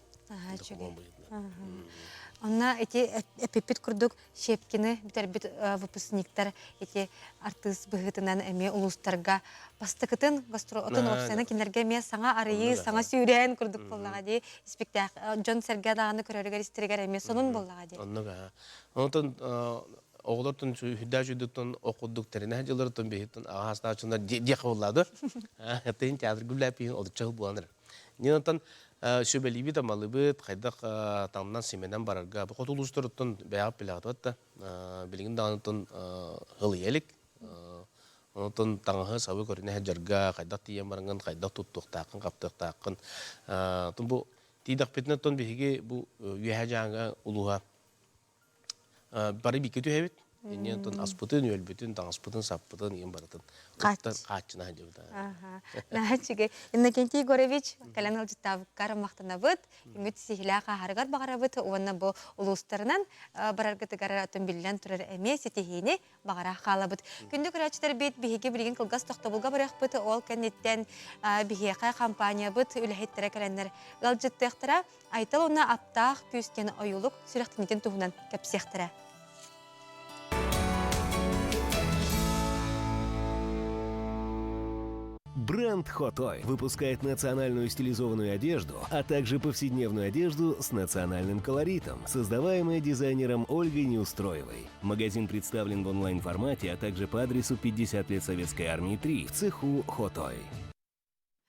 Онно ити эпиппит курдук Щепкины бүтэрбит выпускниктар ити артыыс быһыытынан эмиэ улуустарга бастакытын гастротун уопсайынан кинилэргэ эмиэ саҥа арыйыы, саҥа сүүрээн курдук буоллаҕа дии. Испиктээк дьон-сэргэ даҕаны көрөрүгэр-истэригэр эмиэ сонун буоллаҕа дии. Оннук аа. Онтон оҕолортон сүрдээх үчүгдүктэн ох курдук тэринэ сылдьалларыттан биһиттэн аҕа саастааччылар диэхэ буоллаады. Тыын театр гүллээппиһин олучча буолан эрэр. Нинантан сүбэлиибит амалыбыт хайдах таҥнан симэнэн барарга бу хоту улуустарыттан бэйэҕит билэҕит да билигин даҕаныттан ылыйа илик. Онтон таҥаһы сабы көрүнэ сылдьарга хайдах тиийэн бараҥҥын хайдах туттуохтааххын хаптыахтааххын бу. Тиийдэхпитинэ оттон биһиги бу Үөһээ Дьааҥы улууһа бары бииргэ түһэбит. Инньэ онтон аспытын, үөлбүтүн, таҥаспытын, саппытын, иин барытын хааччына сылдьыбыта. Наһаа үчүгэй. Иннокентий Егорович, кэлэн ыалдьыттаабыккар махтанабыт. Үмүт сиһилээх ааһарыгар баҕарабыт уонна бу улуустарынан бараргытыгар атын биллэн турар эмиэ ситиһиини баҕара хаалабыт. Күндү көрөөччүлэрбит, биһиги билигин кылгас тохтобулга барыахпыт. Ол кэнниттэн биһиэхэ компаниябыт үлэһиттэрэ кэлэннэр ыалдьыттыахтара. Айтал уонна аптаах күүс диэн ойуулук сүрэхтэниитин туһунан кэпсиэхтэрэ. Бренд Хотой выпускает национальную стилизованную одежду, а также повседневную одежду с национальным колоритом, создаваемая дизайнером Ольгой Неустроевой. Магазин представлен в онлайн-формате, а также по адресу 50 лет Советской Армии 3 в цеху Хотой.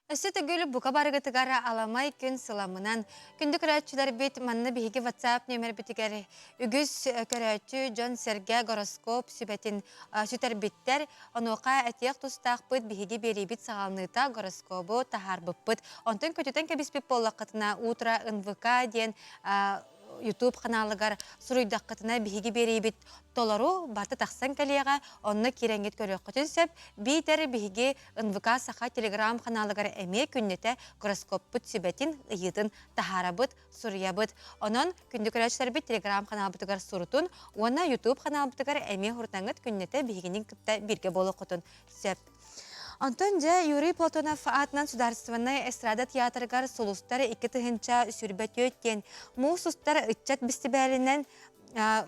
Өссө төгүл бука барыгытыгар аламай күн сыламынан күндү көрөөччүлэрбит манна биһиги WhatsApp нүөмэрбитигэр үгүс көрөөччү дьон-сэргэ гороскоп сүбэтин сүтэрбиттэр. Онуоха этиэх тустаахпыт биһиги биэриибит саҕаланыыта гороскобу таһаарбыппыт. Онтон көтүтэн кэбиспит буоллаххытына Утро НВК диэн YouTube ханаалыгар суруйдаххытына биһиги биэриибит толору барыта тахсан кэлиэҕэ, онно киирэҥҥит көрүөххүтүн сөп. Биитэр биһиги НВК Саха телеграм-ханаалыгар эмиэ күннэтэ гороскоппут сүбэтин, ыйыытын таһаарабыт, суруйабыт. Онон күндү көрөөччүлэрбит телеграм-ханаалбытыгар сурутун уонна YouTube ханаалбытыгар эмиэ хурутаҥҥыт күннэтэ биһигини кытта бииргэ буолуоххутун сөп. Онтон дьэ Юрий Платонов аатынан Судаарыстыбаннай эстрада театрыгар Сулустар 2024 диэн муус устар ыччат бэстибээлинэн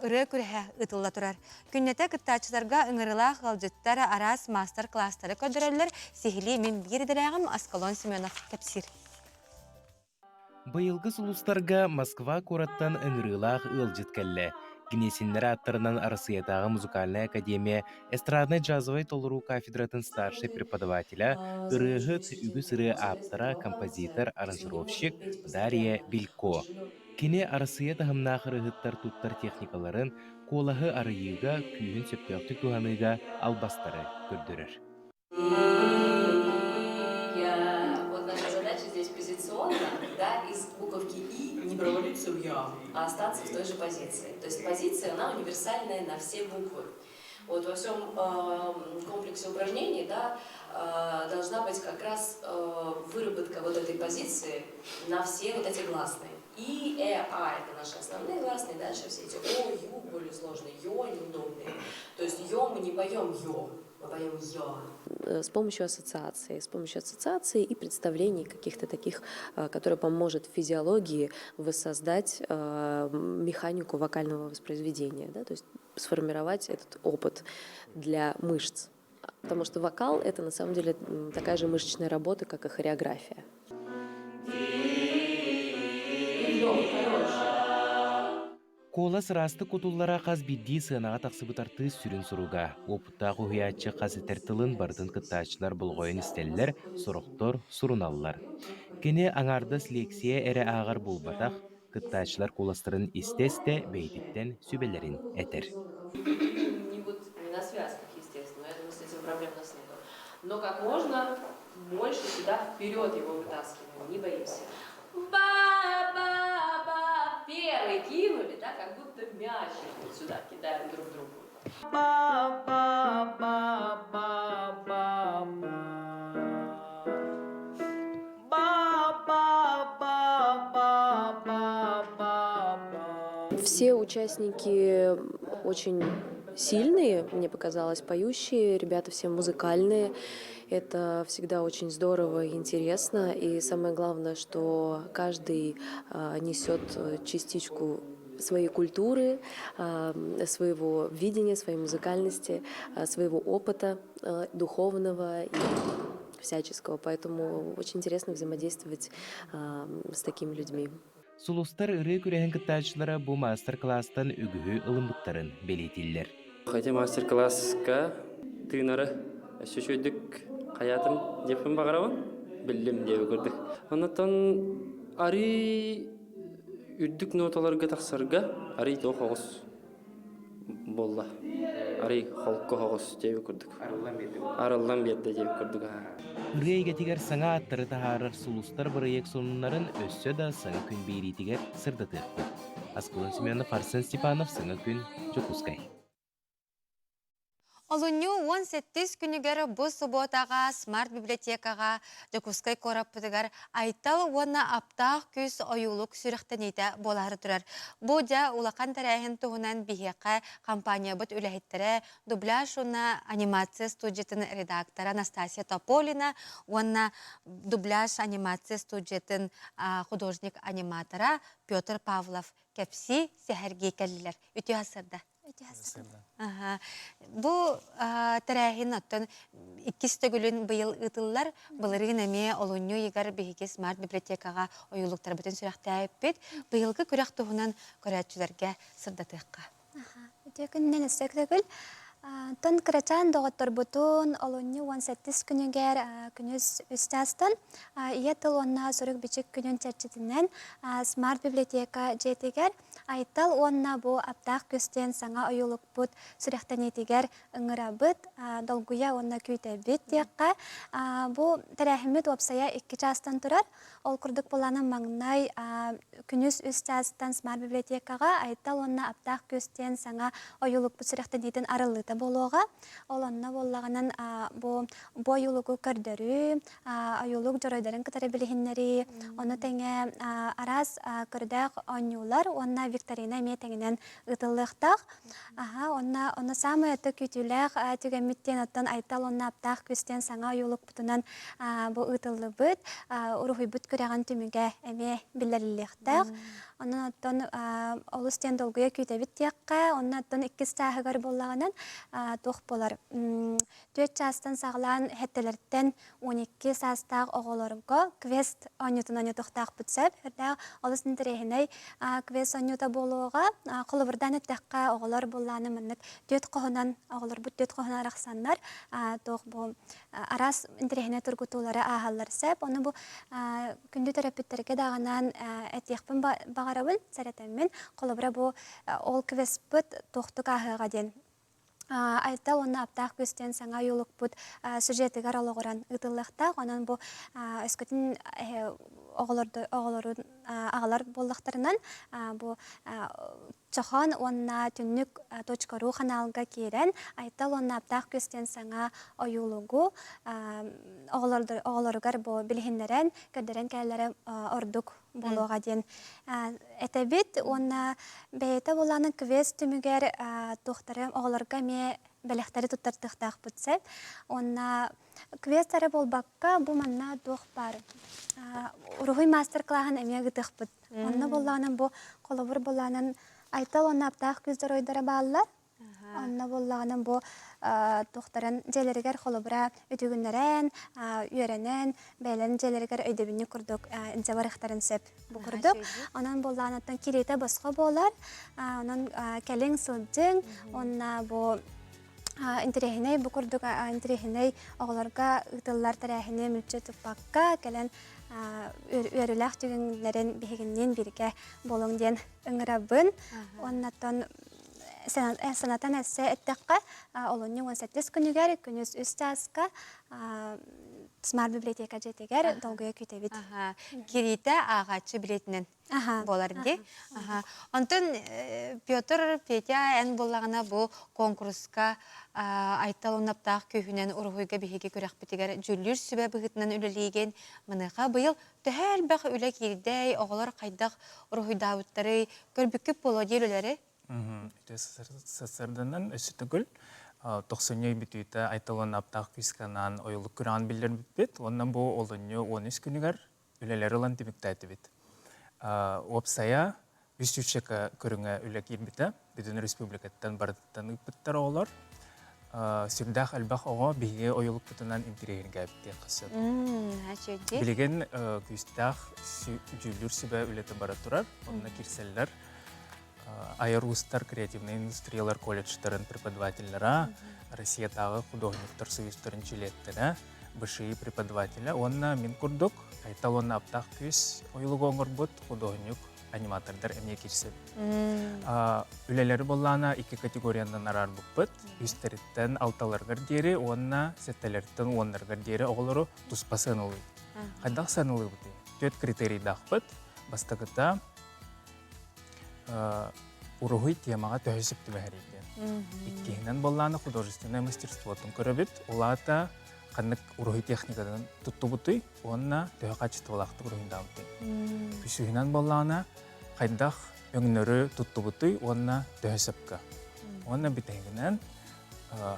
ырыа күрэһэ ыытылла турар. Күннэтэ кыттааччыларга ыҥырыылаах ыалдьыттар араас маастар-кылаастары көрдөрөллөр. Сиһилии мин биир идэлээҕим Аскалон Семенов кэпсиир. Быйылгы сулустарга Москва куораттан ыҥырыылаах ыалдьыт кэллэ. Гнесиннэр ааттарынан Арассыыйатааҕы музыкальнай академия эстраднай-джазовай толоруу кафедратын старшай преподавателэ, ырыаһыт, үгүс ырыа ааптара, композитор, аранжировщик Дарья Белько. Кини Арассыыйа таһымнаах ырыаһыттар туттар техникаларын, куолаһы арыйыыга, күүһүн сөптөөхтүк туһаныыга албастары көрдөрөр. Я, вот наша задача здесь позиционно, да, из буковки И не провалиться в Я, а остаться в той же позиции. То есть позиция, она универсальная на все буквы. Вот во всем комплексе упражнений, да, должна быть как раз выработка вот этой позиции на все вот эти гласные. И, А – это наши основные гласные, дальше все эти О, Ю более сложные, Ё неудобные. То есть Ё мы не поем Ё, мы поем Ё. С помощью ассоциации, с помощью ассоциации и представлений каких-то таких, которые поможет физиологии воссоздать механику вокального воспроизведения, да, то есть сформировать этот опыт для мышц. Потому что вокал — это на самом деле такая же мышечная работа, как и хореография. Куолас ыраастык кутуллара хас биирдии сыанаҕа тахсыбыт артыыс сүрүн суруга. Уопуттаах уһуйааччы хас этэр тылын барытын кыттааччылар болҕойон истэллэр, сорохтор суруналлар. Кини аҥаардас лиэксийэ эрэ ааҕар буолбатах, кыттааччылар куоластарын истэ-истэ бэйэтиттэн сүбэлэрин этэр. Не вот не на связках, естественно, я думаю, с этим проблем у нас нету. Но как можно больше сюда вперед его вытаскиваем, не боимся. Ба-ба-ба, первый кинули, да, как будто мячик вот сюда кидаем друг другу. Ба-ба-ба-ба-ба-ба. Ба-ба-ба-ба-ба-ба. Все участники очень сильные, мне показалось, поющие, ребята все музыкальные. Это всегда очень здорово и интересно. И самое главное, что каждый несет частичку своей культуры, своего видения, своей музыкальности, своего опыта духовного и всяческого. Поэтому очень интересно взаимодействовать с такими людьми. Сулустар ырыа күрэһин кыттааччылара бу маастар-кылаастан үгүһү ылыммыттарын бэлиэтииллэр. Хотя мастер-класска тыынары өссө үчүгэйдик хайаатым диэппин баҕарабын, биллим диэби көрдүк. Оннотон арый үрдүк ноталарга тахсарга арый туох оҕус буолла. арый холку соҕус диэбит курдук. Арыллан биэрдэ диэбит курдук. Ырыа эйгэтигэр саҥа ааттары таһаарар сулустар бырайыак сонуннарын өссө да Саҥа күн биэриитигэр сырдатыахпыт. Аскалон Семенов, Арсен Степанов, Саҥа күн, Дьокуускай. Олунньу 17 күнүгэр бу субуотаҕа Смарт библиотекаҕа Дьокуускай куораппытыгар Айтал уонна Аптаах күүс ойуулук сүрэхтэниитэ буолаары турар. Бу дьэ улахан тэрээһин туһунан биһиэхэ компаниябыт үлэһиттэрэ дубляж уонна анимация студиятын редактора Анастасия Тополина уонна дубляж анимация студиятын художник-аниматора Петр Павлов кэпсии сэһэргии кэллилэр. Үтүө сарсыарда. Бу тэрээһин оттон иккис төгүлүн быйыл ыытыллар. Былырыын эмиэ олунньу ыйыгар биһиги Смарт библиотекаҕа ойуулуктарбытын сүрэхтээбиппит. Быйылгы күрэх туһунан көрөөччүлэргэ сырдатыахха. Үтүө күнүнэн өссө төгүл. Оттон кырачаан доҕотторбутун олунньу 17 күнүгэр күнүс үс чаастан Ийэ тыл уонна сурук-бичик күнүн чэрчитинэн Смарт библиотека дьиэтигэр Айтал уонна бу аптаах күстүөн саҥа ойуулукпут сүрэхтэниитигэр ыҥырабыт, долгуйа уонна күүтэбит диэххэ. Бу тэрээһиммит уопсайа икки чаастан турар. Ол курдук былаанын маҥнай күнүс үс чаастан Смарт библиотекаҕа Айтал уонна аптаах күстүөн саҥа ойуулукпут сүрэхтэниитин арыллыыта буолуоҕа. Ол онно буоллаҕынан бу бу ойуулугу көрдөрүү, ойуулук дьоруойдарын кытары билиһиннэрии, ону тэҥэ араас көрдөөх оонньуулар уонна викторина эмиэ тэҥинэн ыытыллыахтаах. Аха, онно онно саамай өттө күүтүүлээх түгэммит диэн оттон Айтал уонна Аптаах күүс диэн саҥа ойуулукпутунан бу ыытыллыбыт уруһуйбут күрэҕин түмүгэ эмиэ биллэриллиэхтээх. Онон оттон олус диэн долгуйа күүтэбит диэххэ, онно оттон иккис чааһыгар буоллаҕынан туох буолар Түөрт чаастан саҕалаан сэттэлэртэн 12 саастаах оҕолорго квест оонньуутун оонньотуохтаахпыт сөп. Үрдээх олус интэриэһинэй квест оонньуута буолуоҕа. Холобурдаан эттэххэ, оҕолор буоллааны маннык түөрт хоһунан, оҕолорбут түөрт хоһунан арахсаннар туох бу араас интэриэһинэй тургутуулары ааһаллар сөп. Ону бу күндү төрөппүттэргэ даҕанан этиэхпин баҕарабын, сэрэтэммин. Холобура бу ол квестпыт туохтук ааһыаҕа диэн Айтал уонна Аптаах күүс диэн саҥа ойуулукпут сюжетыгар олоҕуран ыытыллыахтаах. Онон бу өскөтүн оҕолорун аҕалар буоллахтарынан бу Чохон уонна Түннүк точка ру ханаалга киирэн Айтал уонна Аптаах күүс диэн саҥа ойуулугу оҕолоругар бу билиһиннэрэн, көрдөрөн кэлэллэрэ ордук буолуоҕа диэн этэбит уонна бэйэтэ буолаанын квест түмүгэр туохтары оҕолорго эмиэ бэлэхтэри туттартыахтаахпыт сөп уонна квест эрэ буолбакка бу манна туох баар уруһуй маастар-кылааһын эмиэ ыытыахпыт онно буоллаҕынан бу холобур буоллаҕынан Айтал уонна Аптаах күүс дьоруойдара бааллар Онно буоллаҕына бу туохтарын дьиэлэригэр холобура үтүгүннэрэн, үөрэнэн, бэйэлэрин дьиэлэригэр өйдөбүнньүк курдук инчэ барыахтарын сөп бу курдук. Онон буоллаҕына кириитэ босхо буолар. Онон кэлиҥ сылдьыҥ уонна бу интэриэһинэй бу курдук интэриэһинэй оҕолорго ыытыллар тэрээһини мүлчү туппакка кэлэн үөрүүлээх түгэннэрин биһигинниин бииргэ буолуҥ диэн ыҥырабын. Уоннаттан Санатан эссе эттэххэ, олунньу 18 күнүгэр күнүс үс чааска Смарт библиотека дьиэтигэр долгуйа күүтэбит. Кириитэ ааҕааччы билиэтинэн буолар дии. Онтон Петр, Петя эн буоллаҕына бу куонкуруска Айтал Унаптаах күүһүнэн уруһуйга биһиги күрэхпитигэр дьүүллүүр сүбэ быһыытынан үлэлиигин. Маныаха быйыл төһө элбэх үлэ киирдэй, оҕолор хайдах уруһуйдаабыттарый, көрбүккүт буолуо диир үлэлэри? Үтүө сарсыарданан өссө төгүл тохсунньу бүтүүтэ Айталон аптаах күүскэ ойулук күрэҕин биллэрбиппит уонна бу олунньу 13 күнүгэр үлэлэри ылан түмүктээтибит. Уопсайа үс сүүсчэкэ көрүҥэ үлэ киирбитэ. Бүтүн республикаттан барытыттан ыыппыттар оҕолор. Сүрдээх элбэх оҕо биһиги ойулукпутунан интириэһиргээбит диэххэ сөп. Билигин күүстээх дьүүллүүр сүбэ үлэтэ бара турар. Онно киирсэллэр айар уустар креативнай индустриялар колледжтарын преподавателлара, Россиятааҕы художниктар союзтарын чилиэттэрэ, БШИ преподавателэ уонна мин курдук Айтал уонна Аптаах күүс ойулугу оҥорбут художник. аниматордар эмиэ киирсэбит. Үлэлэри буоллаана икки категориянан араарбыппыт. Үстэриттэн алталарыгар диэри уонна сэттэлэриттэн уоннарыгар диэри оҕолору туспа сыаналыыбыт. Хайдах сыаналыыбытый? Түөрт критерийдаахпыт. Бастакыта уруһуй темаҕа төһө сөп түбэһэрий диэн. Иккиһинэн буоллаана художественное мастерствотун көрөбүт. Ол аата ханнык уруһуй техникатын туттубутуй уонна төһө хаачыстыбалаахтык уруһуйдаабытый. Үсүһүнэн буоллаҕына хайдах өҥнөрү туттубутуй уонна төһө сөпкө. Уонна бүтэһигинэн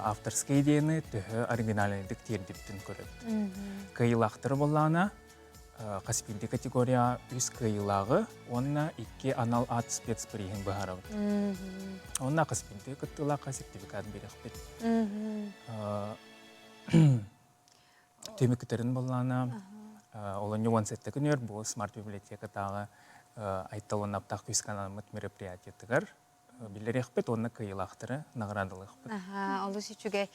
авторскай идеяны төһө оригинальныйдык тиэрдибитин көрөбүт. Кыайыылаахтары буоллаҕына хас биирдии категорияҕа үс кыайыылааҕы уонна икки анал аат спецприһин быһаарабыт. Уонна хас биирдии кыттыылаахха сертификат биэриэхпит. Түмүктэрин боллаана олонньу 17 күнүгэр бу смарт библиотекатааҕы Айтал уонна Аптаах күүскэ анаммыт мероприятиетыгар биллэриэхпит уонна кыайыылаахтары наҕараадалыахпыт. Аха, олус үчүгэй.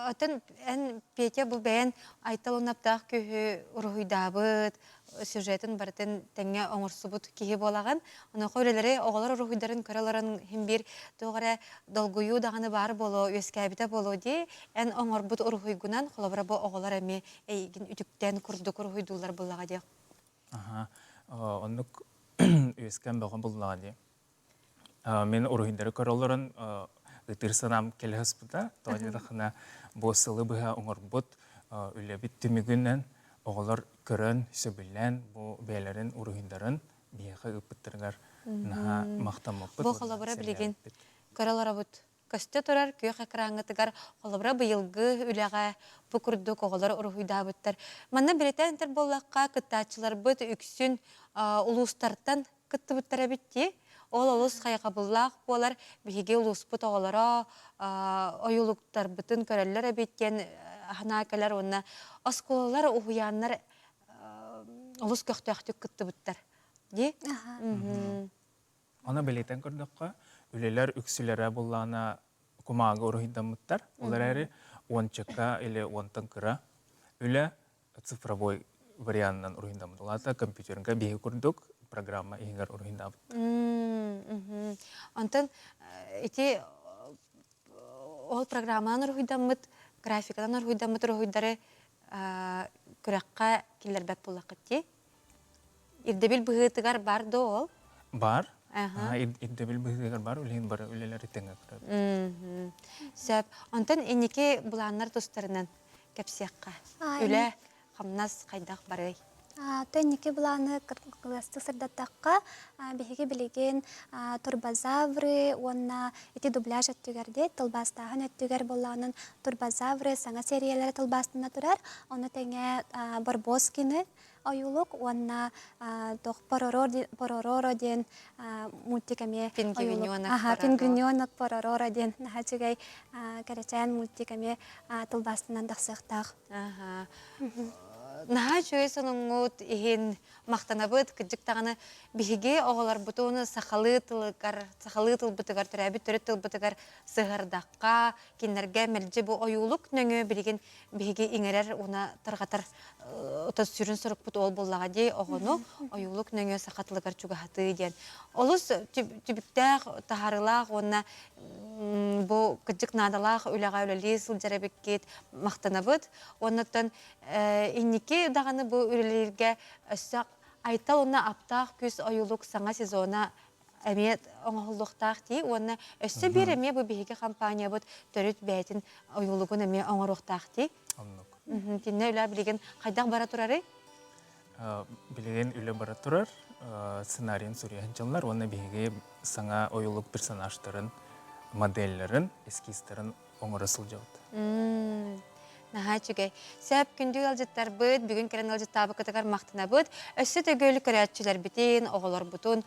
Оттон эн Петя бу бэйэн Айтал уонна Аптаах күүһү уруһуйдаабыт, сюжетын барытын тэҥҥэ оҥорсубут киһи буолаҕын. Онуоха үлэлэри оҕолор уруһуйдарын көрө олорон иһин биир туох эрэ долгуйуу даҕаны баар буолуо, үөскээбитэ буолуо дии. Эн оҥорбут уруһуйгунан, холобура бу оҕолор эмиэ эйигин үтүктэн курдук уруһуйдууллар буоллаҕа дии. Аха, оннук үөскээн бөҕө буллаҕа дии. Мин уруһуйдары көрө олорон ытыыр санаам кэлэ сыспыта. Тоҕо диэтэххинэ, бу сылы быһа оҥорбут үлэбит түмүгүнэн оҕолор көрөн, сөбүлээн бу бэйэлэрин уруһуйдарын биһиэхэ ыыппыттарыгар наһаа махтаммыппыт. Бу холобура билигин көрө олоробут. Көстө турар күөх экраҥҥытыгар холобура быйылгы үлэҕэ бу курдук оҕолор уруһуйдаабыттар. Манна бэлиэтээн этэр буоллахха, кыттааччыларбыт үксүн улуустартан кыттыбыттар эбит дии. Ол олус хайҕабыллаах буолар. Биһиги улууспут оҕолоро ойуулуктарбытын көрөллөр эбит диэн санаа кэлэр уонна оскуолалар, уһуйааннар олус көхтөөхтүк кыттыбыттар дии. Аны бэлиэтэн көрдөххө, үлэлэр үксүлэрэ буллаҕына кумааҕы уруһуйдаммыттар. Ол эрээри уончака или уонтан кыра үлэ цифровой варианынан уруһуйдаммыт. Ол аата компьютерга биһи курдук программа иһигэр уруһуйдаабыт. Онтон ити ол программанан уруһуйдаммыт, графиканан уруһуйдаммыт уруһуйдары күрэххэ киллэрбэт буоллаххыт дии? Ирдэбил быһыытыгар бар да ол? Бар. Ирдэбил быһыытыгар бар, үлэһин бары үлэлэри тэҥэ көрөбүт. Сөп. Онтон инники былааннар тустарынан кэпсиэххэ. Үлэ, хамнас хайдах барыай? То инники былааны кылгастык сырдаттахха, биһиги билигин турбозавры уонна ити дубляж өттүгэр дии, тылбаастааһын өттүгэр буоллаҕынан турбозавры саҥа сериялара тылбаастана турар. Ону тэҥэ Барбоскины ойуулук уонна туох Поророро диэн мультик эмиэ Пингвиненок Пингвиненок Поророро диэн наһаа үчүгэй кэрэчээн мультик эмиэ тылбаастанан тахсыахтаах. Наһаа үчүгэй сонуҥҥут иһин махтанабыт. Кырдьык даҕаны биһиги оҕолорбутун сахалыы тылыгар, сахалыы тылбытыгар, төрөөбүт төрүт тылбытыгар сыһыардахха, кинилэргэ мэлдьи бу ойуулук нөҥүө билигин биһиги иҥэрэр уонна тарҕатар ото сүрүн сорукпут ол буоллаҕа дии оҕону ойуулук нөҥүө саха тылыгар чугаһатыы диэн. Олус түбүктээх, таһаарыылаах уонна бу кырдьык наадалаах үлэҕэ үлэлии сылдьар эбиккит махтанабыт. Уоннаттан инники даҕаны бу үлэлииргэ өссө Айтал уонна Аптаах күүс ойуулук саҥа сезона эмиэ оҥоһуллуохтаах дии уонна өссө биир эмиэ бу биһиги компаниябыт төрүт бэйэтин ойуулугун эмиэ оҥоруохтаах дии. Оннук. Итиннэ үлэ билигин хайдах бара турарый? Билигин үлэ бара турар. Сценарийын суруйан дьоннор уонна биһиги саҥа ойуулук персонажтарын, моделлэрин, эскизтарын оҥоро сылдьабыт. Наһаа үчүгэй. Сөп күндү ыалдьыттарбыт, бүгүн кэлэн ыалдьыттаабыккытыгар махтанабыт. Өссө төгүл көрөөччүлэрбитин, оҕолорбутун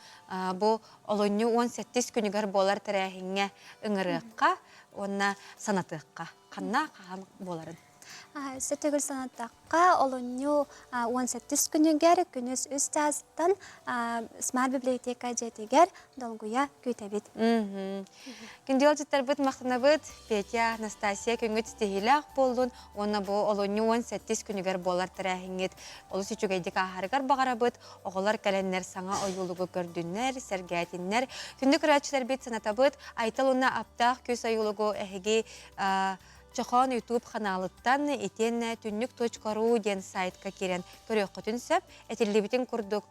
бу олунньу 18 күнүгэр буолар тэрээһиҥҥэ ыҥырыахха уонна санатыахха. Ханна хаһан буоларын. Өссө төгүл санаттахха, олунньу 18 күнүгэр күнүс үс чаастан Смарт библиотека дьиэтигэр долгуйа күүтэбит. Күндү ыалдьыттарбыт махтанабыт. Петя, Анастасия күҥҥүт ситиһиилээх буоллун уонна бу олунньу 18 күнүгэр буолар тэрээһиҥҥит олус үчүгэйдик ааһарыгар баҕарабыт. Оҕолор кэлэннэр саҥа ойуулугу көрдүннэр, сэргээтиннэр. Күндү көрөөччүлэрбит санатабыт, Айтал уонна Аптаах күүс ойуулугу эһиги Чохоон YouTube ханаалыттан итиэннэ түннүк.ру диэн сайтка киирэн көрүөххүтүн сөп. Этиллибитин курдук,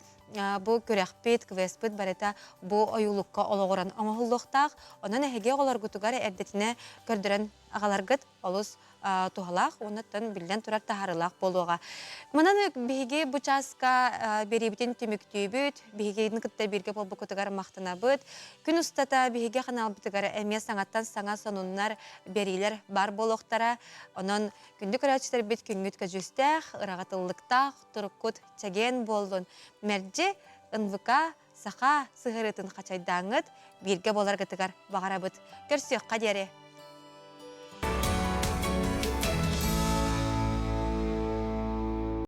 бу күрэхпит, квестпыт барыта бу ойуулукка олоҕуран оҥоһуллуохтаах. Онон эһиги оҕолоргутугар эрдэтинэ көрдөрөн аҕаларгыт олус туһалаах уонна биллэн турар таһаарыылаах буолуоҕа. Манан биһиги бу чааска биэриибитин түмүктүүбүт, биһигини кытта бииргэ буолбуккутугар махтанабыт. Күн устата биһиги ханаалбытыгар эмиэ саҥаттан саҥа сонуннар, биэриилэр баар буолуохтара. Онон күндү көрөөччүлэрбит күҥҥүт көдьүүстээх, ыраҕатыллыктаах, туруккут чэгиэн буоллун. Мэлдьи НВК саха сыһыарыытын хачайдааҥҥыт бииргэ буоларгытыгар баҕарабыт. Көрсүөххэ диэри!